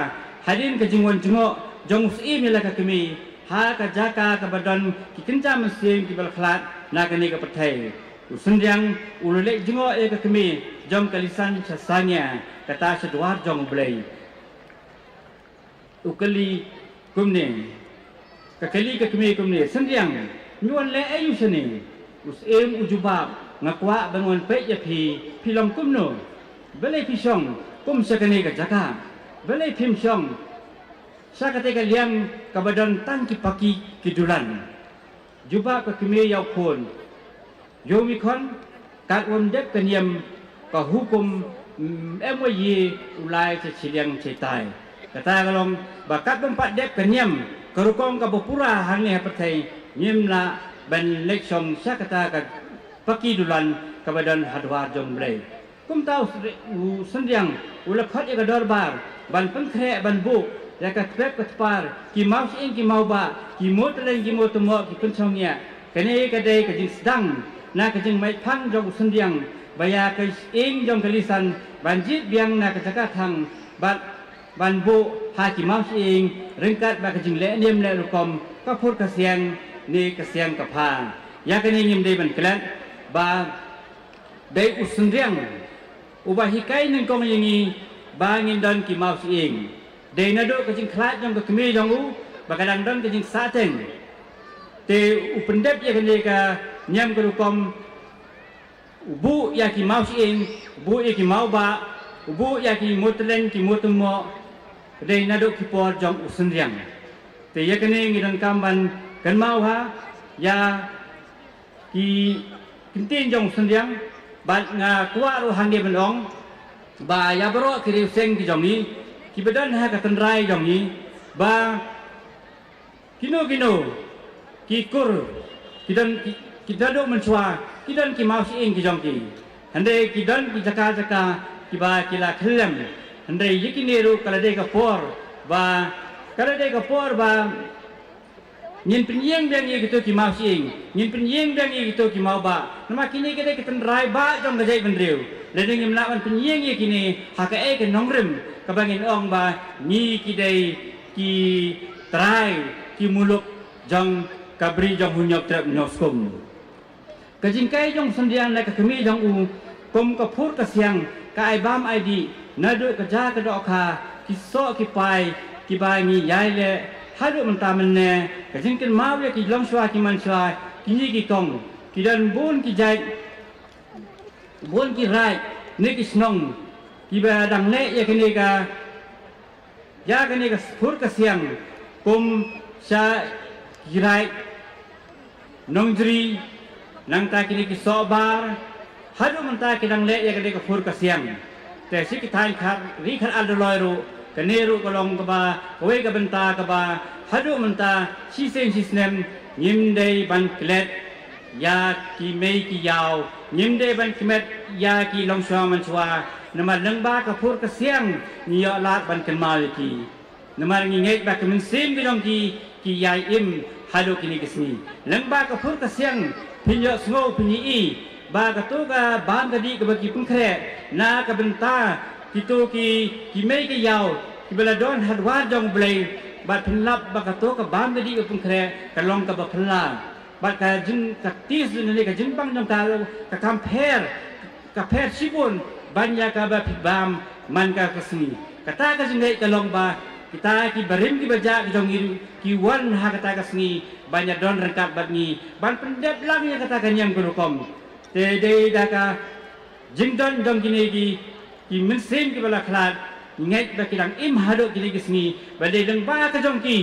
Hadien ka jingwan jngoh jong u Syiem ïa la ka kmie ha ka jaka kaba don ki kynja mynsiem kiba la khlad na kane ka pyrthei, u Synriang u la leit jngoh ïa ka kmie jong ka Lisan sha Sangia, kata sha dwar jong U Blei. U kylli kumne, ka kylli ka kmie kumne, Synriang, ngi wan leh aïu shane? U Syiem u jubab, nga kwah ban wan peit ïa phi, phi long kumno? Balei phi shong kum sha kane ka jaka? Balei phim shong sha kata ka liang kaba don tang ki paki ki dulan? Jubab ka kmie ïa u khun, ïoh mi khon, kat wam dep ka niam ka hukum, mm, em wa ye u lai cha chiliang cha tai. Kata ka long ba kat bym pat dep ka niam ka rukom kaba pura hangne ha pyrthei, ngim lah ban leit shong sha kata ka paki dulan kaba don ha dwar jong Blei. Kumta u Sri-, u Synriang u la khot ïa ka dorbar ban pynkhreh ban buh ïa ka tpep ka tpar, ki mawshyieng ki mawbah, ki mutyllen ki mutymmoh, ki pynshong ïa. Kane ka dei ka jingsdang na ka jingmait phang jong u Synriang ba ïa ka shyieng jong ka Lisan ban jied biang na ka jaka thang bad ban buh ha ki mawshyieng ryngkat bad ka jingleh niam leh rukom, ka phur ka siang ne ka siang ka pha. Ïa kane ngim dei ban klet ba dei u Synriang uba hikai nyngkong ïa ngi ba ngin don ki mawshyieng. Dei naduh ka jingkhlad jong ka kmie jong u ba ka dang don ka jingsahteng. Te u pyndep ïa kane ka niam ka rukom, u buh ïa ki mawshyieng, u buh ïa ki mawbah, u buh ïa ki mutyllen ki mutymmoh, dei naduh ki por jong u Synriang. Te ïa kane ngi donkam ban kynmaw ha ïa ki ktien jong u Synriang, bad nga kwah ruh hangne ban ong ba ïa baroh ki riewseng ki jong ngi kiba don ha ka tynrai jong ngi, ba kino kino ki kur ki don ki, ki naduh mynshuwa ki don ki mawshyieng ki jong ki. Hynrei ki don ki jaka jaka kiba ki la khyllem. Hynrei ïa kine ruh ka la dei ka por ba, ka la dei ka por ba ngin pynïeng biang ïa kito ki mawshyieng, ngin pynïeng biang ïa kito ki mawbah. Namar kine ki dei ki tynrai bah jong ka jaitbynriew. Lada ngim lah ban pynïeng ïa kine ha kaei ka nongrim kaba ngin ong ba ngi ki dei ki trai ki muluk jong ka Bri jong Hynñiewtrep Hynñiewskum. Ka jinghikai jong u Synriang na ka kmie jong u kum ka phur ka siang, ka ai bam ai dih naduh ka ja ka dohkha, ki soh ki pai kiba ngi ïai leh haduh mynta mynne, ka jingkynmaw ïa ki longshuwa ki manshuwa, ki ngi ki kong, ki don bun ki jait, bun ki raid ne ki shnong kiba dang leh ïa kane ka, ïa kane ka phur ka siang, kum sha ki raid Nongjri, nangta kine ki Sohbar, haduh mynta ki dang leh ïa kane ka phur ka siang. Te shi ki thaiñ Khar, Ri Khar Ar Doloi ruh, kane ruh ka long kaba kawei ka bynta kaba haduh mynta shisien shisnem ngim dei ban klet ïa ki mei ki ïaw, ngim dei ban kmet ïa ki longshuwa manshuwa, namar lyngba ka phur ka siang ngi ïoh lad ban kynmaw ïa ki. Namar ngi ngeit ba ka mynsiem ka jong ki, ki ïai im haduh kine ki sngi. Lyngba ka phur ka siang phin ïohsngew phin ïohi ba kato ka bam ka dih kaba ki pynkhreh na ka bynta kito ki, ki mei ki ïaw kiba la don ha dwar jong U Blei, bad phin lap ba kato ka bam ka dih kaba pynkhreh ka long kaba phylla. Bad ka jing, ka tis jong ne ka jingbam jong ka, ka kam pher, ka pher shibun ban ïa kaba phi bam man ka ka sngi. Kata ka jingngeit ka long ba kita ki barim ki bajah ki jong ngi ki wan ha kata ka sngi ban ïa don ryngkat bad ngi ban pyndep lang ïa kata ka niam ka rukom. Te dei da ka jingdon jong kine ki, ki mynsiem kiba la khlad, ngi ngeit ba ki dang im haduh kine ki sngi, ba dei lyngba ka jong ki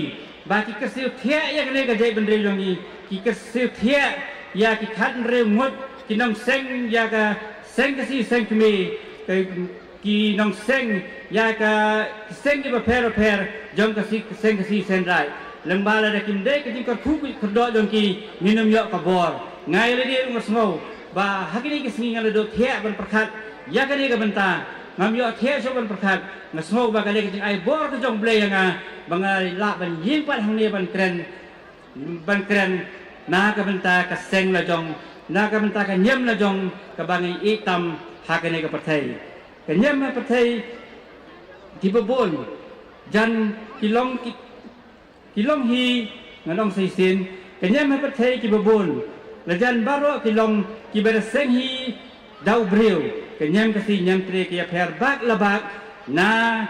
ba ki kyrsiew thiah ïa kane ka jaitbynriew jong ngi, ki kyrsiew thiah ïa ki khathynriew ngut ki nongseng ïa ka seng Khasi seng Khmer, ka, ki nongseng ïa ka seng kiba pher pher jong ka si, seng Khasi seng Raij. Lyngba lada kim dei ka jingkyrkhu kyrdoh jong ki, ngin ym ïoh ka bor. Nga ïa lade ruh nga sngew ba ha kine ki sngi nga la duh thiah ban pyrkhat ïa kane ka bynta. Ngam ïoh thiah shuh ban pyrkhat. Nga sngew ba ka dei ka jingai bor ka jong U Blei ïa nga ba nga lah ban ïeng pat hangne ban kren, ban kren na ka bynta ka seng la jong, na ka bynta ka niam la jong kaba ngi ïeit tam ha kane ka pyrthei. Ka niam ha pyrthei kiba bun Jan ki long ki, ki long hi, ngan ong sa shisien, ka niam ha pyrthei kiba bun. La jan baroh ki long kiba da seng hi da u briew. Ka niam Khasi niam Tre ki ïapher bak la bak na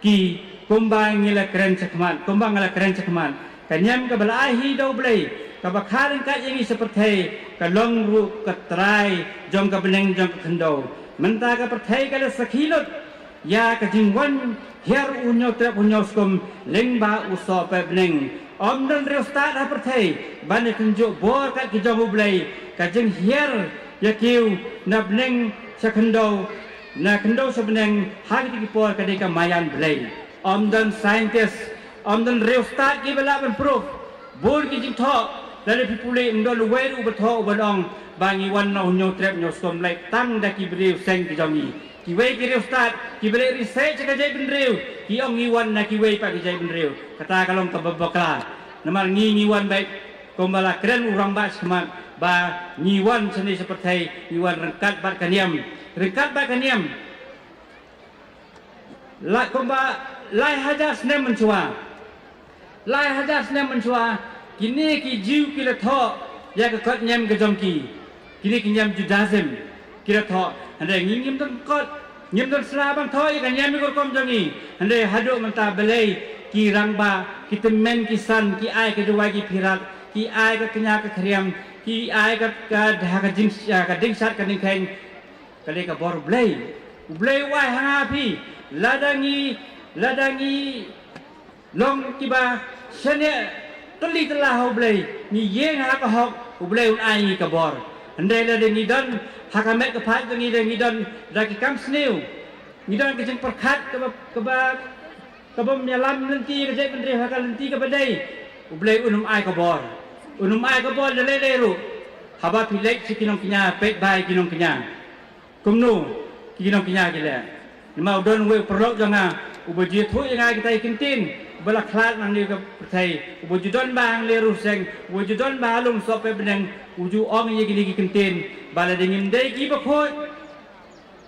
ki, kumba ngi la kren shakhmat, kumba ngi la kren shakhmat. Ka niam kaba la ai hi da U Blei, kaba kha ryngkat ïa ngi sha pyrthei, ka long ruh ka trai jong ka bneng jong ka khyndew. Mynta ka pyrthei ka la sakhi lut ïa ka jingwan hiar u Hynñiewtrep Hynñiewskum lyngba u Sohpetbneng. Ym don riewstad ha pyrthei ban ïatynjuh bor kat ki jong U Blei, ka jinghiar ïa kiew na bneng sha khyndew, na khyndew sha bneng, ha kiti ki por ka dei ka maïan Blei. Ym don scientist, ym don riewstad kiba lah ban proof. Bun ki jingthoh, lada phi pule ym don uwei ruh uba thoh uba ong ba ngi wan na u Hynñiewtrep Hynñiewskum, lait tang da ki briew seng ki jong ngi. Kiwei ki riewstad kiba leit research sha ka jaitbynriew ki ong ngi wan na kiwei pat ki jaitbynriew. Kata ka long kaba bakla. Namar ngi, ngi wan beit kumba la kren u rangbah shakhmat ba ngi wan shane sha pyrthei, ngi wan ryngkat bad ka niam. Ryngkat bad ka niam. La kumba lai hajar snem mynshuwa. Lai hajar snem mynshuwa, kine ki Jiw ki la thoh ïa ka kot niam ka jong ki. Kine ki niam Judaism ki la thoh. Hynrei ngi ngim don kot, ngim don sla ban thoh ïa ka niam ïa ka rukom jong ngi. Hynrei haduh mynta balei ki rangbah, ki tymmen ki san, ki ai ka duwai ki phirat, ki ai ka kñia ka khriam, ki ai ka, ka, ka, ka jing, ka dingshad ka dingkheiñ. Ka dei ka bor U Blei. U Blei u ai ha nga phi. Lada ngi, lada ngi long kiba shaniah tylli tylla ha U Blei, ngi ïeng ha ka hok, U Blei un ai ngi ka bor. Hynrei lada ngi don ha ka met ka phad jong ngi, da ngi don da ki kam sniew, ngi don ka jingpyrkhat kaba, kaba, kaba ym ïalam lynti ka jaitbynriew ha ka lynti kaba dei, U Blei un ym ai ka bor. Un ym ai ka bor da lei lei ruh. Haba phi leit sha ki nongkñia, peit bha ïa ki nongkñia. Kumno ki nongkñia ki leh? Namar u don uwei u paralok jong nga uba ju ïathuh ïa nga kita ki ktien, uba la khlad nangne ka pyrthei, uba ju don bha hangne Riew Seng, uba ju don bha ha lum Sohpetbneng, u ju ong ïa kine ki ktien, ba lada ngim dei kiba khuid,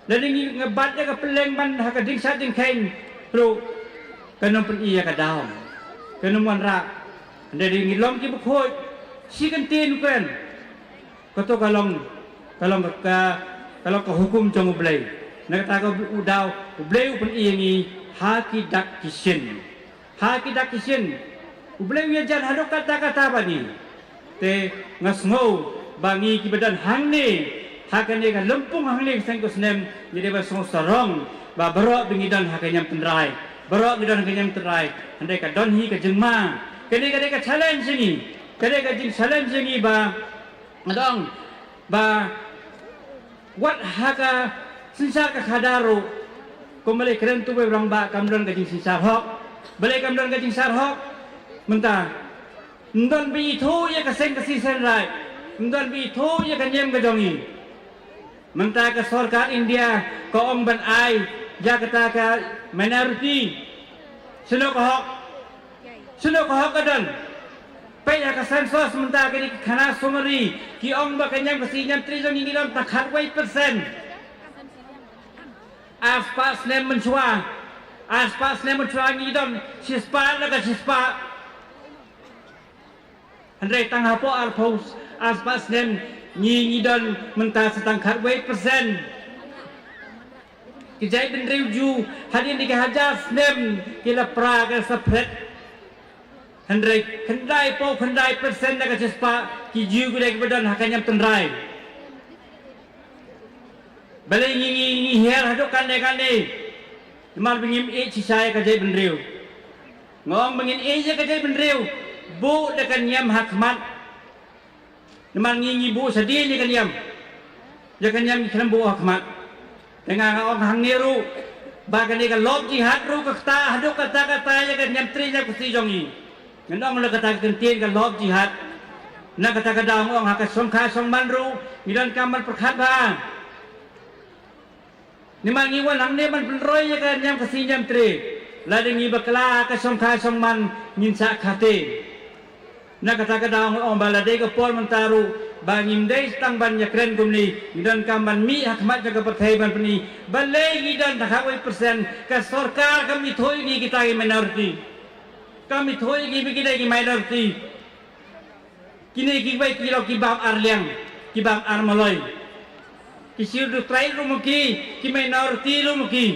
lada ngi, nga bat ïa ka pylleng ban ha ka dingshad dingkheiñ ruh, kan ym pyni ïa ka daw, kan ym wanrah. Hynrei lada ngi long kiba khuid, shi kyntien u kren. Kato ka long, ka long ka, ka long ka hukum jong U Blei. Na kata ka u daw, U Blei u pyni ïa ngi ha ki dak ki shin. Ha ki dak ki shin. U Blei u ïajan haduh katta katta bad ngi. Te nga sngew ba ngi kiba don hangne, ha kane ka lympung hangne ka seng ka snem, ngi dei ban sngew sarong ba baroh ba ngi don ha ka niam tynrai, baroh ngi don ha ka niam tynrai. Hynrei ka don hi ka jingma. Kane ka dei ka challenge ïa ngi. Ka dei ka jing challenge ïa ngi ba nga dang ba wat ha ka synshar ka khadar ruh, kum balei kren tu ba rangbah, kam don ka jingsynshar hok. Balei kam don ka jingsynshar hok? Mynta ym don ba ithuh ïa ka seng ka shisien raij, ym don ba ithuh ïa ka niam ka jong ngi. Mynta ka sorkar India ka ong ban ai ïa kata ka minority. Shano ka hok? Shano ka hok ka don? Peit ha ka census mynta, kine ki khana summary ki ong ba ka niam Khasi niam Tre jong ngi ngi don tang khatwei percent. Arspah snem mynshuwa, arspah snem mynshuwa ngi don shispah la ka shispah. Hynrei tang hapoh arphew, arspah snem ngi, ngi don mynta sa tang khatwei percent. Ki jaitbynriew Jiw hadien ki hajar snem ki la pra, ki la separate. Hynrei khyndaiphew khyndai percent na ka shispah ki Jiw ki dei kiba don ha ka niam tynrai. Balei ngi, ngi, ngi hiar haduh katne katne? Namar ba ngim ïeit shisha ïa ka jaitbynriew. Nga ong ba ngin ïeit ïa ka jaitbynriew, buh da ka niam ha khmat. Namar ngi, ngi buh shadien ïa ka niam. Ïa ka niam ngi khlem buh ha khmat. Te nga, nga ong hangne ruh ba kane ka love jihad ruh ka ktah haduh katta katta ïa ka niam Tre niam Khasi jong ngi. Ngan ong la kata ka kyntien ka love jihad. Na kata ka daw nga ong ha ka shongkha shongman ruh ngi donkam ban pyrkhat bha. Namar ngi wan hangne ban pynroi ïa ka niam Khasi niam Tre. Lada ngi bakla ha ka shongkha shongman ngin shah khate. Na kata ka daw nga ong ba la dei ka por mynta ruh Ba ngim dei tang ban ïakren kumne, ngi donkam ban mih ha khmat jong ka pyrthei ban pyni. Balei ngi don tang khatwei percent, ka sorkar kam ithuh ïa ngi kita ki minority. Kam ithuh ïa ngi ba ngi dei ki minority. Kine kiwei ki long ki bam ar liang, ki bam ar maloi. Ki Scheduled Tribe ruh ma ki, ki minority ruh ma ki.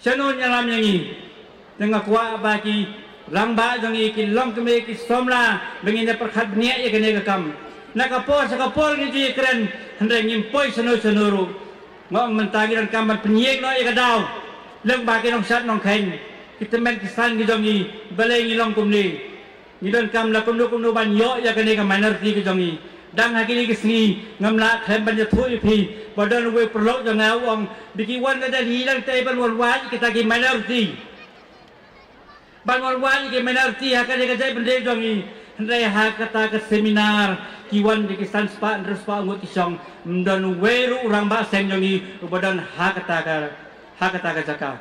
Shano ngi ïalam ïa ngi? Te nga kwah ba ki rangbah jong ngi ki long kmie ki samla ba ngin ïa pyrkhat bniah ïa kane ka kam. Na ka por sha ka por ngi ju ïakren, hynrei ngim poi shano shano ruh. Nga ong mynta ngi donkam ban pynïeng noh ïa ka daw. Lem ba ki nongshad nongkheiñ, ki tymmen ki san ki jong ngi, balei ngi long kumne? Ngi donkam la kumno kumno ban ïoh ïa kane ka minority ka jong ngi. Dang ha kine ki sngi ngam lah khlem ban ïathuh ïa phi ba don uwei u paralok jong nga u ong ba ki wan na Delhi lang te ban wan wad ïa kita ki minority. Ban wan wad ïa ki minority ha kane ka jaitbynriew jong ngi. Hynrei ha kata ka seminar ki wan da ki san spah hynriew spah ngut ki shong. Ym don uwei ruh u rangbah seng jong ngi uba don ha kata ka, ha kata ka jaka.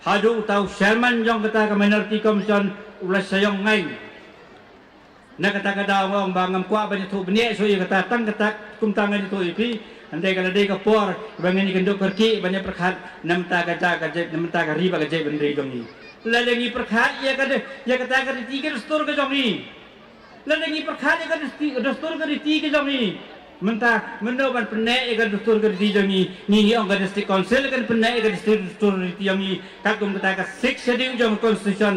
Haduh uta u chairman jong kata ka Minority Commission u la shah ïong ngai. Na kata ka daw nga ong ba ngam kwah ban ïathuh bniah shuh ïa kata, tang kata kumta ngan ïathuh ïa phi. Hynrei ka la dei ka por ba ngin ïakynduh kyrkieh ban ïapyrkhat na bynta ka jait, ka jait, na bynta ka ri bad ka jaitbynriew jong ngi. Lada ngi pyrkhat ïa ka de-, ïa kata ka riti ka dustur ka jong ngi. Lada ngi pyrkhat ïa ka dustur ka riti ka jong ngi. Mynta mynno ban pynneh ïa ka dustur ka riti jong ngi? Ngi ngi ong ka District Council kan pynneh ïa ka dustur, dustur ka riti jong ngi katkum kata ka Sixth Schedule jong ka Constitution.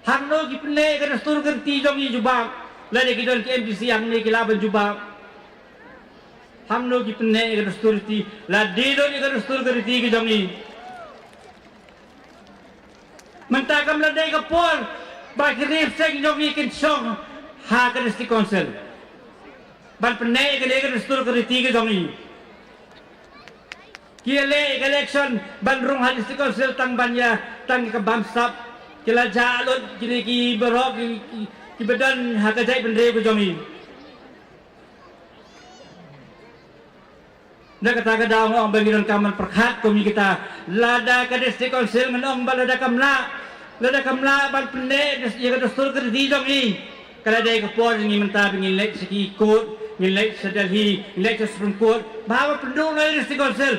Hangno ki pynneh ïa ka dustur ka riti jong ngi, jubab? Lada ki don ki MDC hangne ki lah ban jubab. Hangno ki pynneh ïa ka dustur riti? Lada don ïa ka dustur ka riti ka jong ngi. Mynta kam la dei ka por ba ki riew seng jong ngi kin shong ha ka District Council ban pynneh ïa ka dustur ka riti ka jong ngi. Ki ïaleh ïa ka election ban rung ha District Council tang ban ïa, tang ïa ka bamsap. Ki la jah lut kine ki baroh ki, ki, kiba don ha ka jaitbynriew ka jong ngi. Na kata ka daw nga ong ba ngi donkam ban pyrkhat kum ïa kita. Lada ka District Council ngan ong ba lada kam lah, lada kam lah ban pynneh ïa ka dustur ka riti jong ngi, ka la dei ka por jong ngi mynta ba ngin leit sha ki court, ngin leit sha Delhi, ngin leit sha Supreme Court. Bha ban pynduh noh ïa ka District Council.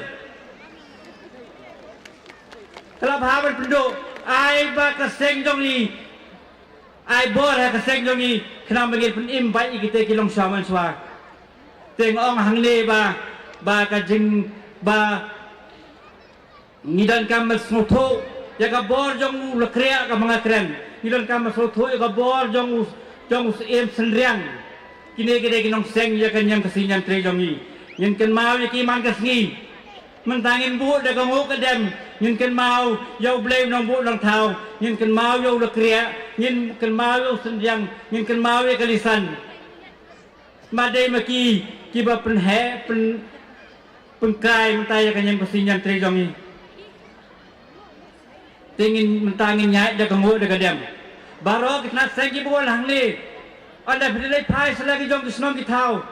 Ka la bha ban pynduh. Ai ba ka seng jong ngi, ai bor ha ka seng jong ngi khnang ba ngin pynim beit ïa kita ki longshuwa manshuwa. Te nga ong hangne ba, ba ka jing, ba ngi donkam ban sngewthuh ïa ka bor jong u lakriah, ka ba nga kren. Ngi donkam ban sngewthuh ïa ka bor jong u, jong u Syiem Synriang. Kine ki dei ki nongseng ïa ka niam Khasi niam Tre jong ngi. Ngin kynmaw ïa ki man ka sngi. Mynta ngin buh da ka nguh ka dem, ngin kynmaw ïa u Blei u nongbuh nongthaw, ngin kynmaw ïa u lakriah, ngin kynmaw ïa u Synriang, ngin kynmaw ïa ka lisan. Ma dei ma ki, kiba pynheh, pyn, pynkhraw mynta ïa ka niam Khasi niam Tre jong ngi. Te ngin mynta ngin ïaid da ka nguh da ka dem. Baroh ki tnat seng kiba wan hangne, ynda phi leit phai sha la ki jong ki shnong ki thaw,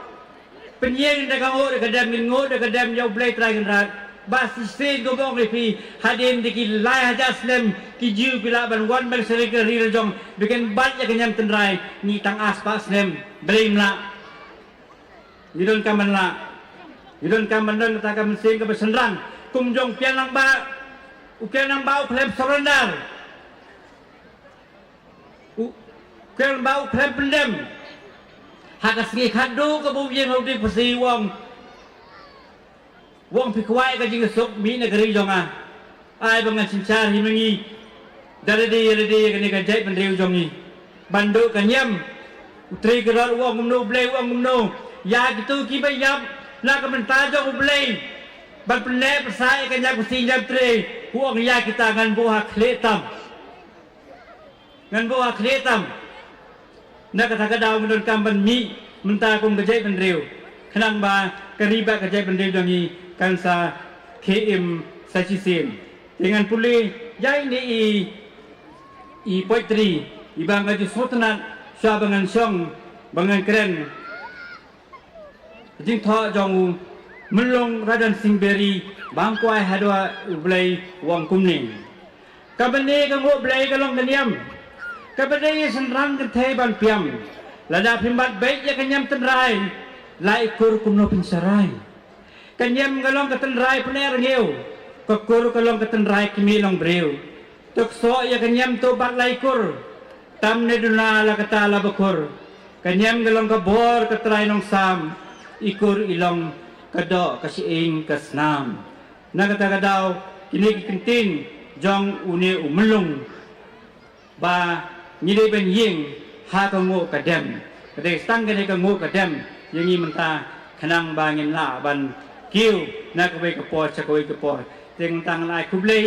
pynïeng da ka nguh da ka dem, ngin nguh da ka dem ïa u Blei Trai Kynrad. Ba shisien kumba ong ïa phi, hadien da ki lai hajar snem ki Jiw ki lah ban wan beit sha ri ka ri la jong, ba kin bat ïa ka niam tynrai, ngi tang ar spah snem. Balei ym lah? Ngi donkam ban lah. Ngi donkam ban don kata ka mynsiem kaba shynrang. Kum jong u Kiang Nangbah. U Kiang Nangbah u khlem surrender. U Kiang Nangbah u khlem pyndem. Ha ka sngi khatduh kaba u ïeng ha u dieng phasi u ong, u ong phi kwah ïa ka jingsuk, mih na ka ri jong nga. Ai ba ngan synshar hi ma ngi da lade ïa lade ïa kane ka jaitbynriew jong ngi. Ban duh ka niam. U Trai Kynrad u ong kumno, u Blei u ong kumno? Ïa kito kiba ïap na ka bynta jong u Blei ban pynneh pynsah ïa ka niam Khasi niam Tre, u ong ïa kita ngan buh ha khlieh tam. Ngan buh ha khlieh tam. Na kata ka daw ngi donkam ban mih mynta kum ka jaitbynriew, khnang ba ka ri bad ka jaitbynriew jong ngi kan sa khie im sa shisien. Te ngan pule ïa ine i, i poetry iba nga ju sngewtynnat shuwa ba ngan shong, ba ngan kren. Jingthoh jong u Myllung Radon Sing Berry, Bangkwai Hadwa, u Blei u ong kumne. Ka bynta ka nguh Blei ka long ka niam. Kaba dei ïa shynrang kynthei ban piam, lada phim bat beit ïa ka niam tynrai, la i kur kumno pynsharai. Ka niam ka long ka tynrai pyneh rngiew, ka kur ka long ka tynrai kmie long briew. Tuk soh ïa ka niam to bat la i kur, tam ne duna la kata la ba kur. Ka niam ka long ka bor ka trai Nongsam, i kur i long ka doh ka shyieng ka snam. Na kata ka daw, kine ki kyntien jong une u Myllung ba ngi dei ban ïeng ha ka nguh ka dem. Ka dei tang kane ka nguh ka dem ïa ngi mynta, khnang ba ngin lah ban kiew na kawei ka por sha kawei ka por. Te mynta ngan ai khublei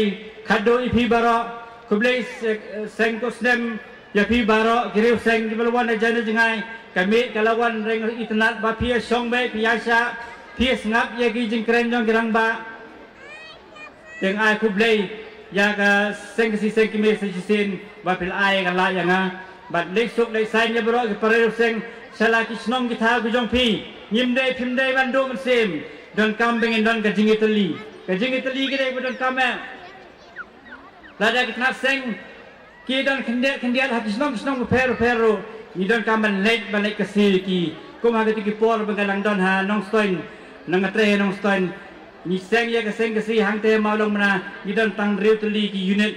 khadduh ïa phi baroh, khublei se-, seng ko snem ïa phi baroh ki riewseng kiba la wan na jai na jngai. Ka miet ka la wan reng itynnad ba phi ïa shong beit, phi ïa shah, phi ïa sngap ïa ki jingkren jong ki rangbah. Te ngan ai khublei ïa ka seng Khasi seng kmie sa shisien ba phi la ai ka lad ïa nga. Bad leit suk leit saiñ ïa baroh ki para riewseng sha la ki shnong ki thaw ki jong phi. Ngim dei phim dei ban duh mynsiem. Donkam ba ngin don ka jingïatylli. Ka jingïatylli ka dei ba donkam eh. Lada ki tnat seng ki don khyndiat khyndiat ha ki shnong ki shnong bapher bapher ruh, ngi donkam ban leit ban leit Khasi ïa ki. Kum ha kito ki por ba nga dang don ha Nongstoiñ, na nga trei ha Nongstoiñ, ngi seng ïa ka seng Khasi hangtei ha Mawlong mynta, ngi don tang hynriew tylli ki unit.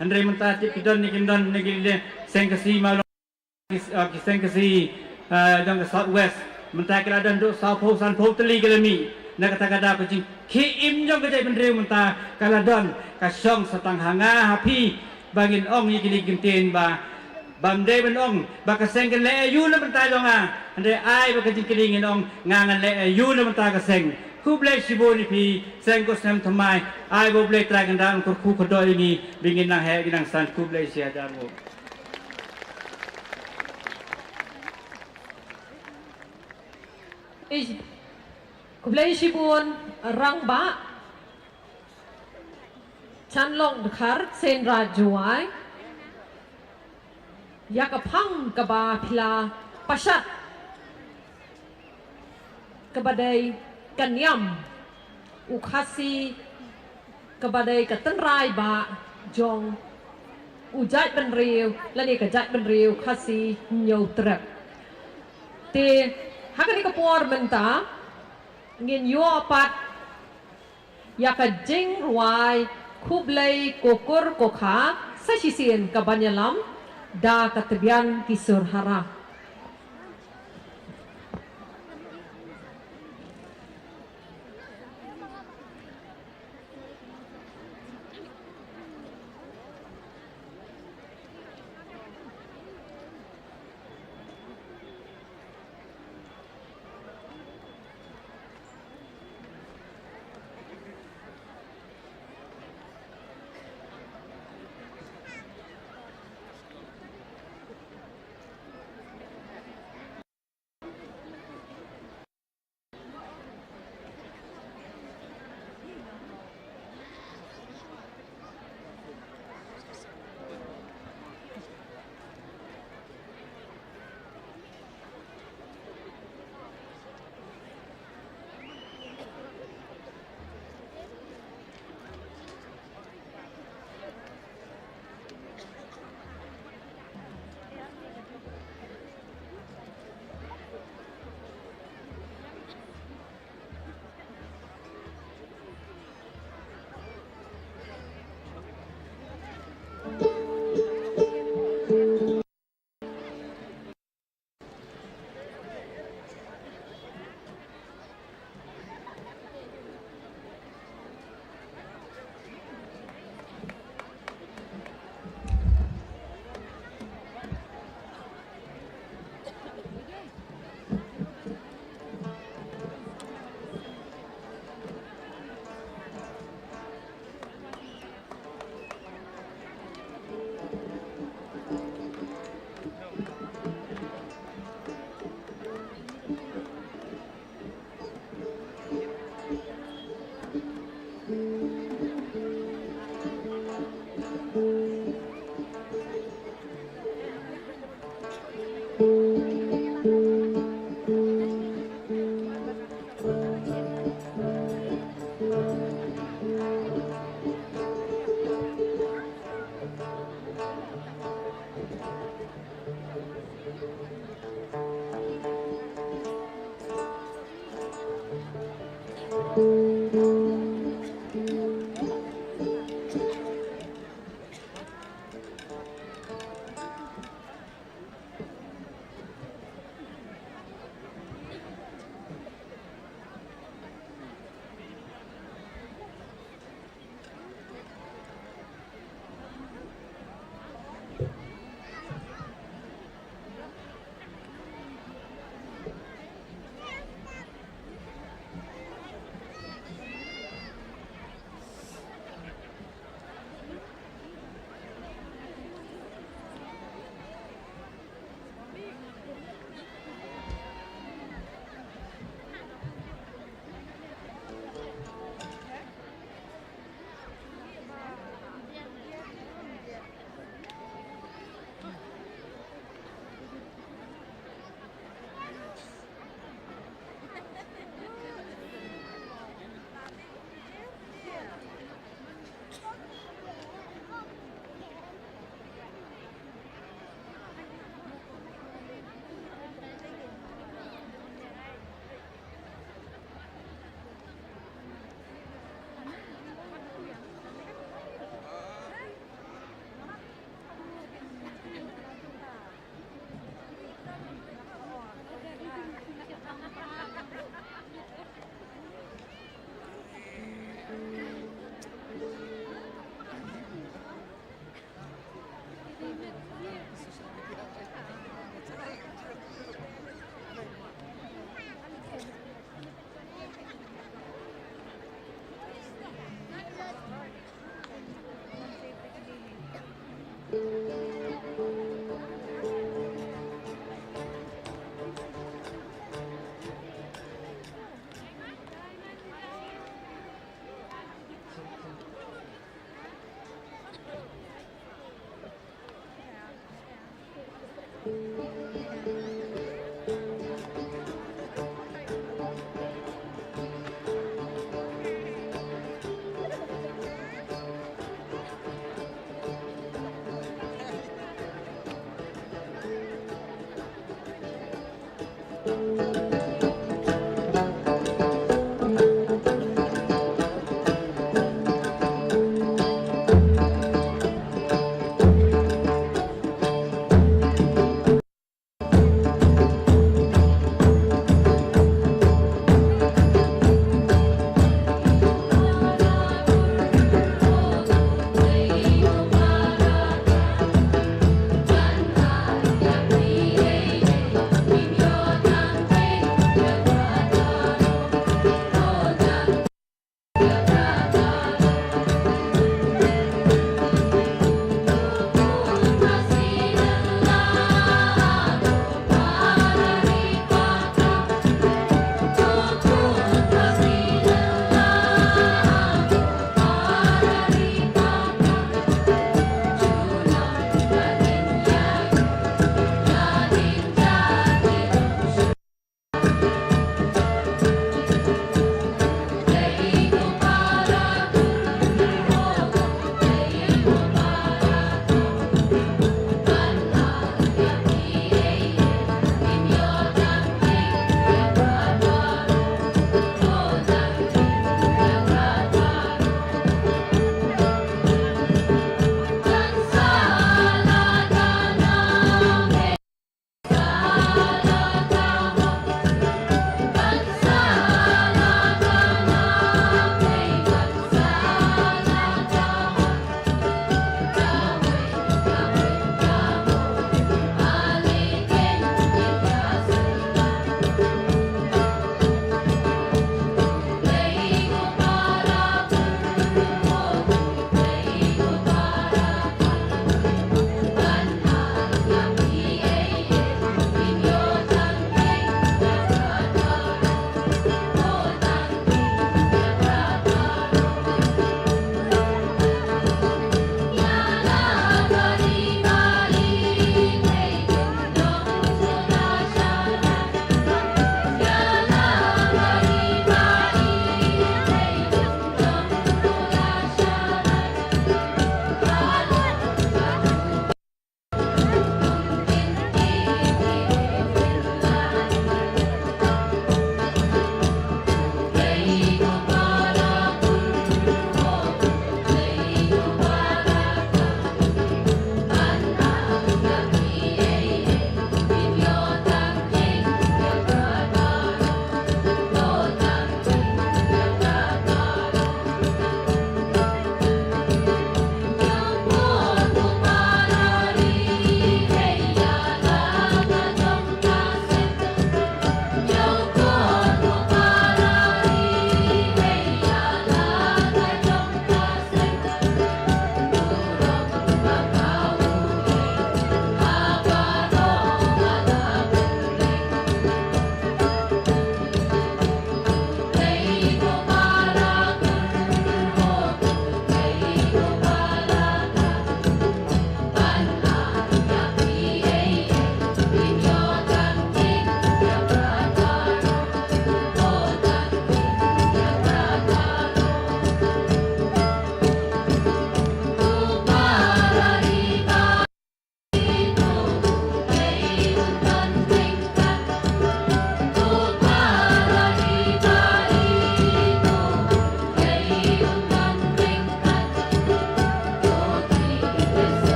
Hynrei mynta tip ki don ne kim don ne ki seng Khasi Mawlong. Ki, ah, ki seng Khasi, ah, jong ka South West. Mynta ki la don haduh sawphew sanphew tylli ki la mih. Na kata ka daw ka jingkhie im jong ka jaitbynriew mynta ka la don, ka shong sa tang ha nga ha phi ba ngin ong ïa kine ki kyntien ba, bym dei ban ong ba ka seng kan leh aïu na bynta jong nga. Hynrei ai ba ka jingkylli ngin ong nga ngan leh aïu na bynta ka seng. Khublei shibun ïa phi seng ko snem thymmai. Ai ba U Blei Trai Kynrad un kyrkhu kyrdoh ïa ngi ba ngin nang heh ngin nang san. Khublei shihajar nguh. Ij, khublei shibun Rangbah Chanlong Dkhar Seiñraij Jowai ïa ka phang kaba phi la pashat, kaba dei ka niam u Khasi, kaba dei ka tynrai bah jong u jaitbynriew lane ka jaitbynriew Khasi Hynñiewtrep. Te ha kane ka por mynta ngin ïoh pat ïa ka jingrwai Khublei ko kur ko kha sa shisien ka ban ïalam da ka tbian ki sur hara.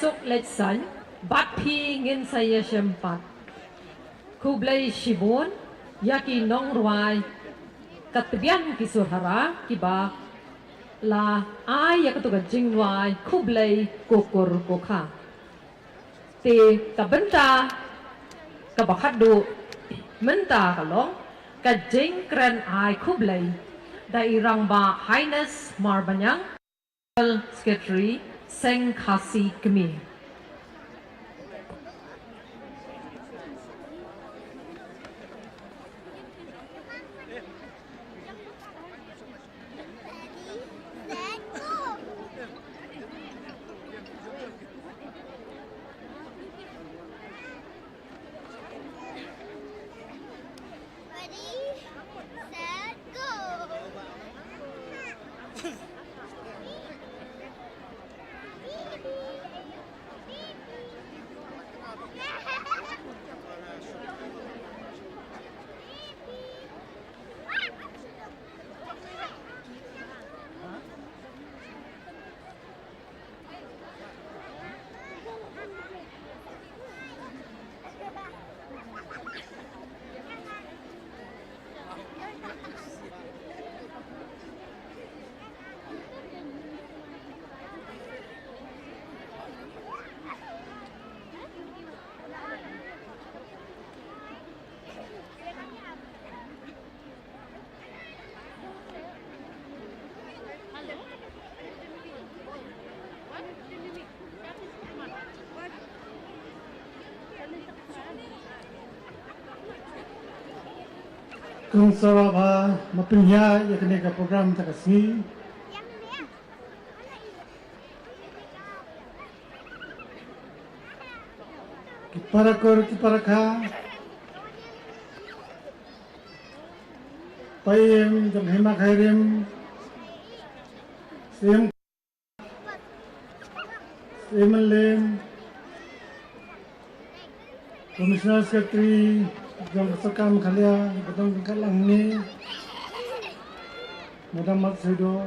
Suk leit saiñ bad phi ngin sa ïashem pat. Khublei shibun ïa ki nongrwai, ka tbian ki surhara kiba la ai ïa katu ka jingrwai khublei ko kur ko kha. Te ka bynta kaba khatduh mynta ka long ka jingkren ai khublei da i Rangbah Highness Marbaniang, Secretary Seng Khasi Kmie. Ready, set, go. Kong Sara ba ma pynhiar ïa kane ka program ta ka sngi. Ki para kur, ki para kha. Paiem jong Hima Khyrim. Sim Sim Lem. Commissioner Secretary jong ka sorkar Meghalaya, ba don ka lang ni, Madam Mat Seido,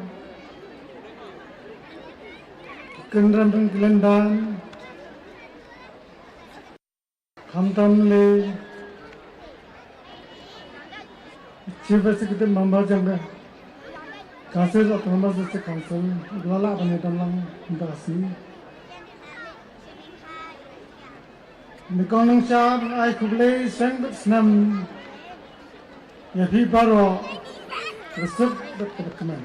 Kendra Beng Kelendan, khamtam le Chief Executive Member jong ka Council, Autonomous District Council, ba la lah ban ïadon lang mynta ka sngi. Nyngkong nyngshap ai khublei sngewbha snem ïa phi baroh, ka suk bad ka kmen.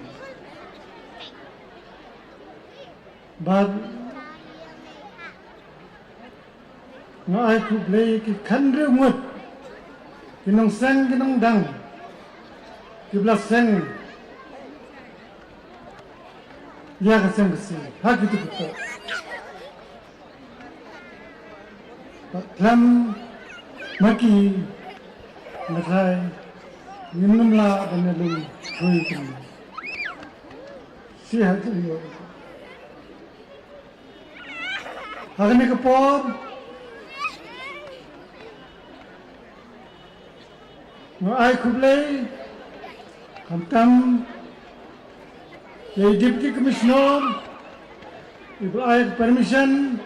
Bad nga ai khublei ki khyndai ngut ki nongseng ki nongdang kiba la seng ïa ka seng ka si ha kitu ki por. Bad khlem ma ki nga tharai ngim nym lah ban ïalum thui kumne. Shi ha tu ïoh. Ha kane ka por nga ai khublei khamtam ïa i Deputy Commissioner iba la ai permission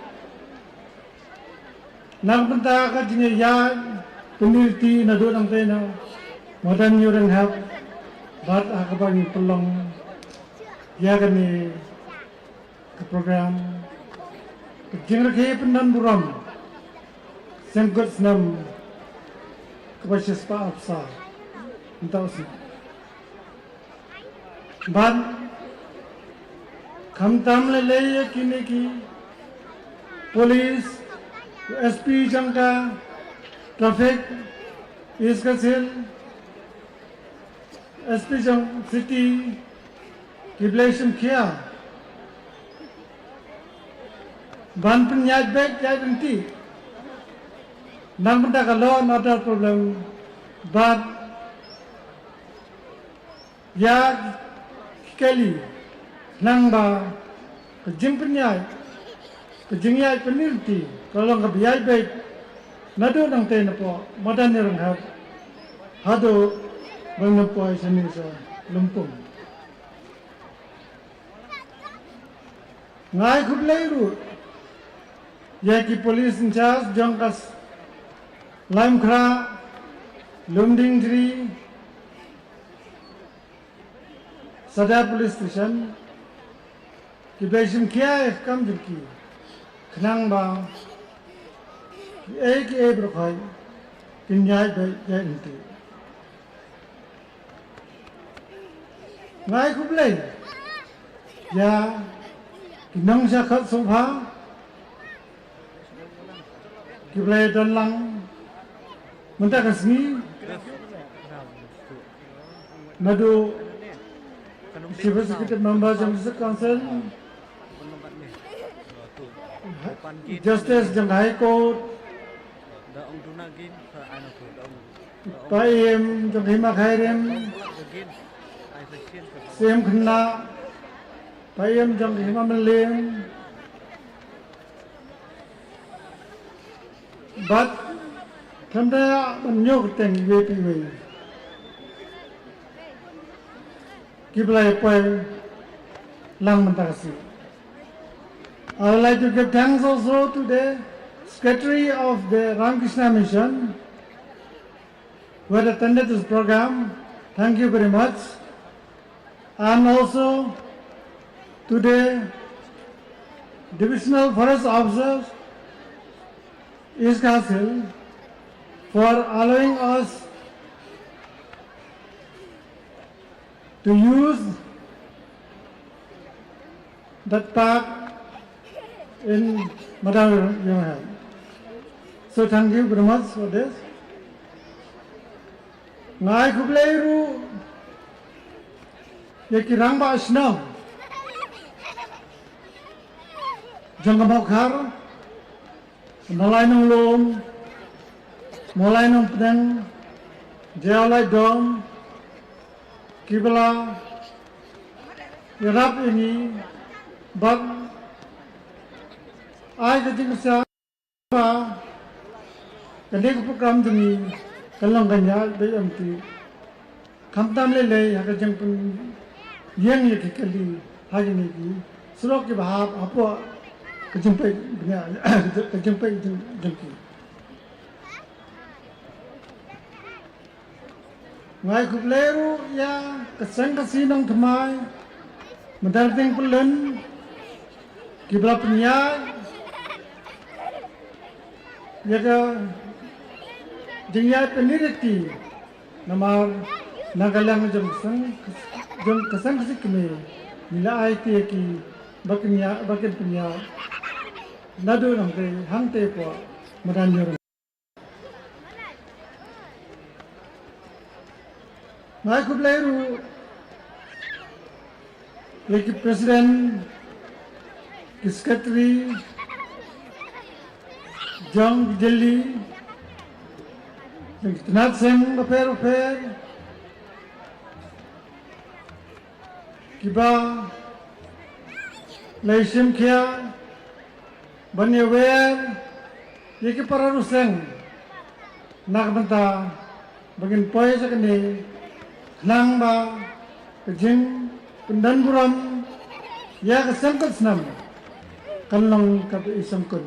na ka bynta ka jingïaid pynïarti naduh nangtei na Madan Ïewrynghep bad ha kaba ngi pynlong ïa kane ka program ka jingrakhe pyndonburom sngewbha snem kaba shispah arphew saw mynta u sngi. Bad khamtam lei lei ïa kine ki police, u S P jong ka traffic East Khasi Hills, S P jong city, kiba la shim khia ban pynïaid beit ïaid ryntih na ka bynta ka law and order problem bad ïa ki kali, khnang ba ka jingpynïaid, ka jingïaid pynïarti ka long kaba ïaid beit naduh nangtei napoh Madan Ïewrynghep haduh ba ngin poi shane sha Lympung. Nga ai khublei ruh Ïa ki police in charge jong ka Laitumkhrah, Lumdiengjri, Sadar Police Station, ki ba shim khia ïa ka kam jong ki, khnang ba kiei kiei baroh kin ïaid beit ïaid ryntih. Nga ai khublei ïa ki nongshah khot sngewbha kiba la ïadon lang mynta ka sngi, naduh Chief Executive Member jong District Council, Justice jong High Court, Paiem jong ka Hima Khyrim, Siem Khynnah, Paiem jong ka Hima Mylliem, bad khlem da ban ñiew kyrteng iwei pa iwei kiba la ïa poi lang mynta ka sngi. I would like to give thanks also to the Secretary of the Ramakrishna Mission, who had attended this program. Thank you very much. And also to the Divisional Forest Officers, East Khasi Hills, for allowing us to use that park in Madang Ïewraheng. So thank you very much for this. Nga ai khublei ruh ïa ki rangbah shnong jong ka Mawkhar, Mawlai Nonglum, Mawlai Nongpdeng, Jaiaw Laitdom, kiba la ïarap ïa ngi bad ai ka jingkyrshan ba kane ka program jong ngi kan long kan ïaid beit ryntih. Khamtam lei lei ha ka jingpynïeng ïa ki kali ha kine ki surok kiba hap hapoh ka jingpeit bniah, ka jingpeit jong, jong ki. Nga ai khublei ruh ïa ka Seng Khasi Nongthymmai Mynta Diengpyllun kiba la pynïaid ïa ka jingïaid pyni riti. Namar na ka liang jong ka seng, jong ka Seng Khasi Kmie, ngi la aiti ïa ki ba kin ïa, ba kin pynïaid naduh nangtei hangtei hapoh madan Ïewrynga. Nga ai khublei ruh ïa ki president, ki secretary jong ki jylli, jong ki tnat seng bapher bapher, kiba la ïashim khia ban ïawer ïa ki para riew seng na ka bynta ba ngin poi sha kane, khnang ba ka jingpyndonburom ïa ka seng ka snam kan long kaba i seng kun.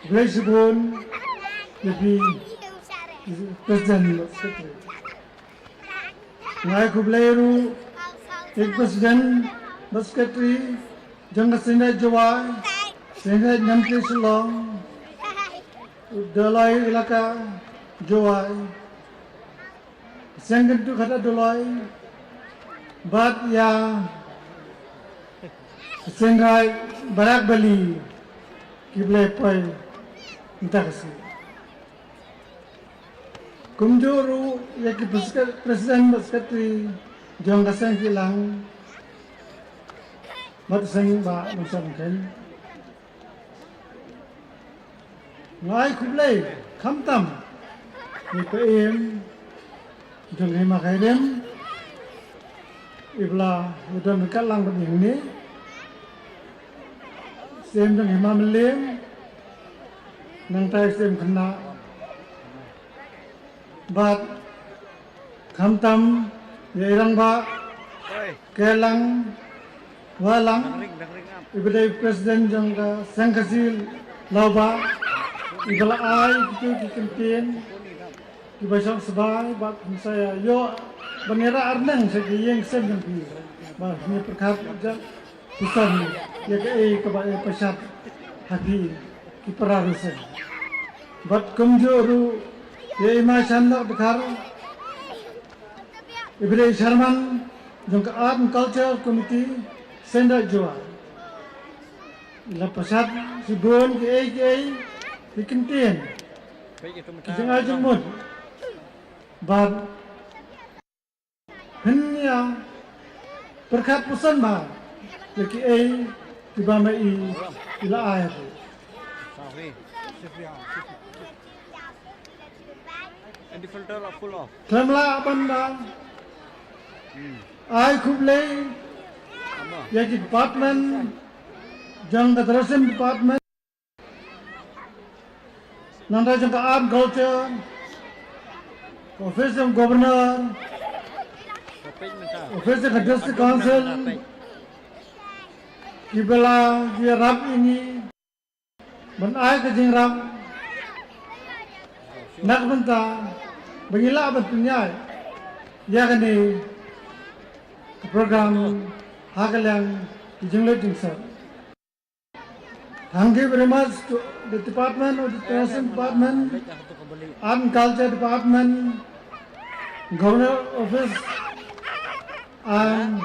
Khublei shibun ïa phi, President, Secretary. Nga ai khublei ruh ïa ki president bad secretary jong ka Seng Raij Jowai, Seng Raij Nongthymmai Shillong, Doloi Elaka Jowai, Seng Kyntu Khadar Doloi, bad ïa Seng Raij Barak Valley, kiba la poi mynta ka sngi. Kumjuh ruh ïa ki president bad secretary jong ka seng kilang bad seng ba nongsan ken. Nga ai khublei khamtam ïa i Paiem jong ka Hima Khyrim, iba la ïadon ryngkat lang bad ngi hangne, Siem jong ka Hima Mylliem, nangta Siem Khynnah, bad khamtam ïa i Rangbah Kyrlang Walang, iba dei president jong ka Seng Khasi Lawbah, iba la ai kito ki kyntien kiba shong sbai bad pynshai ïa ïoh ban ïarap arnang sha ki ïing sem jong ki. Ba ngi pyrkhat ja puson ïa kaei kaba ïa pyrshah ha ki ki para ruh seng. Bad kumjuh ruh ïa i Ma Shanlok Dkhar, iba dei chairman jong ka Art and Culture Committee Seng Raij Jowai. La pyrshah shibun kiei kiei ki kyntien ki jingaiei jingmut. Bad hynñia pyrkhat puson ba ïa kiei kiba ma i i la ai. And the filter are full off. Khlem lah ban da ai khublei ïa ki department jong ka tourism department, nangta jong ka art culture, ka office jong governor, office jong ka district council, kiba la ïarap ïa ngi ban ai ka jingïarap na ka bynta ba ngi lah ban pynïaid ïa kane ka program ha ka liang ka jinglut jingsoh. Thank you very much to the department of the tourism department, art and culture department, governor office, and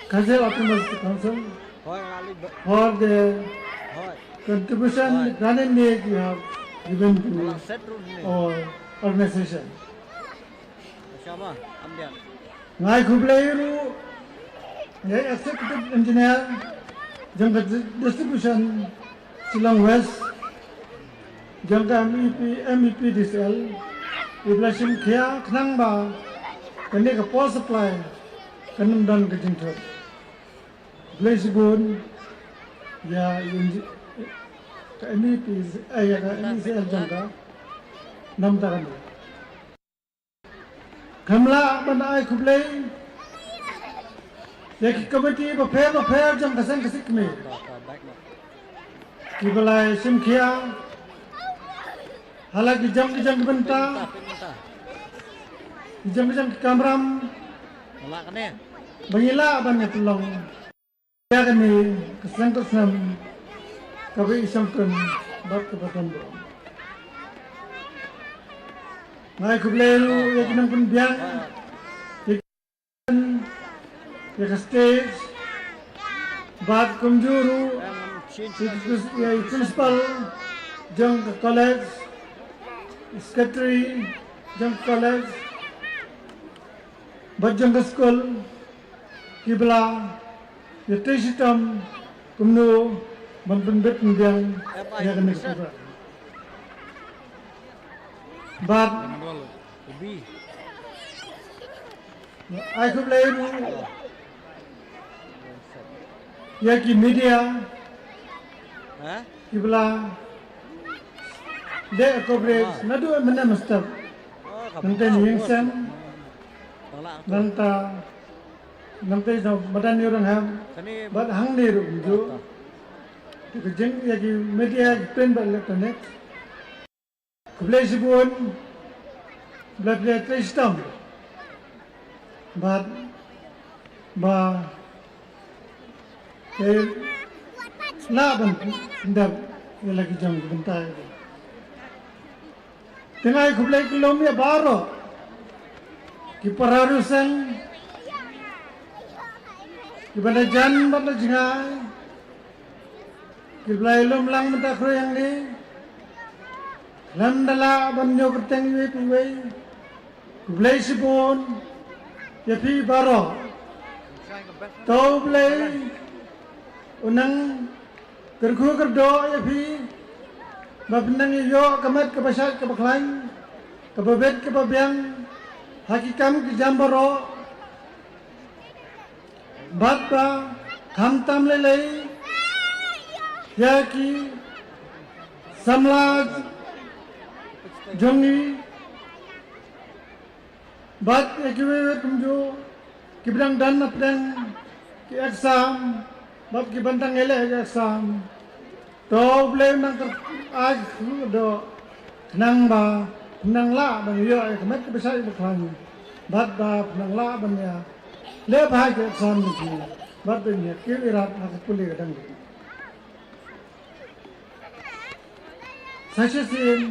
Khasi Hills Autonomous Council for the contribution, the grant aid you have given to our organization. Nga ai khublei ruh ïa i executive engineer jong ka distribution Shillong West, jong ka M E P, M E P D C L, iba la shim khia khnang ba kane ka power supply kan ym don ka jingthut. Khublei shibun ïa i engi-, ka M E P, eh, ïa ka M E C L jong ka. Namar kane. Khlem lah ban ai khublei ïa ki komiti bapher bapher jong ka Seng Khasi Kmie kiba la shim khia ha la ki jong ki jong ki bynta, ki jong ki jong ki kamram, ba ngi lah ban ïa pynlong ïa kane ka seng ka snem kaba i shongkun bad kaba don burom. Nga ai khublei ruh ïa ki nongpynbiang, ïa ki, ïa ka stage bad kumjuh ruh ïa ki prin-, ïa i principal jong ka college, secretary jong ka college bad jong ka skul, kiba la ïa trei shitom kumno ban pynbit pynbiang ïa kane ka program. Bad ai khublei ruh ïa ki media kiba la leh coverage naduh mynne mynstep. Nangta ïing seng, nangta, nangta jong madan ïing rong hem bad hangne ruh kumjuh. Te ka jing ïa ki media ki print bad electronic. Khublei shibun, khublei, khublei trei shitom. Bad ba te lah ban pyndep ïa la ki jong ki bynta. Te nga ai khublei kyllum ïa baroh ki para riewseng kiba na jan bad na jngai, kiba la ïalum lang mynta khruh ïa ngi. Khlem da lah ban ñiew kyrteng iwei pa iwei, khublei shibun ïa phi baroh. To U Blei un nang kyrkhu kyrdoh ïa phi, ba phin nang ïoh ka met kaba shait kaba khlaiñ, kaba bit kaba biang ha ki kam ki jam baroh. Bad ba khamtam lei lei ïa ki samla jong ngi bad ïa kiwei wei kumjuh kiba dang don hapdeng Ki exam, bad ki ban dang ïaleh ki exam. To U Blei nang kyrkhu, ai kyrkhu doh, khnang ba phin nang lah ban ïoh ïa ka met kaba shai bakhlaiñ, bad ba phin nang lah ban ïaleh bha ki exam jong phi, bad ban ïa kiew ïarap ha ka pule ka dang. Sa shisien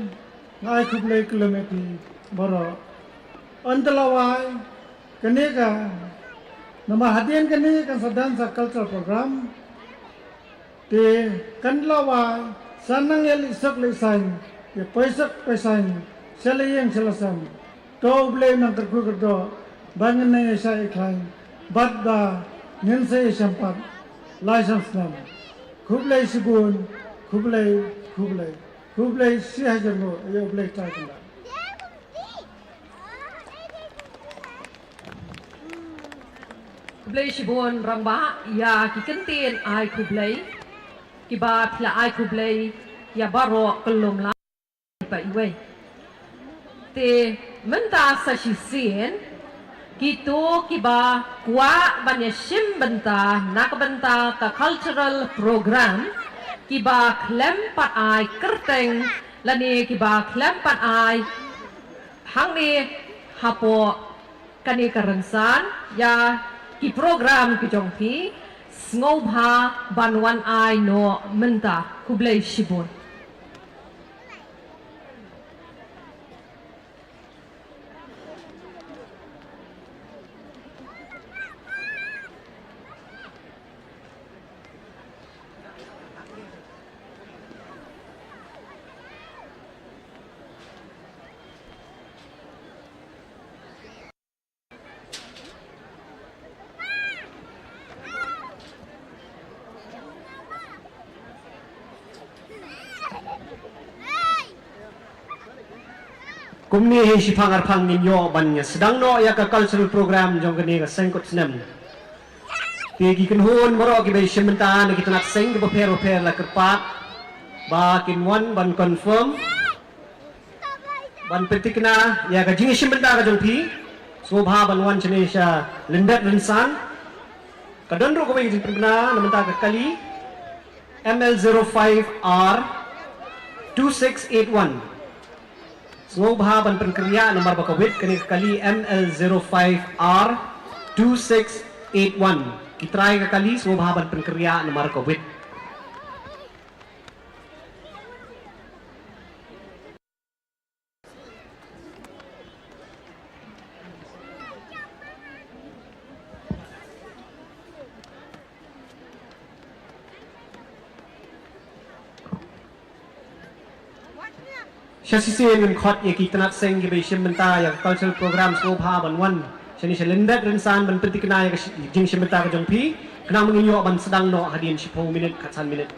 nga ai khublei kylliang ïa phi baroh. Yn da la wai kane ka, namar hadien kane kan sa don sa cultural program. Te kan la wai sa nang ïa leit suk leit saiñ, ïa poi suk poi saiñ sha la ïing sha la sem. To U Blei nang kyrkhu kyrdoh ba ngin nang ïa shai ïa khlaiñ bad ba ngin sa ïa shemphang lai shang snem. Khublei shibun, khublei, khublei, khublei shihajar nguh, ïa U Blei Trai Kynrad. Khublei shibun Rangbah ïa ki kyntien ai khublei kiba phi la ai khublei ïa baroh, kyllum la pa iwei. Te mynta sa shisien kito kiba kwah ban ïa shim bynta na ka bynta ka cultural program, kiba khlem pat ai kyrteng lane kiba khlem pat ai hangne hapoh kane ka rynsan ïa ki program ki jong phi, sngewbha ban wan ai noh mynta. Khublei shibun. Kumne hi shiphang arphang ngin ïoh ban ïa sdang noh ïa ka cultural program jong kane ka seng kut snem. Te ki kynhun baroh kiba ïa shim bynta na ki tnat seng kiba pher ba pher la kyrpad ba kin wan ban confirm, ban pynthikna ïa ka jingïashim bynta ka jong phi. Sngewbha ban wan shane sha lyndet rynsan. Ka don ruh kawei ka jingpynbna na bynta ka kali M L zero five R two six eight one. Sngewbha ban pynkyrïa namar ba kawit kane ka kali M L zero five R two six eight one. Ki trai ka kali sngewbha ban pynkyrïa namar kawit. Sha shisien ngin khot ïa ki tnat seng kiba ïa shim bynta ïa ka cultural program sngewbha ban wan shane sha lyndet rynsan ban pynthikna ïa ka shi-, jingshim bynta ka jong phi. Khnang ba ngin ïoh ban sdang noh hadien shiphew minit, khatsan minit.